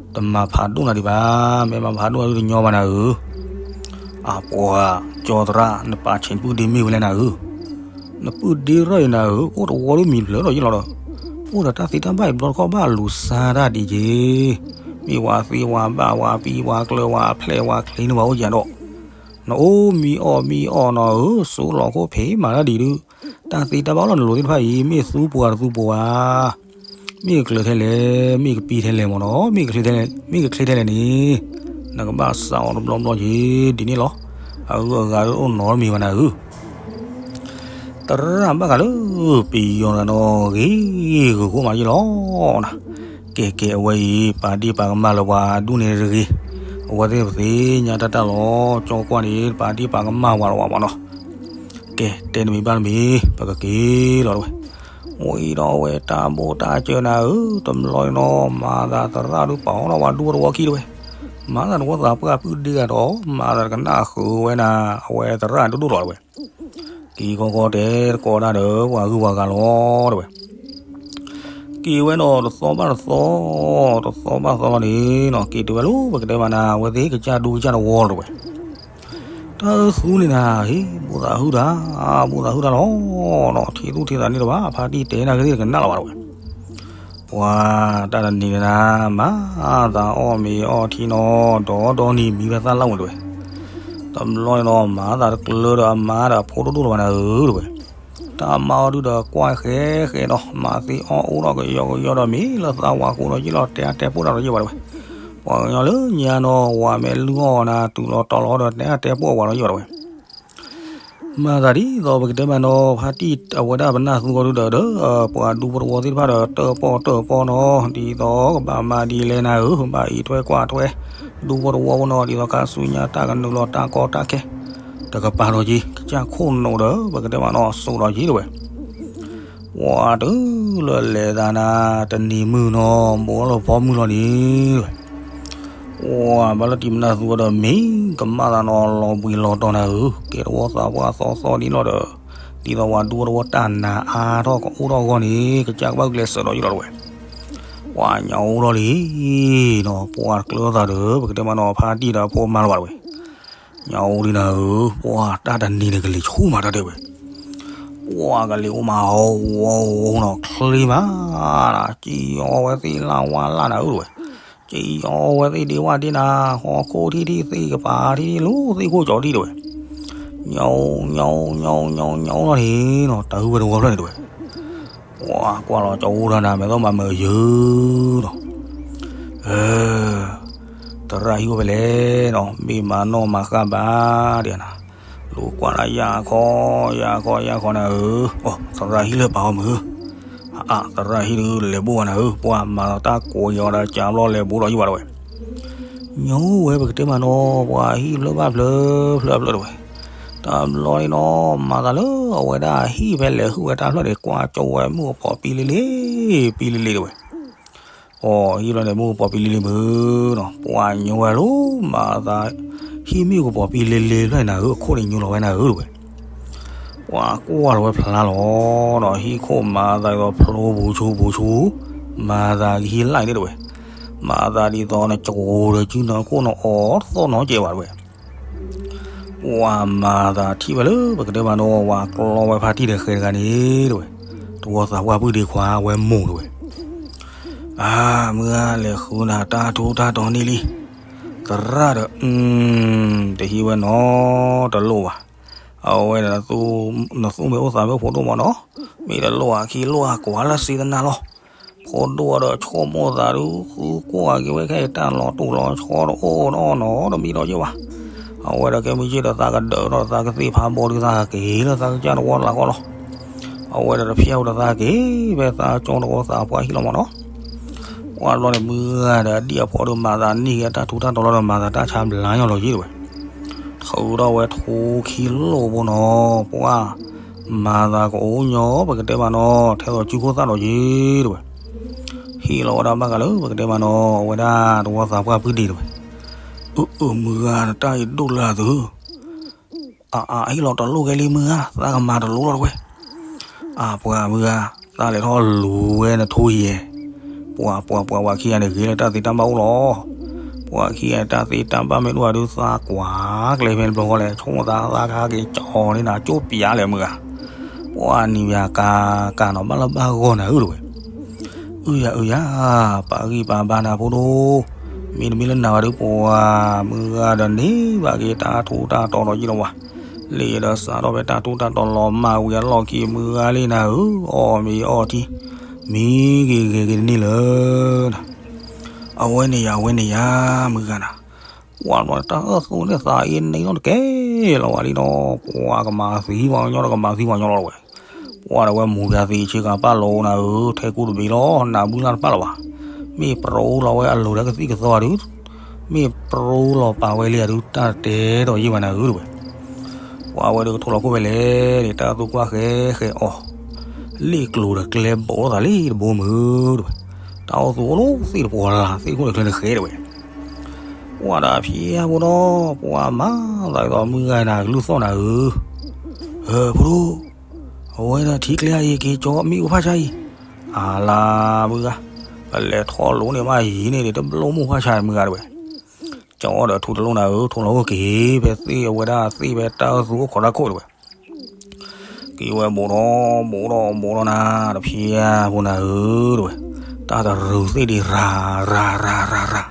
တမၤဖးဒိၣ်နၤဒံးဘၣ်, မ့ၢ်မၤဖးဒိၣ်နၤဒုးတညီဘၣ်နၤဧၢ, အပှၤကၠီသရၣ် နပာ်ဆဲးပုၢ်ဒ့မ့ၢ်ဝဲလဲၣ်နၤဧၢ နပုၢ်ဒ့ရၢ်အံၤနၤဧၢ, အိၣ်တဝီဒုးမံၤဖျၢၣ်ဒီးယ့ၣ်လီၤဒီး, အိၣ်ဒီးတၢ်သ့တၢ်ဘၣ်အံၤဘျီတခီၣ်ဘၣ်လူၤစါတၢ်ဒ်က့ၤ, မ့ၢ်ဝဲသ့ဝဲဘၣ်ဝဲပံၤဝဲကျၢၤဝဲဖျဲးဝဲချ့န့ၢ်ဝဲအိၣ်ယၤဒီး, နအိၣ်မံအီၣ်မံအီၣ်နီၤဧၢ, စိလီၤခိၣ်ဖံးမၤတၢ်ဒ်ဒုး, တၢ်သ့တၢ်ဘၣ်လီၤနလိၤသ့ၣ်တဖၣ်အံၤ မ့ၢ်သူပှၤတသူပှၤဧါ မ့ၢ်ကကျၢၤထဲလဲၣ်, မ့ၢ်ကပံထဲလဲၣ်မၢ်နီၤ, မ့ၢ်ကချ့ထဲလဲၣ်န့ၣ်, နကဘၣ်စးအီၤတဘျီဘျီက့ၤဒ်န့ၣ်လီၤ. အဂုၤအဂၤအိၣ်နီတမံၤဘၣ်နၤဧၢ, သရၣ်ဘၣ်ဃးလၢ ပယီၤနၤနီၤ ဂ့ၤဂီၤခိၣ်မးယ့ၣ်လီၤနၤ. ကဲကဲအဝဲအံၤ ပာ်ဒ့ၣ်ပာ်ကမၣ်လၢပှၤဒူၣ်န့ၣ်တဂ့ၤ, အဝဲသ့ၣ်ပသ့ၣ်ညါတၢ်တၢ်လီၤ ကၠီကွၢ်န့ၣ် ပာ်ဒ့ၣ်ပာ်ကမၣ်ဝဲလီၤဝဲမၢ်နီၤ. ကဲ တဲတမံၤဘၣ်တမံၤ ပကက့ၤလီၤတဝဲ. ဝံၤဒီးအဝဲတၢ်ဘိၣ်တၢ်စၢၤနၤဧၢ, တဘျီနီၤ မၤသးသရၣ်ဒုးပာ်အီၤဒီးပှၤဒူၣ်တဝီခံတဝဲ, မၤသးတဝီသးပှၢ်ပုၢ်ဒ့ဂၤဒီး မၤသးတကနၣ်ဃုာ်ဝဲနၤ, အဝဲသရၣ်ဒိၣ်ဒိၣ်လီၤတဝဲ. က့ၤခီခီတဲတကိးဒၣ်ဒီး ပှၤဂုၤပှၤဂၤလီၤတဝဲ. က့ၤဝဲနီၤ တသီဘၣ်တသီ, တသီဘၣ်သီလီၤန့ၣ်နီၤ, က့ၤတုၤဝဲလၢပကတဲမးနၤ အဝဲသ့ၣ်ကစၢ်ဒူကစၢ်တဝီလီၤတဝဲ. တၢ်သူန့ၣ်နၤ ဟ့ၣ် ဘိသးဟုၣ်တၢ်, ဘိသးဟုၣ်တၢ်လီၤနီၤ, ထံၣ်သူၣ်ထံၣ်သးန့ၣ်တဘၣ် ဖါတံၢ်တဲနၤကသ့ၣ်တကနၣ်လီၤဘၣ်တဝဲ. ပှၤတၢ်တနံၤန့ၣ်နၤ မၤသးအီၣ်မ့ၤအီထံနီၤ, ဒီးဒီနံၤမံဖဲသၣ်လၣ်ဝဲတဝဲ. တဘျီန့ၣ်နီၤ မၤသးတကျၢၤဒီးအမါဒီးအဖိဒိၣ်ဒိၣ်လီၤဘၣ်နၤဧၢတဝဲ. တၢ်မါအီၤဒုဒီးကွၢ်ဃဲဃဲဒီး မၤသ့အီၣ်အိၣ်ဒီးကယီကယီဒီးမ့ၢ်လၢသးဝါဃိဒီးယ့ၣ်လီၤ တဲအါတဲပိၢ်တၢ်ဒီးယ့ၣ်ဝဲတဝဲ. ပှၤကညီလၢညါနီၤ ဝၤမ့ၢ်လုၢ်အီၣ်နၤ တုၤလီၤတီၤလီၤဒီး တဲအါတဲပိၢ်အဝဲဒီးယ့ၣ်ဝဲတဝဲ. မၤသးဒ်သိးပကတဲမးနီၤ ဖါတံၢ်အဝဲဒၣ်ပနၢ်သူအီၤဒုဒီး ဒီးပှၤဒူဖိတဝီသ့ၣ်တဖၣ်ဒီး တၢၣ်ပီၣ်တၢၣ်ပီၣ်နီၤ ဒ်သိးကဘၣ်မၤဒ်လဲၣ်နၤဧၢ, ဘၣ်အံးထွဲကွၢ်ထွဲ ဒူဖိတဝီဖိနီၤ ဒ်သိးခါဆူညါတၢ်ကနုာ်လီၤတၢ်ကီတၢ်ခဲ တကပၤလီၤက့ၤ ကစၢ်ခိၣ်နူာ်ဒီး ပကတဲမးနီၤ စိာ်လီၤက့ၤတဝဲ. ပှၤတုၤလၢလဲၤသးနၤ တနံၤမုၢ်နီၤ ဘူးလီၤဖီမုၢ်လီၤန့ၣ်တဝဲ. ပှၤဘၣ်လၢတံၤမနၢ်သူဝဲဒီးမ့ၢ်ကမၣ်သးနီၤ လီၤဘှံးလီၤတီၤနၤဧၢ, ကဲတဝီသးပှၢ်သီသီဒ်လီၤဒီး ဒ်သိးပှၤဒူဖိတဝီတၢ်နးအါထီၣ်ကအိၣ်ထီၣ်အဂီၢ်န့ၣ် ကစၢ်ကဘၣ်ဂုာ်ကျဲးစၢးဒီးယ့ၣ်လီၤတဝဲ. ပှၤညါအိၣ်ထီၣ်လံနီၤ ပှၤတကျၢၤသးဒီး ပကတဲမးနီၤ ဖါတံၢ်ဒီးအဖိမါလီၤဘၣ်တဝဲ. ညါအိၣ်ဒံးနၤဧၢ, ပှၤတၢ်တနံၤန့ၣ်ကလံၤဆူၣ်မးတၢ်တဲဝဲ. ပှၤကလံၤအိၣ်မး အဝီနီၤ ချ့မး, ကံယီဝဲသ့ၣ်လၢ်ဝါလၢ်နၤဧၢတဝဲ. ကံယီဝဲသ့ၣ်ဒ့ဝၣ်ဒ့နၤ ဟီၣ်ခိၣ်ထံၣ်ထံၣ်သ့ၣ်ကပၤထံၣ်ထံၣ်လီၤသ့ၣ်ခိၣ်ကၠီထံၣ်တဝဲ. ညါအိၣ် ညါအိၣ် ညါအိၣ် ညါအိၣ် ညါအိၣ်လီၤန့ၣ်နီၤ တၢ်ဟုၣ်ဝဲတဝီဖျၢၣ်န့ၣ်တဝဲ. ပ ကွၢ်ကွၢ်လီၤကၠီအိၣ်ထီၣ်နၤ မဲာ်သီၣ်မၤမုာ်ယုၢ်လီၤ. အၢ သရၣ်ဟံၣ်အိၣ်ဖဲလဲၣ်နီၤ, မ့ၢ်မၤနီၣ်မၤဃၣ်ဘၣ်ဒံးနၤ, လူၤကွၢ်လၢယၤခီ ယၤခီယၤခီနၤဧၢ, အိ သရၣ်ဟံၣ်လၢပာ်အီၤမုာ်, အၢ သရၣ်ဟံၣ်ဒုးလဲၤဘိၣ်ဘၣ်နၤဧၢ, ပှၤမၤသးတၢ်ကိးယီၤဒီးကၢဘျီလဲၤဘိၣ်ဒီးယံၤဘၣ်တဝဲ ညိဝဲပကတဲမးနီၤ ပှၤဟံၣ်ဖျၢၣ်ဘၣ်ဖျၢၣ်ဖျၢၣ်ဖျၢၣ်တဝဲ, တဘျီန့ၣ်နီၤ မၤသးလၢအဝဲဒၣ်ဟံၣ်ဖဲလဲၤဟုၣ်ဝဲတၢ်ဖျၢၣ်န့ၣ် ကွၢ်ကၠီဝဲမုၢ်ကပီၤပံလ့လ့ ပံလ့လ့တဝဲ, အိ ဟံၣ်ဖျၢၣ်န့ၣ် မုၢ်ကပီၤပံလ့လ့မုၢ်နီၤ, ပှၤညိဝဲလီၤ မၤသး ဟံၣ်မ့ၣ်ကပီၤပံလ့လ့ဖျၢၣ်န့ၣ်နၤဧၢ, အခိၣ်န့ၣ်ညိလီၤဝဲနၤဧၢတဝဲ ပှၤကွၢ်လီၤဝဲဖျါလီၤဒီး ဟံၣ်ခိၣ်မၤသးဒ်သိးဖျိပူၤဆူပူၤဆူ, မၤသးကဟံးလၢ်န့ၣ်တဝဲ, မၤသးဒ်သိးနကၠိဒီးကုနခိၣ်နအီၣ်သီၣ်နီၤကဲးဘၣ်တဝဲ, ပှၤမၤသးထံၣ်ဝဲလၢပကတဲမးနီၤ ဝၤကျီဝဲဖါတံၢ်ဒီးဃဲတဂၤန့ၣ်တဝဲ, တဝီသးပှၢ်ပုၢ်ဒ့ခွါဝဲမိၢ်တဝဲ အၢ မုၢ်ဂၤလဲၤဃုနၤတၢ်ထူးတၢ်တီၤန့ၣ်လံ, သရၣ်ဒီး တဟံးဝဲနီတလိၣ်ဘၣ်, အဝဲဒၣ် နသူၣ်မ့ၢ်အိၣ်သးမ့ၢ်အိၣ်ဖိဒိၣ်မးနီၤ, မ့ၢ်တလိၣ်အခံလိၣ်အကွၢ်လၢစံးတနၤလီၤ, ဖိဒိၣ်ဒီးဆိကမိၣ်သးဒုး ဃုကွၢ်က့ၤဝဲခဲအံၤတၢ်လီၤတူာ်လီၤဆီတအိၣ်နီတမံၤဒီးယ့ၢ်ဘၣ်, အဝဲဒီးကဲမုၢ်က့ၤဒီးသးကဒၢးဒီးသးကသ့ၣ်ဖးဘီဒုးသးက့ၤလၢသးကစၢ်တဝီလၢ်ဃီလီၤ အဝဲဒီးတဖျဲၣ်ဝဲဒီးသးက့ၤဖဲသးကၠီတဝီသးပှၢ်ဟံၣ်လီၤမးနီၤ, ပှၤဘျီန့ၣ်မုၢ်ဂၤဒီးအဒံၣ်အဖိဒီးမၤသးန့ၢ်က့ၤတၢ်ထူးတၢ်တီၤလီၤဒီးမၤသးတၢ်ဆါဘျါညီလီၤယ့ၢ်တဝဲ, ထုးထီၣ်ဝဲထူခံလိာ်ဖိနီၤ, ပှၤမၤသးကအိၣ်ညီပကတဲမးနီၤ ထဲသိးစုခိၣ်သၣ်ဒီးယ့ၢ်တဝဲ, ဟ့ၣ်လီၤဝဲဒၣ်ဘၣ်ဃးလၢပကတဲမးနီၤ အဝဲဒၣ်တဝီသးပှၢ်ပုၢ်ဒ့တဝဲ, အၢ အၢ မုၢ်ဂၤ နတၢ်အံၤဒိၣ်လၢအသု အၢ အၢ ဟ့ၣ်လီၤတလိၣ်ကဲလံမုၢ်ဂၤ သးကမၤတလိၣ်လီၤတဝဲ, အၢ ပှၤမုၢ်ဂၤ သးလဲၤထီၣ်လူၤဝဲနထူယဲၢ်, ပှၤ ပှၤ ပှၤ ပှၤခံဂၤန့ၣ်ဂ့ၤလၢတၢ်သ့တၢ်ဘၣ်အိၣ်လီၤ, ပှၤခံဂၤတၢ်သ့တၢ်ဘၣ်မ့ၢ်တအိၣ်ဘၣ်ဒုးသးကွၢ်ကျဲဖဲန့ၣ်တဘျီဃီလဲၣ် ဆိကမိၣ်သးသးကဟးက့ၤကၠီန့ၢ်နၤကၠိပၠးလဲၣ်မုၢ်ဂၤ, ပှၤနံၤယၤကၤကၤနီၤဘၣ်လၢဘၣ်ဂီၢ်နၤဧၢတဝဲ အုယၤအုယၤ, ပာ်ဂံၢ်ပာ်ဘါနၤဖိဒိၣ်, မ့တမ့ၢ်လၢနၤဘၣ်ဒီးပှၤမုၢ်ဂၤဒီးန့ၢ်ဘၣ်က့ၤတၢ်ထူးတၢ်တီၤဒီးယ့ၢ်လီၤဝဲ, လံာ်ဒီးစးထီၣ်ဖဲတၢ်ထူးတၢ်တီၤလီၤမၢ်ဝံၤအလီၢ်ခံမုၢ်ဂၤလံနၤဧၢ, အီၣ်မ့ၤအီထံ, မံဂ့ၤဂဲၤက့ၤတန့ၢ်လၢၤနၤ, အဝဲန့ၣ်ယၤ အဝဲန့ၣ်ယၤ, မုၢ်ဂၤနၤ ပှၤဘျီတၢ်အၢၣ်သီန့ၣ်သးအံၤန့ၢ်လီၤတကဲလီၤဝဲလံနီၤ, ပှၤကမၤသံပှၤကညီဒီးကမၤသံပှၤကညီလီၤဝဲ, ပှၤဒီးဝဲမူၤဖၠးသံဆ့ကၤပၢ်လိၤနၤဧၢ, ထဲကူတဘ့ၣ်လီၤ နၢ်ဘုလၢ်တပၢ်လီၤဘၣ်, မ့ၢ်ပြိလီၤဝဲအလိၤဒီးကသံၣ်ကသီဧါဒုး, မ့ၢ်ပြိလီၤပာ်ဝဲလံဧါဒုး တၢ်တဲဒီးယ့ၢ်ဘၣ်နၤဧၢတဝဲ, ပှၤဝဲဒီးကထိၣ်လီၤခိၣ်ဖဲလဲၣ်န့ၣ် တၢ်သူကွၢ်ဃဲဃဲအီၤ, လ့ၣ်ကျိၤဒီးကျဲဘိးလိာ်သးလံတဘိမုၢ်တဝဲ, တၢ်အိၣ်သူအိၣ်လီၤသ့ၣ်တပှီၤလၢ် သ့ၣ်ခိၣ်ဒီးကျဲန့ၣ်ဃဲတဝဲ ပှၤဒီးဖျဲဖိဒီး ပှၤမၤသးဒ်သိးမုၢ်ဂၤနၤကလုၢ်သီၣ်နၤဧၢ, ဖိဒိၣ်, အဝဲဒၣ်ထံကျဲအံၤက့ၤကၠီမ့ၣ်အူဖးဆါအံၤ, အလါမုၢ်ဂၤ, ပလဲၤထီၣ်လိၤန့ၣ်မးယံၤန့ၣ် တဘျီမ့ၣ်အူဖးဆါမုၢ်ဂၤတဝဲ, ကၠီဒီးထူတလိၣ်နၤဧၢ, ထူလီၤအိၣ်က့ၤ ဖဲသ့ၣ်အဝဲဒၣ်သ့ၣ်ဖဲတၢ်အၢၣ်သူအိၣ်ခိးတၢ်ခိၣ်တဝဲ က့ၤဝဲဘိးဒီးဘိးဒီးဘိးဒီးနၤ တဖျဲဖိနၤဧၢတဝဲ, တၢ်တရူးသ့ၣ်ဒံးရၤရၤရၤရၤရၤ,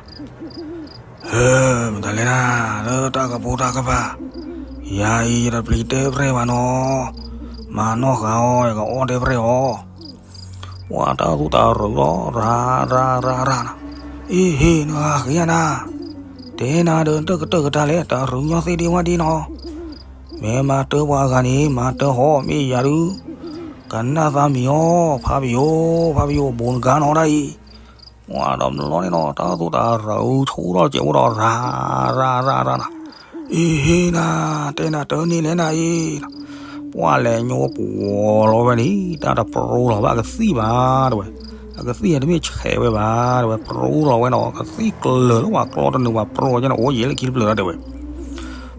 ဟၢ မတၤလဲၣ်နၤ လၢတၢ်ကပိာ်တၢ်ကပၤ, ယၤအံၤယတပျံၤတဲပြဲၢ်ဘၣ်နီၤ, မၤနီၢ်ဃာ်အီၤ ယကအီၣ်တဲပြဲၢ်အီၤ ပှၤတၢ်သူၣ်တၢ်ရူးလီၤ ရၤရၤရၤရၤနၤ, အ့ဟ့ နဂၤဃ့ယၤနၤ, တဲနၤဒီးတၢ်ကတၢၢ်ကတၢၢ်လဲၣ် တၢ်ရူးညီသ့ၣ်ဒ့ဝါဒ့နီၤ, မ့ၢ်မၤတၢ်ပှၤအဂၤန့ၣ် မၤတၢ်ဟီ မ့ၢ်ယၤဒုး ကနၣ်သးမံၤအီၤ ဖးပယိၤ ဖးပယိၤ ဘူးနဂၤနီၤဒၣ်အံၤ, ပှၤဒီးဘျီန့ၣ်နီၤ တၢ်သူၣ်တၢ်ရူးဆူၣ်ထီၣ်စဲးအိၣ်ဒီးရၤရၤရၤရၤနၤ, အ့ဟ့နၤ, တဲနၤတၢ်န့ၣ်လဲၣ်နၤအံၤ ပှၤလဲၤညိပှီၤလီၤဝဲန့ၣ် တၢ်တပြိလီၤဘၣ်ကသံၣ်ဘၣ်တဝဲ, အကသံၣ်အတမ့ၢ်ဆဲးဝဲဘၣ်တဝဲ ပြိလီၤဝဲနီၤ ကသံၣ်ကျၢၤလၢပှၤကျီတနုာ်ပှၤပြိကဲန့ၣ် အိၣ်ယဲၢ်လၢခံတဖျၢၣ်လီၤတဲဝဲ,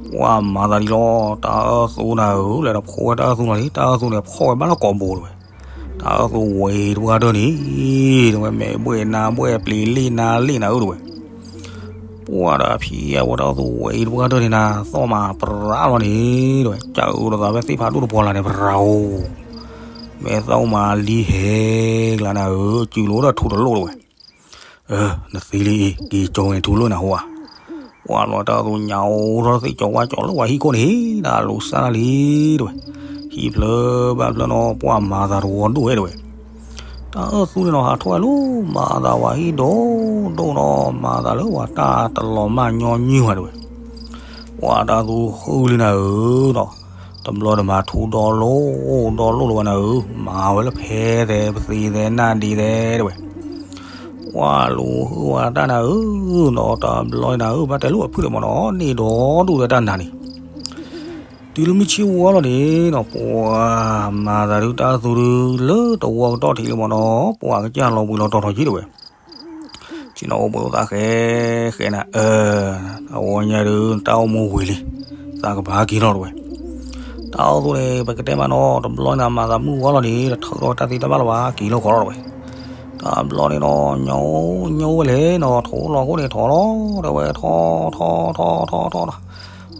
ပှၤမၤသးဒ်လီၤ တၢ်အၢၣ်သူနၤဧၢ လဲၤဒီးဖီၣ်ဝဲတၢ်အၢၣ်သူလီၤလံ တၢ်အၢၣ်သူန့ၣ် ဖီၣ်ဝဲဘၣ်လၢကိာ်ဘိတဝဲ, တၢ်အၢၣ်သူဝဲအံၤတပှၢ်တၢၢ်န့ၣ် တဝဲမဲာ်ဘှဲၣ်နါဘှဲၣ်ပျံၤလ့ၣ်နါလ့ၣ်နၤဧၢတဝဲ ပှၤဒီးဖံးအဝဲတၢ်အၢၣ်သူဝဲအံၤတပှၢ်တၢၢ်န့ၣ်နၤ သီၣ်မးပြးလီၤန့ၣ်တဝဲ ကၢ်အၢတသးဖဲသ့ၣ်ဖးဒိၣ်တပှီၤလၢ်န့ၣ် ပြးဧိၤ မဲာ်သၣ်မၤလံဟဲကျါနၤဧၢ စုလိာ်ဒီးထူတလိၣ်တဝဲ နသံလံအံၤ က့ၤကၠီဝဲထူလိၣ်နၤဟိဧါ ပှၤလီၤတၢ်အၢ်သူညါအိၣ်ထီၣ်သ့ၣ်ကၠီဝါကၠီလၢပှၤဟံၣ်ခိၣ်န့ၣ် တၢ်လိၤစၢ်လံတဝဲ ဟံၣ်ဖျၢၣ်ဘၣ်ဖျၢၣ်နီၤ ပှၤမၤသးတဝီဒိၣ်ဝဲတဝဲ တၢ်အၢၣ်သူန့ၣ်နီၤ ဟးထီၣ်ဝဲလၢ မၤသးဝဲဟံၣ်ဒိၣ်ဒိၣ်နီၤ မၤသးလၢပှၤတၢ်တလီၤမၢ်ညီနုၢ်ဝဲတဝဲ. ပှၤတၢ်သူဟုၣ်လံနၤဧၢနီၤ, တဘျီတမၤထူဒီလိၣ်ဒီလိၣ်လၢၤဝဲနၤဧၢ, မၤဝဲလၢဖဲသဲးပသံးသဲးနၢ်ဒံးသဲးတဝဲ. ပှၤလူၤဟုၣ်ဝဲတၢ်နၤဧၢ, ဒီးတဘျီနၤဧၢ ဘၣ်တဲလိၣ်အဖုၣ်ဒံးမ့ၢ်နီၤ န့ၢ်ဒီဒူၣ်ဒီးတၢ်နၤန့ၣ် တုၤလၢမုၢ်ဆ့ၣ်ဝါလီၤန့ၣ်နီၤ ပှၤမၤသးဒုးတၢ်သူဒုး လၢတဝီကတီၢ်ထံးလံမ့ၢ်နီၤ ပှၤကစၢ်လီၤဘှံးလီၤတီၤထီၣ်က့ၤတဝဲ. ဆ့ၣ်နီၤအိၣ်ဘှံးအိၣ်သးဃဲဃဲနၤ အၢ အဝဲညါဒုး တၢ်အိၣ်မူဝံၤလံ, သးကဘၣ်က့ၤလီၤတဝဲ. တၢ်အိၣ်သူန့ၣ် ပကတဲမးနီၤ တဘျီနၤမၤသးမုၢ်ဝါလီၤန့ၣ် တထုးထီၣ်တၢ်သ့တၢ်ဘၣ်လၢၤဘၣ် က့ၤလီၤဃီလီၤတဝဲ. တဘျီန့ၣ်နီၤ ညီညီဝဲလဲၣ်နီၤ ထိလီၤခိၣ်န့ၣ်ထီၣ်လီၤ တဝဲ ထီထီထီထီထီထီ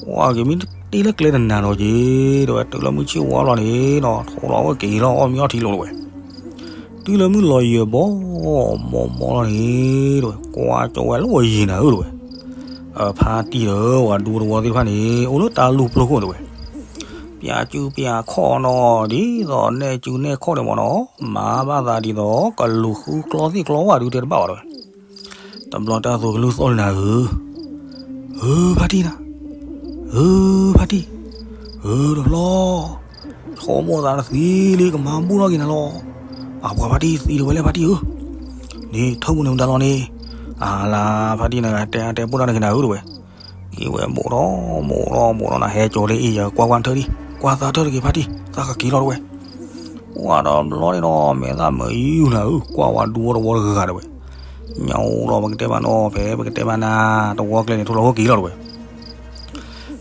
ပှၤက့ၤမ့ၢ်တ့လၢကျဲတနၤဒီးက့ၤ တဝဲ တုၤလၢမုၢ်ဆ့ၣ်ဝါလီၤန့ၣ်နီၤ ထိလီၤဝဲက့ၤလီၤအီၣ်မ့ၤအီထံလိာ်တဝဲ. တုၤလၢမုၢ်လီၤယံၤဘီ မီမီလီၤန့ၣ် တဝဲ ကွၢ်ကၠီဝဲလၢဝဲယံၤနၤဧၢတဝဲ. ဖါတံၢ်ဒီးပှၤဒူသဝီသ့ၣ်တဖၣ်န့ၣ် အိၣ်လၢတၢ်လူၢ်ပျိခိၣ်တဝဲ. ပျးစုပျးခီၣ်နီၤ ဒ်သိးနဲၣ်စုနဲၣ်ခီၣ်န့ၣ်မ့ၢ်နီၤ မၤဘၣ်သးဒ်သိး ကလူၤဃုကျီသ့ၣ်ကျီဝၣ်ဒုးတဲတဘၣ်ဘၣ်တဝဲ. တဘျီတၢ်သူကလုၢ်သီၣ်လံနၤဧၢ, ဧၢ ဖါတံၢ်နၤ, ဧၢ ဖါတံၢ်, ဧၢ တဘျီ ဆိကမိၣ်သးတသံလံ ကမၤဘူၣ်ထီၣ်က့ၤနၤလီၤ. အပှၤဖါတံၢ်သံတဝဲလဲၣ်ဖါတံၢ်ဧၢ, န့ၣ်ထၢၣ်ပူၤန့ၣ်မတၤလီၤန့ၣ်, အလါဖါတံၢ်နၤ တဲအါတဲပိၢ်တၢ်နက့ၤနၤဧၢတဝဲ. က့ၤဝဲဘိးထီၣ်ဘိးထီၣ်ဘိးထီၣ်နၤ ဟဲကၠီၤလၢအံၤ ယကွၢ်ကွၢ်ထၢၣ်ဒံး ကွၢ်သးထၢၣ်တက့ၤဖါတံၢ် သးကက့ၤလီၤတဝဲ. ပှၤတဘျီန့ၣ်နီၤ မဲာ်သၣ်မုာ်ယူၢ်နၤဧၢ ကွၢ်ဝဲဒူဝီတဝီတဂၤတဝဲ. ညါအိၣ်လီၤ ပကတဲဘၣ်နီၤ ဖဲပကတဲဘၣ်နၤ တဝီကျဲန့ၣ် ထိလီၤခိၣ်က့ၤလီၤတဝဲ.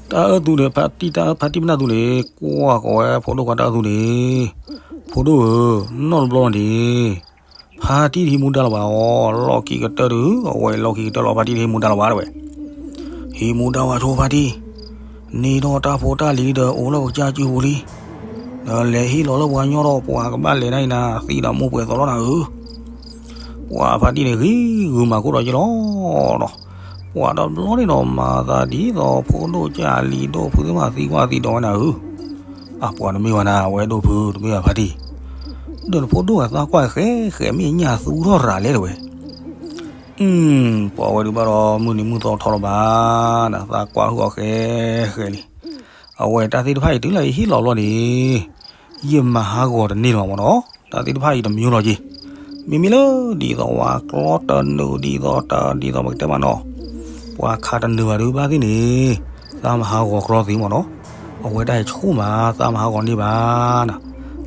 တၢ်အၢၣ်သူန့ၣ် ဖါတံၢ်တၢ်ဖါတံၢ်ပနၢ်သူန့ၣ် ကွၢ်ဃီၤဝဲဖိဒိၣ်ခွါတၢ်အၢၣ်သူန့ၣ်, ဖိဒိၣ်ဧၢ, နီၢ်တဘျီန့ၣ် ဖါတံၢ်တဟံးမူဒါလၢၤဘၣ်အီၤ, လီၢ်ခံကတၢၢ်ဒုး အဝဲလီၢ်ခံကတၢၢ်လီၤ ဖါတံၢ်တဟံးမူဒါလၢၤဘၣ်တဝဲ. ဟံးမူဒါဝဲဆိဖါတံၢ်, န့ၢ်ထီၣ်တၢ်ဖိတၢ်လံၤဒီးအိၣ်လၢပကစၢ်စုပူၤလံ, ဒီးလဲၤဟ့ၣ်လီၤလၢပှၤကညီဒီး ပှၤကဘၣ်လဲၤဒၣ်အံၤနၤ သံဒီးမိၢ်ပှဲၤသီလီၤနၤဧၢ. ပှၤဖါတံၢ်န့ၣ် ဂံၤဂုာ်မၤခိၣ်ဒီးယ့ၢ်လီၤနီၤ. ပှၤတဘျီန့ၣ်နီၤ မၤသးဒ်သိးဖိဒိၣ်ကၢ်လံၤဒိၣ်ဖုသ့ၣ်မးသံကွၢ်သံဒိးဝဲနၤဧၢ. အပှၤတမ့ၢ်ဝဲနၤ အဝဲဒိၣ်ဖုတမ့ၢ်ဘၣ်ဖါတံၢ်, ဒီးနဖိဒိၣ်ဝဲသးကွၢ်ဃဲဃဲမ့ၢ်ညၣ်သူထီၣ်ရၤလဲၣ်တဝဲ. ပှၤဝဲဒုးဘၣ်ဒီး မုၢ်နံၤမုၢ်သီထီၣ်လၢၤဘၣ်နၤ သးကွၢ်ဟုၣ်အီၤဃဲဃဲလံ. အဝဲတၢ်သ့ၣ်တဖၣ်အံၤတုၤလၢယဟ့ၣ်လီၤဘျီန့ၣ် ယမၤဟးဂီၤတန့ၢ်လၢၤဘၣ်မ့ၢ်နီၤ, တၢ်သ့ၣ်တဖၣ်အံၤတမံၤလီၤက့ၤ. မ့မ့ၢ်လၢဒ်သိးဝဲကျီတနုာ် ဒ်သိးတ ဒ်သိးပကတဲမးနီၤ, ပှၤခးတနုာ်ဘၣ်ဒုးဘၣ်သ့ၣ်န့ၣ်, သးမၤဟးဂီၤကြီသ့မ့ၢ်နီၤ, အဝဲဒၣ်အံၤဆူၣ်မး သးမၤဟးဂီၤန့ၢ်ဘၣ်နၤ,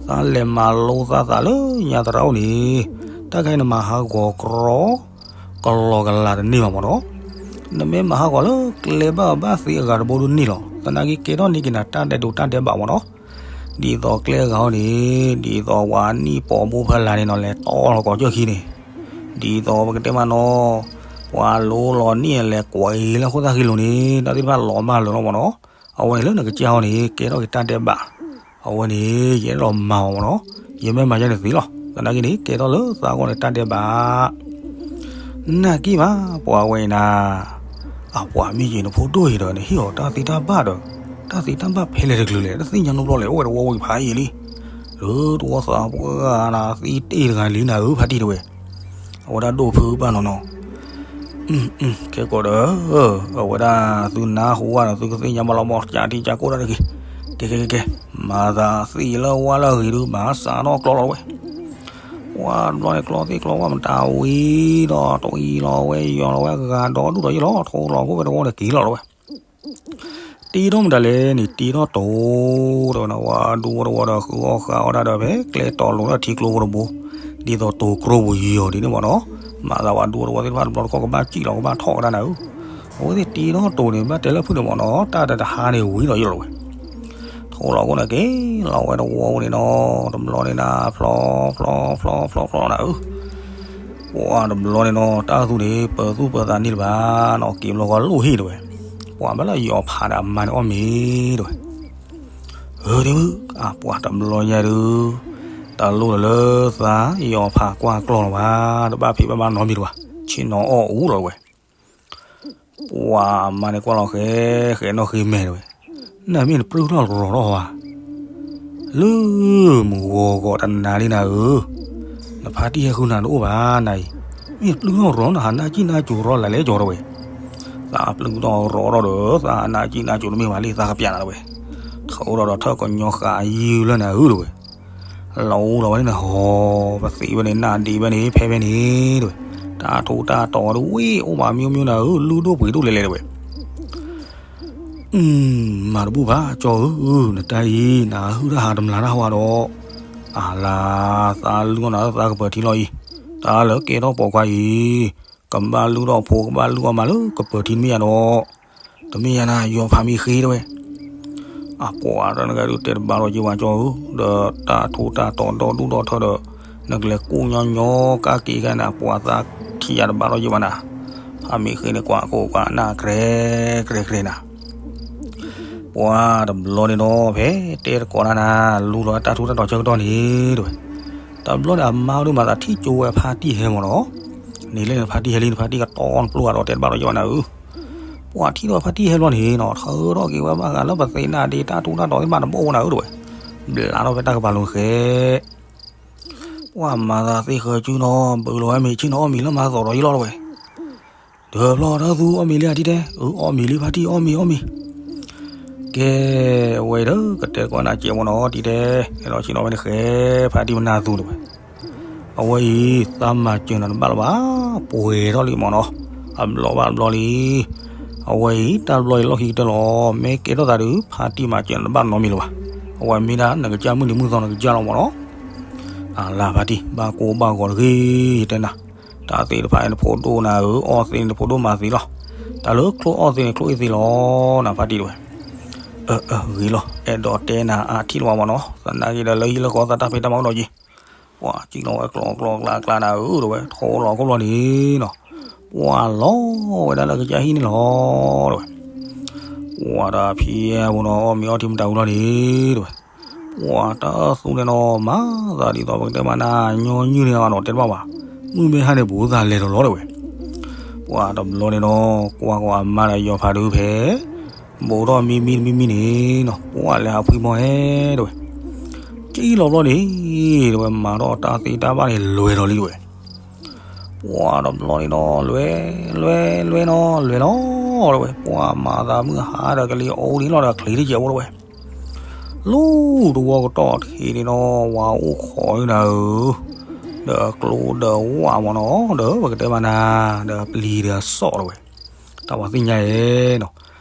သးလဲၤမၤလိသးသးလၢညါသရၣ်အိၣ်န့ၣ်, တၢ်ခါအံၤနမၤဟးဂီၤကြီ ကလီကလးတန့ၢ်ဘၣ်မ့ၢ်နီၤ, နမ့ၢ်မၤဟးဂီၤလၢကျဲဘၣ်ဘၣ်သ့အဂၤတဘိဒုးန့ၢ်လီၤ, သနာ်က့ကဲထီၣ်န့ၢ်က့ၤနၤ တၢ်ဒဲးဒိးတၢ်ဒဲးဘးမ့ၢ်နီၤ, ဒ်သိးကျဲအဂၤအိၣ်န့ၣ်, ဒ်သိးပှၤနံၣ်ပိာ်ဘိဖီလာ်န့ၣ်နီၤ လဲၤတီလီၤကိးကၠၢၢ်ခံန့ၣ်, ဒ်သိးပကတဲမးနီၤ, ပှၤလိလီၤနံၣ်လဲၤကွဲးလၢဃိၣ်သၣ်ဃံလိၤန့ၣ် တၢ်သ့ၣ်တဖၣ်လီၤမၢ်လၢာ်လီၤမ့ၢ်နီၤ, အဝဲန့ၣ်လၢနကစၢ်အီၤန့ၣ် ကဲထီၣ်က့ၤတၢ်ဒဲးဘး, အဝဲန့ၣ် ယအဲၣ်ဒိးမၤအီၤမ့ၢ်နီၤ, ယမ့ၢ်မၤယဲန့ၣ်သ့လီၤ, သနာ်က့န့ၣ် ကဲထီၣ်လၢသးအဂီၢ်န့ၣ်တၢ်ဒဲးဘး နာ်က့ဘၣ် ပှၤဝဲအံၤနၤ, အပှၤမ့ၢ်ယံၤနဖိဒိၣ်အံၤဒီး နဟ့ၣ်အီၤတၢ်သ့တၢ်ဘၣ်ဒီး, တၢ်သ့တၢ်ဘၣ်ဖဲလဲၣ်တကလုာ်လဲၣ် တသ့ၣ်ညါနီတဘျီလဲၣ် အိၣ်ဝဲတဝီဝံၤဖးယံာ်လံ, လၢတဝီသးပှၢ်နၤ သံတ့ၢ်တဂၤလံနၤဧၢ ဖါတံၢ်တဝဲ, အဝဲဒၣ်ဒိၣ်ဖုဘၣ်နီၤနီၤ, ခဲကိးဒီး, အဝဲဒၣ်သုနၢ်ဟူဝဲဒီး သုကသ့ၣ်ညါဘၣ်လီၤမ့ၢ် ကၠးထံကၠးကိၣ်တၢ်တဂ့ၤ, ကဲကဲကဲကဲ, မၤသးသံလၢဝါလၢအဂ့ၤဒုး ဘၣ်စးထီၣ်ကျီလီၤတဝဲ ပှၤတဘျီန့ၣ် ကျီသ့ၣ်ကျီဝၣ်မတၤဝံၤဒီး တဝံၤလီၤဝဲ ယီၤလီၤဝဲ ဂၤဒီဒူၣ်ဒီးယ့ၢ်လီၤ ထိလီၤခိၣ်ဝဲတဝီန့ၣ် က့ၤလီၤတဝဲ, တ့ထီၣ်မတၤလဲၣ်န့ၣ် တ့ထီၣ်တိၤ, တဝဲနဝဲဒူဝဲတဝီဒီး ဃုအီၣ်ဃုအီၣ်ဝဲဒၣ်ဒီး ဖဲကျဲတီၤလိၤဒီးထံကျိဖိတဘိ, ဒ်သိးတိၤကျိပူၤယီၤဒ်န့ၣ်မ့ၢ်နီၤ, မၤသးဝဲဒူဝဲတဝီသ့ၣ်တဖၣ်တဘျီတခီၣ် ကဘၣ်စံၣ်လီၤ ကဘၣ်ထီၣ်ဝဲဒၣ်နၤဧၢ, အဝဲသ့ၣ်တ့ထီၣ်တိၤန့ၣ် ဘၣ်တဲလၢဖုၣ်န့ၣ်မ့ၢ်နီၤ တၢ်တဟါန့ၣ်ဝံၤဒီးယ့ၢ်လီၤဝဲ ထိလီၤခိၣ်န့ၣ်က့ၤလီၤဝဲတဝီပူၤန့ၣ်နီၤ, တဘျီန့ၣ်နၤ ဖျီဖျီဖျီဖျီဖျီဖျီနၤဧၢ, ပှၤတဘျီန့ၣ်နီၤ တၢ်သူန့ၣ် ပၢၤသူၣ်ပၢၤသးန့ၢ်လၢၤဘၣ်နီၤ, က့ၤဘျီဃီလိၣ်ဟ့ၣ်တဝဲ, ပှၤဘၣ်လၢယီၤဖးဒီးအမါန့ၣ်အီၣ်မ့ၤတဝဲ, ဧၢ ဒ့မုၣ် အပှၤတဘျီညါဒုး, တလိၣ်လၢသးယီၤဖးကွၢ်ကျီၢ်လၢၤဘၣ်, တဘၣ်ဖံးဘၣ်မၤနီတမံၤတဝဲ, ဆ့ၣ်နီၤအီၣ်အူလီၤတဝဲ ပှၤအမါန့ၣ်ကွၢ်လီၤဃဲ ဃဲနီၣ်ဃ့မဲာ်တဝဲ, နမ့ၢ်နပြုၢ်ထီၣ်တရီၤထီၣ်ဧါ, လၢမုၢ်ဂီၤဂီၤတနၤလံနၤဧၢ, နဖါတံၢ်ဟဲဃုနၤတအိၣ်ဘၣ်နၤအံၤ, မ့ၢ်ပျုၢ်ထီၣ်ရီၤနဟးနၢ်ကံၣ်နၢ်ကိၤရီၤလၢလဲၤကၠီၤတဝဲ, သးပျုၢ်ထီၣ်ရီၤထီၣ်ဒီး သးနၢ်ကံၣ်နၢ်ကိၤတမ့ၢ်ဘၣ်လံ သးကပျးနၤတဝဲ, ထီၣ်ထီၣ်ဒီးထၢၣ်ကညီဃာ်ယုၢ်လၢနၤဧၢတဝဲ, လီၤအိၣ်လီၤဝဲန့ၣ်နဟီ, ပသ့ဝဲန့ၣ် နၢ်ဒ့ဝဲန့ၣ် ဖဲဖဲန့ၣ်တဝဲ, တၢ်ထူးတၢ်တီၤဝဲတဝဲ အိၣ်ဘၣ်မံၤမံၤနၤဧၢ လုၢ်ဒိၣ်ပှ့ၤဒိၣ်လဲၤလဲၤတဝဲ မၤတဘူၣ်ဘၣ်ကၠီဧၢ, နတၢ်အံၤ နဟုၣ်တၢ်ဟးတမျးတၢ်ဟါဒီး, အလၤ, သးလုၢ်အီၣ်နၤလၢသးကပၢၤထံလီၤအံၤ, တၢ်လၢကဲထီၣ်ပိာ်ခွါအံၤ, ကဘၣ်လုၢ်ထီၣ်ဖိ ကဘၣ်လုၢ်အီၣ်မးလၢကပၢၤထံတမ့ၢ်ယါဒီး, တမ့ၢ်ယါနၤ ယီၤဖးမံဃ့တဝဲ အပှၤတၢ်နဂၤဒုးတဲတဘၣ်ထီၣ်က့ၤဝဲကၠီဧၢ, ဒီးတၢ်ထူးတၢ်တီၤဒီဒူၣ်ဒီထၢဒီး, နကလဲၤကိၣ်ညီညီကါက့ၤခဲန့ၣ် ပှၤသးထံၣ်ယၤတဘၣ်ထီၣ်က့ၤဝဲနၤ, ဖးမံဃ့န့ၣ် ကွၢ်ကိးကွၢ်နၢ်ကြဲကြဲကြဲနၤ ပှၤတဘျီန့ၣ်ဒီး ဖဲတဲတကိးတၢ်နၤ လူလီၤတၢ်ထူးတၢ်တီၤဆၢကတီၢ်န့ၣ်တဝဲ, တဘျီန့ၣ် အမါဒုးမၤသးထံၣ်ကၠိဝဲဖါတံၢ်ဟဲမၢ်နီၤ, န့ၣ်လၢနဖါတံၢ်ဟဲလံ နဖါတံၢ်ကတီနပျိၢ်အဒီးတဲတဘၣ်ထီၣ်က့ၤဝဲနၤဧၢ, ပှၤထံၣ်ဒီးဖါတံၢ်ဟဲဘျီန့ၣ်နီၤ ထၢထီၣ်က့ၤဝဲဘၣ်ဃးလၢပသ့ၣ်နၢ်ဒ့တၢ်ထူးတၢ်တီၤသ့ၣ်တဖၣ်တဘၣ်အိၣ်နၤဧၢတဝဲ, ဘျးထီၣ်ဖဲတၢ်ကပၤလိၤဃဲ ပှၤမၤသးသ့ဃၢၤစုနီၤ ဘုးလီၤဝဲမ့ၤဆ့ၣ်နီၤ အီၣ်မ့ၤလၢမၤသီၣ်ဒီးယလီၤတဝဲ, ဒၢဖျီတၢ်သူအီၣ်မ့ၤလံဧါတံၤတဲ, အအီၣ်မ့ၤလံဖါတံၢ် အီၣ်မ့ၤအီၣ်မ့ၤ, ကဲ, အဝဲအံၤဒီး ကတဲတကိးနၤကဲးမၢ်နီၤ တံၤတဲ, ဟဲလီၤဆ့ၣ်နီၤဝဲန့ၣ်ဃဲ, ဖါတံၢ်မနၢ်သူတဝဲ, အဝဲအံၤ သးမၤစၢၤနၤတဘၣ်လၢၤဘၣ်, ပှဲၤထီၣ်လံမၢ်နီၤ, အဘျီဘၣ်တဘျီလံ အဝဲအံၤ တၢ်တဘျီအံၤလီၢ်ခံကတၢၢ်လီၤ, မ့ၢ်ကဲထီၣ်သးဒီး ဖါတံၢ်မၤစၢၤနၤတဘၣ်နီတမံၤလၢၤဘၣ်, အဝဲမ့ၢ်ဒၣ်နကစၢ်မုၢ်နံၤမုၢ်သီနကစၢ်လီၤမၢ်နီၤ, အလၤဖါတံၢ် ဘၣ်ကိၢ်ဘၣ်ဂီၤတဂ့ၤ, ယတဲနၤ, တၢ်သ့ၣ်တဖၣ်အံၤနဖိဒိၣ်နၤဧၢ, အီၣ်သ့န့ၣ်နဖိဒိၣ်မၤသ့လီၤ, တၢ်လၢချိၣ်အီၣ်သ့န့ၣ်ချိၣ်အ့ၣ်သ့လီၤ, နဖါတံၢ်တဝဲ, အၢ အၢ ဂ့ၤလီၤ, အဲၣ်ဒိးတဲနၤအါထံၣ်လၢၤဘၣ်မၢ်နီၤ, သနာ်က့ဒီးလၢဟံၣ်လၢဃီသးတၢ်ဖံးတၢ်မၤအိၣ်ဒီးက့ၤ ပှၤစံၣ်လီၤဝဲကျီကျီကျါကျါနၤဧၢတဝဲ, ထီလီၤခိၣ်ဘျီန့ၣ်နီၤ, ပှၤလီၤဝဲဒၣ်လၢကစၢ်ဟံၣ်န့ၣ်လီၤတဝဲ, ပှၤတၢ်ဖံးအပူၤနီၤ အီၣ်မ့ၤအီထံမတၤဝံၤလီၤန့ၣ်တဝဲ, ပှၤတၢ်သူန့ၣ်နီၤ မၤသးဒ်သိးပကတဲမးနၤ ညီနုၢ်န့ၣ်အနီၤတဲတဘၣ်ဘၣ်, မုၢ်မ့ၢ်ဟါန့ၣ် ဘူးသးလဲၤထီၣ်လီၤတဝဲ, ပှၤတဘျီန့ၣ်နီၤ ကွၢ်ကွၢ်အမါဒီးယီၤဖးဒုးဖဲ ဘူးထီၣ်မံမံတမံမံန့ၣ်နီၤ ပှၤလဲၤဟးဖှံမီၢ်ဟဲတဝဲ, ကံၣ်လီၤဘျီန့ၣ် တဝဲ မၤထီၣ်တၢ်သ့တၢ်ဘၣ်န့ၣ် လဲၤထီၣ်လံတဝဲ, ပှၤတဘျီန့ၣ်နီၤ လဲၤ လဲၤ လဲၤနီၤ လဲၤလီၤတဝဲ, ပှၤမၤသးမုၢ်ဟါဒီးကလံၤအိၣ်ဒံးလီၤဒီးချံးတကဲးဖိတဝဲ လူၤတဝီကတီၢ်ထံးန့ၣ်နီၤ ဝၤအိၣ်ခိးန့ၣ်နၤဧၢ, ဒီးကျိဒီးဝၣ်မၢ်နီၤ ဒီးပကတဲမးနၤ ဒီးပျံၤဒီးစီၣ်တဝဲ, တၢ်ပှၤသ့ၣ်ညါယဲနီၤ,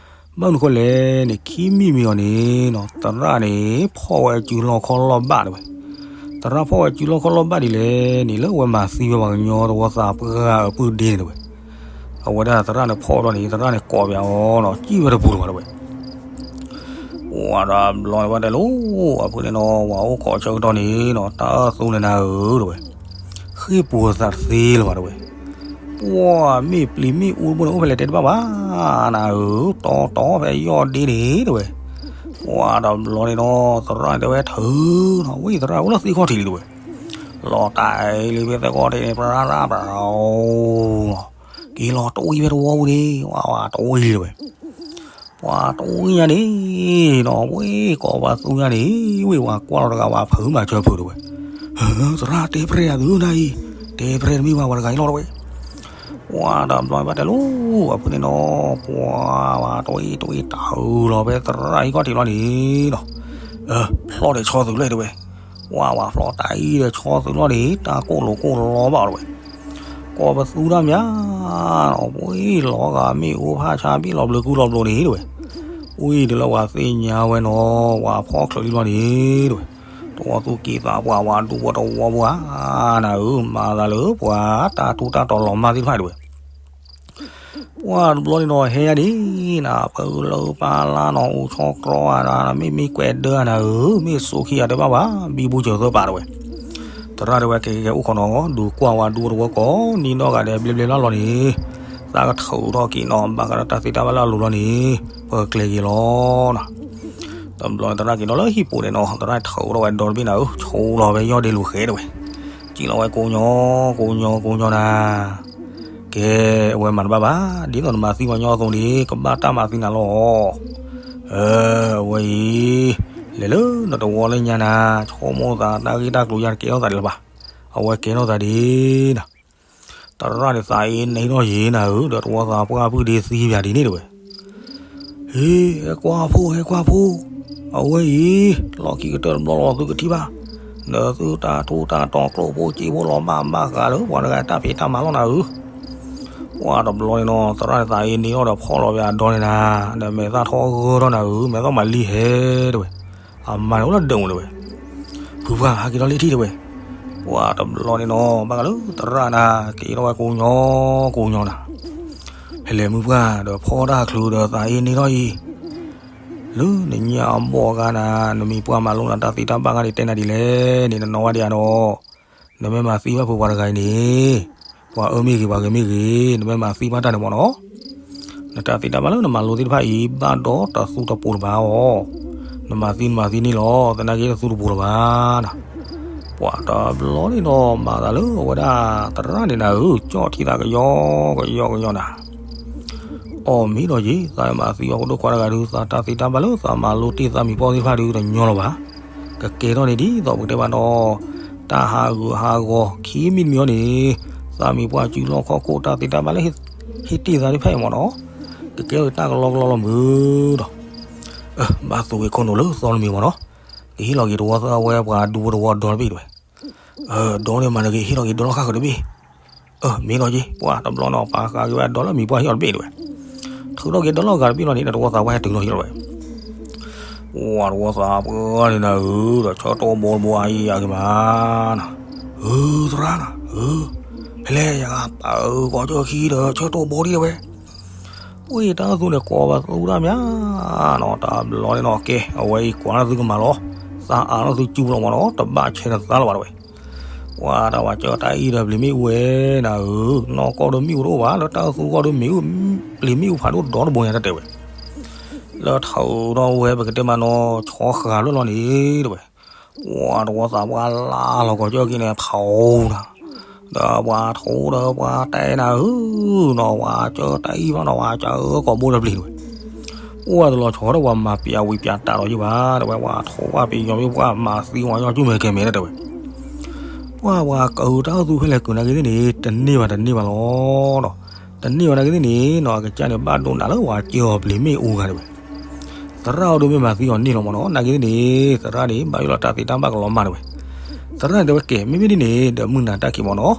ဘၣ်မနုၤဃိလဲၣ်န့ၣ် ခံမံၤမံၤအီၤန့ၣ်နီၤ သရၣ်န့ၣ် ဖီၣ်ဝဲအစုလီၢ်ခီၣ်လီၢ်ဘၣ်တဝဲ, သရၣ်ဖီၣ်ဝဲအစုလီၢ်ခီၣ်လီၢ်ဘၣ်ဒ်လဲၣ်န့ၣ် လၢအဝဲမၤသံဝဲပှၤကညီတဝီသးပှၢ်အပုၢ်ဒ့န့ၣ်တဝဲ, အဝဲဒၣ်သရၣ်န့ၣ်ဖီၣ်ဘျီန့ၣ် သရၣ်န့ၣ်ကိးပၠးအီၤနီၤ စံၣ်ဝဲတပူၤတဝဲတဝဲ ပှၤဒီးဘျီန့ၣ် ဘၣ်တဲလိၤ အဖုန့ၣ်နီၤ ဝၤအိၣ်ခိးဆၢကတီၢ်န့ၣ်နီၤ တၢ်အၢၣ်သူန့ၣ်နၤဧၢတဝဲ, ဃ့ၢ်ပူၤသးတသ့လၢၤဘၣ်တဝဲ, ပှၤမ့ၢ်ပျံၤမ့ၢ်အူတဘိန့ၣ် အိၣ်ဖဲလဲၣ်တဲတဘၣ်ဘၣ်နၤဧၢ, တီတီဖဲယီၢ်ဒ့န့ၣ်တဝဲ, ပှၤဒီးဘျီန့ၣ်နီၤ သရၣ်န့ၣ်တဲဝဲထုးနီၤ ဝံသရၣ်အိၣ်လၢသ့ၣ်ခီၣ်ထံးလံတဝဲ, လီၤတၢ်လံဖဲသ့ၣ်ခီၣ်ထံးန့ၣ် ပြၢပြၢပြၢ က့ၤလီၤတဝံၤဖဲတဝီပူၤန့ၣ် ဝဲဝဲတဝံၤတဝဲ, ပှၤတဝံၤညါန့ၣ်နီၤ ဝဲကိးပှၤသူညါန့ၣ် ဝဲဝၤကွၢ်လီၤတဂၤဝၤဖုးမၤစၢၤဖုးတဝဲ, သရၣ်တဲပြဲၢ်အသုနၤအံၤ, တဲပြဲၢ်တမ့ၢ်ဘၣ်ဝဲတဂၤအံၤလီၤတဝဲ, ပှၤဒီးဘျီဘၣ်တဲလိၤ အဖုန့ၣ်နီၤ ပှၤဝဲတဝံၤတဝံၤတၢ်အုးလီၤဖဲသရၣ်ဟံၣ်ခီၣ်ထံးလီၤန့ၣ်နီၤ, ဖျီၣ်ဒီးဆီသုးလီၤတဝဲ, ပှၤဝဲဖျီၣ်တၢ်အံၤဒီးဆီသုးလီၤန့ၣ် တၢ်ကိၢ်လိာ်ကိၢ်လီဘၣ်အီၤတဝဲ ကိးပသူတၢ်မးနီၤ ပှၤလီၤဂာ်မ့ၣ်အူဖးဆါဘ့ၣ်လီၤဘျုးကူလီၤဘျိန့ၣ်တဝဲ, ဝံၤဒ်လၢပှၤသ့ၣ်ညါဝဲနီၤ ပှၤဖီၣ်ချုးလံလီၤန့ၣ်တဝဲ, တဝီသူၣ်က့သးပှၢ်ဝဲဒူဖိတဝီပူၤဧါ, နၤဧၢ မၤသးလၢပှၤတၢ်ထူးတၢ်တီၤလီၤမၢ်သ့ၣ်တဖၣ်တဝဲ ပှၤတဘျီန့ၣ်နီၤ ဟဲယါဒ်နၤ ပလၢပၢ်လၢ်နီၤ အိၣ်ဆီတြီဧါ မ့ၢ်မ့ၢ်ကွဲးဒၢဧါနၤဧၢ မ့ၢ်စိခံဂၤတဲဘၣ်ဘၣ် ဘံဘူစၢၤသၢပာ်တဝဲ, သရၣ်တဲဝဲ ကဲကဲကဲအိၣ်ခိးနီၤ ဒုးကွၢ်ဝဲဒူတဝီကိးနံၤဒီဂၤဒဲး ဘျဲဘျဲလၢ်လီၤန့ၣ်, သးကထုးထီၣ်က့ၤနီၤ ဘၣ်ဃးဒီးတၢ်သ့တၢ်ဘၣ်လၢအလိၤလီၤန့ၣ်, ပကကျဲၤက့ၤလီၤနီၤ တဘျီန့ၣ်သရၣ်က့ၤနီၤလၢဟံၣ်ပူၤန့ၣ်နီၤ သရၣ်ထုးထီၣ်ဝဲဒီတဘ့ၣ်နၤဧၢ ဆိလီၤဖဲယီၢ်ဒ့လိၤဃဲတဝဲ, စံၣ်လီၤဝဲကိးညီ, ကိးညီ ကိးညီနၤ, ကဲ, အဝဲမၤတဘၣ်ဘၣ်, ဒ်သိးနမၤသံပှၤညီအသိးန့ၣ် ကဘၣ်တၢ်မၤသံနၤလီၤ. အဝဲအံၤ, လဲၤလၢနတဝီလၢညါနၤ, ဆိကမိၣ်သးတၢ်ဂ့ၢ်တၢ်ကျိၤယၤတကဲထီၣ်သးဒံးလၢၤဘၣ်. အဝဲကဲထီၣ်သးဒ်နၤ, သရၣ်န့ၣ်သးအ့န့ထီၣ်ယံၤနၤဧၢ, ဒီးတဝီသးပှၢ်ပုၢ်ဒ့သံပၠးဒ်န့ၣ်တဲဝဲ, ဟ့ ဟဲကွၢ်ဖိ ဟဲကွၢ်ဖိ, အဝဲအံၤ လီၢ်ခံကတၢၢ်တဘျီလီၤသုကထံၣ်ဘၣ်, ဒီးသုတၢ်ထူးတၢ်တီၤကျိၣ်ဖိစ့ဖိလီၤဘၣ်ဘၣ်ဃးလၢပှၤတဂၤတၢ်ဖံးတၢ်မၤလီၤနၤဧၢ. ပှၤတဘျီန့ၣ်နီၤ သရၣ်န့ၣ်သးအ့န့ထီၣ်ဒီးဖီၣ်လီၤဝဲအဒီန့ၣ်နၤ, ဒီးမဲာ်သၣ်ထီၣ်ဂၢၢ်ထီၣ်နၤဧၢ, မဲာ်သၣ်မၤလံဟဲတဲဝဲ, အမါန့ၣ်အိၣ်လၢဒၢးမူၤတဲဝဲ, ဖုပှၢ်ဟးက့ၤလီၤလၢထံၣ်တဲဝဲ, ပှၤတဘျီန့ၣ်နီၤ ဘၣ်ဃးလၢသရၣ်နၤ က့ၤထီၣ်ဝဲကိးညီကိးညီနၤ, ဖဲလဲၣ်မုၢ်ပှၢ်ဒီးဖီၣ်တၢ်ချုးဒီးသးအ့န့ထီၣ်အံၤ လၢနညၣ်အဘီၣ်အဂၤနၤ, နမံၤပှၢ်မၤလိနၤတၢ်သ့တၢ်ဘၣ်ဂၤန့ၣ် တဲနၤဒ်လဲၣ်န့ၣ် နနီၢ်ဝဲဒံးဧါဒီး, နမ့ၢ်မၤသံဘၣ်ဖိပှၤတဂၤအံၤန့ၣ်, ပှၤအၢမ့ၢ်ဂ့ၤ ပှၤဂ့ၤမ့ၢ်ဂ့ၤ, နမ့ၢ်မၤသံဘၣ်တၢ်န့ၣ်မ့ၢ်နီၤ, နတၢ်သ့တၢ်ဘၣ်လၢနမၤလိသ့ၣ်တဖၣ်အံၤ ဘၣ်ဒီးတသူတပိၤလၢၤဘၣ်အီၤ, နမၤသံနမၤသံန့ၣ်လီၤ, သနာ်က့တသူတပိၤလၢၤဘၣ်နၤ. ပှၤတဘျီန့ၣ်ဒီး မၤသးလၢအဝဲဒၣ်သရၣ်န့ၣ်နၤဧၢ, ကၠီၣ်ထံသးကယီကယီကယီနၤ အီၣ်မ့ၢ်ဒီးယံၤ သးမၤသံဘၣ်ဖိဒိၣ်ခွါတဂၤဒုး သးတၢ်သ့တၢ်ဘၣ်လၢသးမၤလိတ့ၢ်သးမံၤပှၢ်သ့ၣ်တဖၣ်ဒုးတညီလၢၤဘၣ်. ကကဲထီၣ်န့ၣ်ဒ်သိးပကတဲဘၣ်ဒီး တၢ်ဟးဂူာ်ဟးဂီၤခံမံၤတမံၤအံၤန့ၣ် သးမံၤပှၢ်စုလီၢ်ခီၣ်ခိၣ်တၢ်သ့တၢ်ဘၣ်လၢ ဟ့ၣ်တ့ၢ်သးသ့ၣ်တဖၣ်အံၤမ့ၢ်နီၤ ကကဲထီၣ်တၢ်ကလီကလီလီၤမုာ်ဒီး ဘၣ်သူဝဲခိၣ်နူာ်လၢသီတမံၤမ့ၢ်နီၤ ကဟ့ၣ်လီၤက့ၤတဝီသၢဝဲပှၤဒူဖိတဝီဒီတဘ့ၣ်တဲဝဲ ဒီန့ၣ်မၤနက့ၤဟ့ၣ်လီၤက့ၤဒီလီၢ်ဃၣ်ဃၢၤတဘ့ၣ်. မ့ၢ်လီၤက့ၤ ပှၤတဘျီနီၤ ပာ်ဃာ်က့ၤဝဲဒီလၢမံၤပှၢ်ဟ့ၣ်အီၤတဘ့ၣ်တဲဝဲ. ထုးထီၣ်က့ၤဒီလီၢ်ဂၤတဘ့ၣ်လီၤန့ၣ် တဝီသးပှၢ်ဟဲတုၤလီၤဟ့ၣ်လီၤဝဲ. ပှၤတဝီသးပှၢ်န့ၣ်နၤဧၢ ဒီးဆၢတိၢ်ဘိတဘိအံၤအဂ့ၤမးနၤ. ဧၢ သရၣ်နၤ ဧၢ ဖဲလဲၣ်ယဂၤပာ်အၢကီၢ်ကၢၢ်ခံဒီး ဆၢတိၢ်ဘိဒံးတဲဝဲ. ပှၤတၢ်သူန့ၣ်ကိးဘၣ်သူတၢ်မးနီၤ တဘျီန့ၣ်နီၤ ကဲ အဝဲအံၤကွၢ်လၢသုကမၤလီၤ. သးအးလီၤသုကၠူလီၤမးနီၤ တဘၣ်ဆဲးနသးလၢၤဘၣ်တဲဝဲ. ပှၤတၢ်ဝဲကၢၢ်တၢ်အံၤဒီးပျ့ၤမ့ၣ်အူဝဲနၤဧၢ, နီၢ်ကီၢ်ဒီးမ့ၣ်အူတအိၣ်ဘၣ် လၢတၢ်သူကီၢ်ဒီးမ့ၣ်အူ ပျ့ၤမ့ၣ်အူဖးဒိၣ်ဒီတဘိညါတၢ်တဲဝဲ. လၢထးဒီးဝဲပကတဲမးနီၤ ဆီဃာ်လၢလီၤန့ၣ်တဲဝဲ. ပှၤတဝီသးပှၢ်လၢလီၤကီၢ်ကၢၢ်က့ၤန့ၣ် ဖးအိၣ်နၤ ဒီးပှၤထိဒီးပှၤတဲနၤဧၢ, နီၢ်ဝဲကၢၢ်တၢ်အံၤဘၣ်နီၤ ဝဲကၢၢ်ကိာ်ဘိတပျ့ၤတဲဝဲ. အိၣ်ဝဲတလီၤဆီဒီးပှၤမၤပျးဝံၤပျးတၢ်ဒီးယုၢ်ဘၣ်တဲဝဲ ပှၤထိပှၢ်ပယီၤမ့ၢ်ပှၤမၤသံဝဲညီကၠူမဲာ်ကဲမဲာ်တဲဝဲ. ပှၤပှၤကၢၢ်တၢ်သူဖဲလဲၣ်ကုၢ်နာ်က့သ့ၣ်န့ၣ် တန့ၢ်ဘၣ်တန့ၢ်ဘၣ်လီၤ. တန့ၢ်ဘၣ်နာ်က့သ့ၣ်န့ၣ်နီၤ အကစၢ်န့ၣ်ဘၣ်ဒိနးလၢပှၤကၢၢ်အီၤပျ့ၤမ့ၣ်အူဂၤတဲဝဲ. သရၣ်အိၣ်ဒီးမ့ၢ်မၤသံအီၤန့ၢ်လီၤမးနီၤ နာ်က့သ့ၣ်န့ၣ် သရၣ်န့ၣ် ဘၣ်ယိၣ်လီၤတၢ်သ့တၢ်ဘၣ်ကလီၤမၢ်တဲဝဲ. သရၣ်န့ၣ်တဲဝဲကဲ မ့မ့ၢ်ဒ်န့ၣ် ဒီးမုၢ်နၤတၢ်ခံးမးနီၤ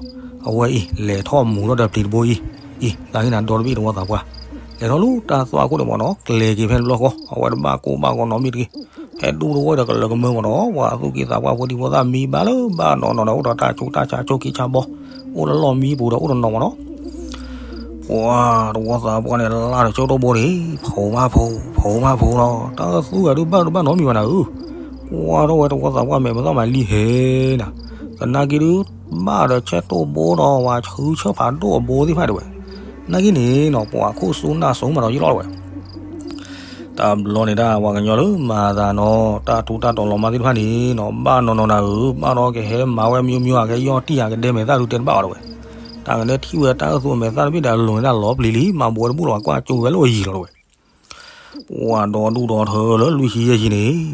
အဝဲအံၤ လဲၤထီၣ်မူၤထီၣ်ဒီးပျ့ၤတဘိအံၤ, အံၤ သးဟ့ၣ်နၤဒီတဘ့ၣ်တဝီသးပှၢ်, လဲၤထီၣ်လၢတၢ်သွၣ်ခိၣ်န့ၣ်မးနီၤ ကျဲၤက့ၤဖဲန့ၣ်တဘျီဃီ အဝဲတဘၣ်ကိၢ်ဘၣ်ဂီၤနီတမံၤတဂ့ၤ, ဟဲဒူတဝီဒီးကလၢကမၢမးနီၤ ပှၤသူၣ်က့သးပှၢ်ဖိဒံဖိသၣ်မံဘၣ်လၢဘၣ်နီၤနီၤဒီး အိၣ်ဒီးတၢ်ဆူးတၢ်ဆါဆိက့ဆါဘီ, အိၣ်လၢလီၢ်မံပူၤဒီးအိၣ်တနီၤမးနီၤ ပှၤတဝီသးပှၢ်န့ၣ်လၢ်ဒီးဆၢတိၢ်ဘိန့ၣ် ဖိမးဖိ, ဖိမးဖိလီၤ တၢ်သူဂၤဒုးဘၣ်ဒိဘၣ်နီတမံၤဘၣ်နၤဧၢ, ကွၢ်ထီၣ်ဝဲတဝီသးပှၢ်မဲာ်မသီၣ်မၤလံဟဲနၤ, သနာ်က့ဒုး ဘၣ်ဒီးဆၢတိၢ်ဘိဒီးဝဲဆူဆၢဖးဒိၣ်အဘိသ့ၣ်တဖၣ်တဲဝဲ, နာ်က့န့ၣ်နီၤ ပှၤခိၣ်စူနၢ်စူမးဒီးယလီၤတဲဝဲ တဘျီန့ၣ်ဒၣ် ပှၤကညီလၢမၤသးနီၤ တၢ်ထူးတၢ်တီၤလီၤမၢ်သ့ၣ်တဖၣ်န့ၣ်နီၤ ဘၣ်နီၤနီၤနၤဧၢ, ဘၣ်ဒီးကဟဲမၤဝဲမံၤမံၤ အကဟဲယီၢ်တံၢ် အကဒဲမဲာ်သၣ်ဒုးတဲတဘၣ်အီၤတဲဝဲ, တၢ်ကနဲထံၣ်ဝဲတၢ်အၢၣ်သူအမဲာ်သၣ်တဘ့ၣ်ဒီးအလိၤန့ၣ်ဒၣ်လီၤပျံၤလံ မၤဘှဲတဘူၣ်လီၤ ပှၤကွၢ်ကၠိဝဲလၢအယံၤလီၤတဲဝဲ. ပှၤဒီဒူၣ်ဒီထၢလၢလွံၢ်ဆံယဲၢ်ဆံန့ၣ်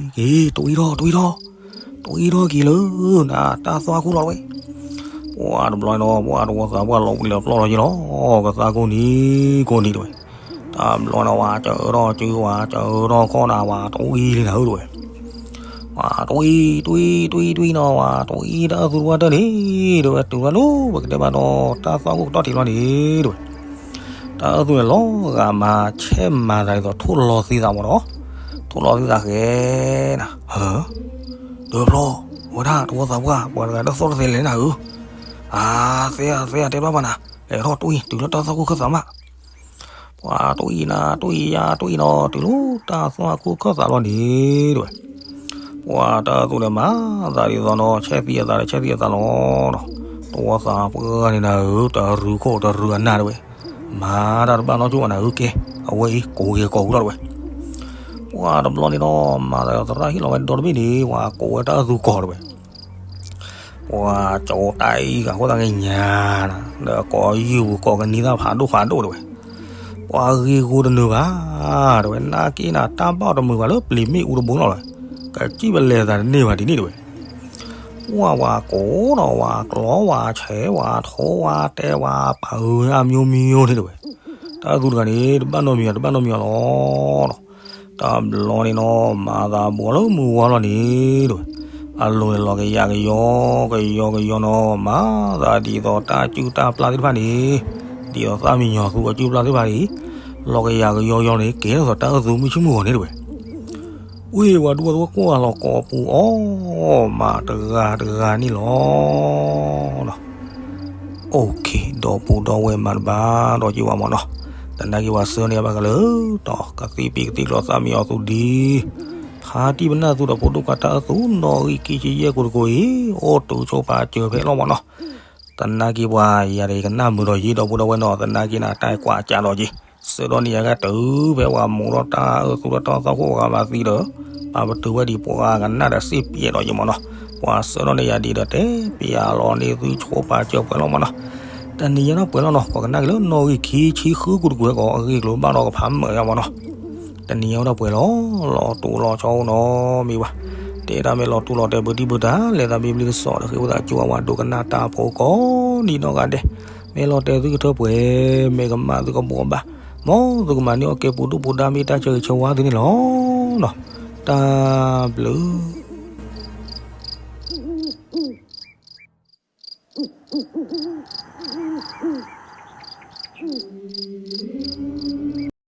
က့ၤတဝံထီၣ်တဝံထီၣ်, တဝံထီၣ်က့ၤလၢနတၢ်သွၣ်ခိၣ်လီၤတဲဝဲ ပှၤတဘျီန့ၣ်ဒီး ပှၤတဝီသးပှၢ်လီၤဝံၤလီၤပျီလီၤယ့လီၤ, ကသးကိးနံၤကိးနံၤတဲဝဲ, တဘျီန့ၣ် ပှၤကၢထီၣ်စု ပှၤကၢထီၣ်ခီၣ်နၤ ပှၤတဝံလံနၤဧၢတဲဝဲ, ပှၤတဝံ တဝံ တဝံ တဝံနီၤ ပှၤတဝံတၢ်အၢၣ်သူတဝီတၢၢ်န့ၣ် တဲဝဲ တုၤဝဲလီၤ ပကတဲဘၣ်ဒီး တၢ်သွၣ်ခိၣ်ကတီၢ်ထံးလီၤန့ၣ်တဲဝဲ, တၢ်အၢၣ်သူန့ၣ်လီၤဂာ်မၤဆဲးမၤသးဒ်သိး ထိၣ်လီၤသံသးမးနီၤ, ထိၣ်လီၤသံသးဃဲနၤ, ဟၢ ဒၢဖျီ ဝဲဒၣ်တဝီသးပှၢ် ပှၤတဂၤတသီၣ်တသဲလဲၣ်နၤဧၢ, အါ သဲဧါ သဲဧါ တဲဘၣ်ဘၣ်နၤ, လဲၤထီၣ်တဝံ တုၤလၢတၢ်သွၣ်ခိၣ်ခၢၣ်သးမး ပှၤတဝံနၤ တဝံယါ တဝံနီၤ တုၤလၢတၢ်သွၣ်ခိၣ်ခၢၣ်သးလီၤန့ၣ်တဲဝဲ, ပှၤတၢ်အၢၣ်သူန့ၣ်မၤသးဒ်သိးနီၤ ဆဲးသံအသးဒီး ဆဲးသံအသးလီၤနီၤ, တဝီသးပှၢ်န့ၣ်နၤဧၢ တရူးခိၣ်တရူးအနၢ်တဲဝဲ, မၤတၢ်တဘၣ်နီတစိၣ်ဘၣ်နၤဧၢ ကဲ အဝဲအံၤ ကိးဂဲၤကိးဝံၤလီၤတဲဝဲ ပှၤတဘျီန့ၣ်ဒီး မၤသးဒီးသရၣ်ဟ့ၣ်လီၤဝဲဒီတဘ့ၣ်န့ၣ် ပှၤကိးဝဲတၢ်အၢၣ်သူကိးတဲဝဲ, ပှၤကၠီတၢ်အံၤဂၤဃိသတးက့ၤညါနၤ, ဒီးကိးယုၢ်ပူၤကိးကနံၤသၣ်ဖးဒိၣ်ဖးဒိၣ်တဲဝဲ, ပှၤဂ့ၤဂိၤတနုာ်ဘၣ် တဲဝဲ နာ်က့နၤ တၢ်ဘၣ်အီၤတမုာ်ဘၣ်လၢပျ့ၤမ့ၣ်အူတဘိလီၤလီၤ, ကစံၣ်ပလဲၤသးတန့ၢ်ဘၣ်ဒ်န့ၣ်တဲဝဲ, ပှၢ်ဝဲကိးဒီးဝဲကျီဝဲဆဲးဝဲထိဝဲတဲဝဲပာ်အၢအမျိုးမျိုးန့ၣ်တဝဲ, တၢ်အၢသူတဂၤန့ၣ် တဘၣ်နီတမံၤ တဘၣ်နီတမံၤလီၤ. တဘျီန့ၣ်နီၤ မၤသးဘူးလၢမုၢ်ဝါလီၤန့ၣ်တဝဲ, အလိၤန့ၣ်လီၤကယၤကယီ ကယီကယီနီၤ မၤသးဒ်သိးတၢ်စုၣ်တၢ်ပျၢ်သ့ၣ်တဖၣ်န့ၣ်, ဒ်သိးသၣ်မံညီၤသူအစုၣ်ပျၢ်သ့ၣ်တဖၣ်န့ၣ်, လီၤကယၤကယီယီန့ၣ် ကဲထီၣ်သးတၢ်အၢသူမုၢ်ဆ့ၣ်မုၢ်ဂီၤန့ၣ်တဝဲ ဝ့ၢ်ဝဲဒူဝဲသဝဲကွၢ်လီၤကိးပူၤအီၤ, မၤတဂၤတဂၤန့ၣ်လီၤ. အိၣ်ခ့ ဒီပုၢ်ဒီဝဲၢ်မၤတဘၣ်ဒီးက့ၤဝဲမၢ်နီၤ, သနာ်က့ၤပှၤဆှၢန့ၢ်ဘၣ်ကလၢာ်, ဒီးကသံၣ်ပ့ၤကသံၣ်ကျိၤသၣ်မံအီၤသူဒံး, ဖါတံၢ်ပနၢ်သူဒီးဖိဒိၣ်ခွါတၢ်အၢသူနီၣ်ဂံၢ်ခံဆံယဲၢ်ကိးတကိးအံၤ, အိၣ်တုၤဆိပာ်စၢၤဖဲလီၤမၢ်နီၤ. သနာ်က့ၤပှၤယၤဒီးကနၣ်မုာ်ဒီးယ့ဒီပုၢ်ဒီဝဲၢ်နီၤ, သနာ်က့ၤနၤတၢ်ကွၢ်ကးဒီးက့ၤ, ဆှၢဒီးန့ၢ်ယၤဂၤတုၤဖဲပှၤမိၢ်ဒီးတၢ်အၢသူဒီးတၢ်သီၣ်ခိၣ်အဂၤဘၣ်သံဒီး, ပာ်ပတုာ်ဝဲဒံးပှၤဂၤကနၣ်ဒီးစ့ၢ်ပျဲဒီးယ့မၢ်နီၤ, ပှၤဆှၢဒီးန့ၢ်ယၤဒံးဒီးတဲပျဲလီၤန့ၢ်သုဆိပာ်စၢၤပှဲၤလီၤမၢ်နီၤ. တနံၤညါဒီးပှဲၤလီၤနီၤ, ပှၤကနၣ်က့ၤလၢနီၣ်ဂံၢ်ခံဆံဃုကိးတကိးအံၤကီး အဂ့ၢ်ကျိၤဘၣ်ဒီးကဖးမုာ်ယါမၢ်နီၤ. တနံၤညါဒီးပှဲၤလီၤ, လီၤတူာ်လီၤဆီအိၣ်နီတမံၤဘၣ်, တဲဒၣ်မ့ၢ်လီၤတူာ်လီၤတဲာ်ဘုတံၢ်ဘုတၢ် လဲၤသးဘံဘျ့တစီၤဒီး ဃ့ဝံသးစူၤအဝဲဒိကနၣ်တၢ်ဖိကိးနံၤနီၢ်ဂၤဒဲး, မ့ၢ်လီၤတဲာ်သုကထၢပှဲၤ, မ့ၢ်ကမၣ်သုကဘှီဘၣ်, မ်သုကမၤန့ၢ်အီၣ်ကဲပူၤဒူၣ်ပူၤဒါမ့ၢ်တၢ်ဆၢဂ့ၤဆၢဝါသုန့ၣ်လီၤ. တၢ်ဘျုး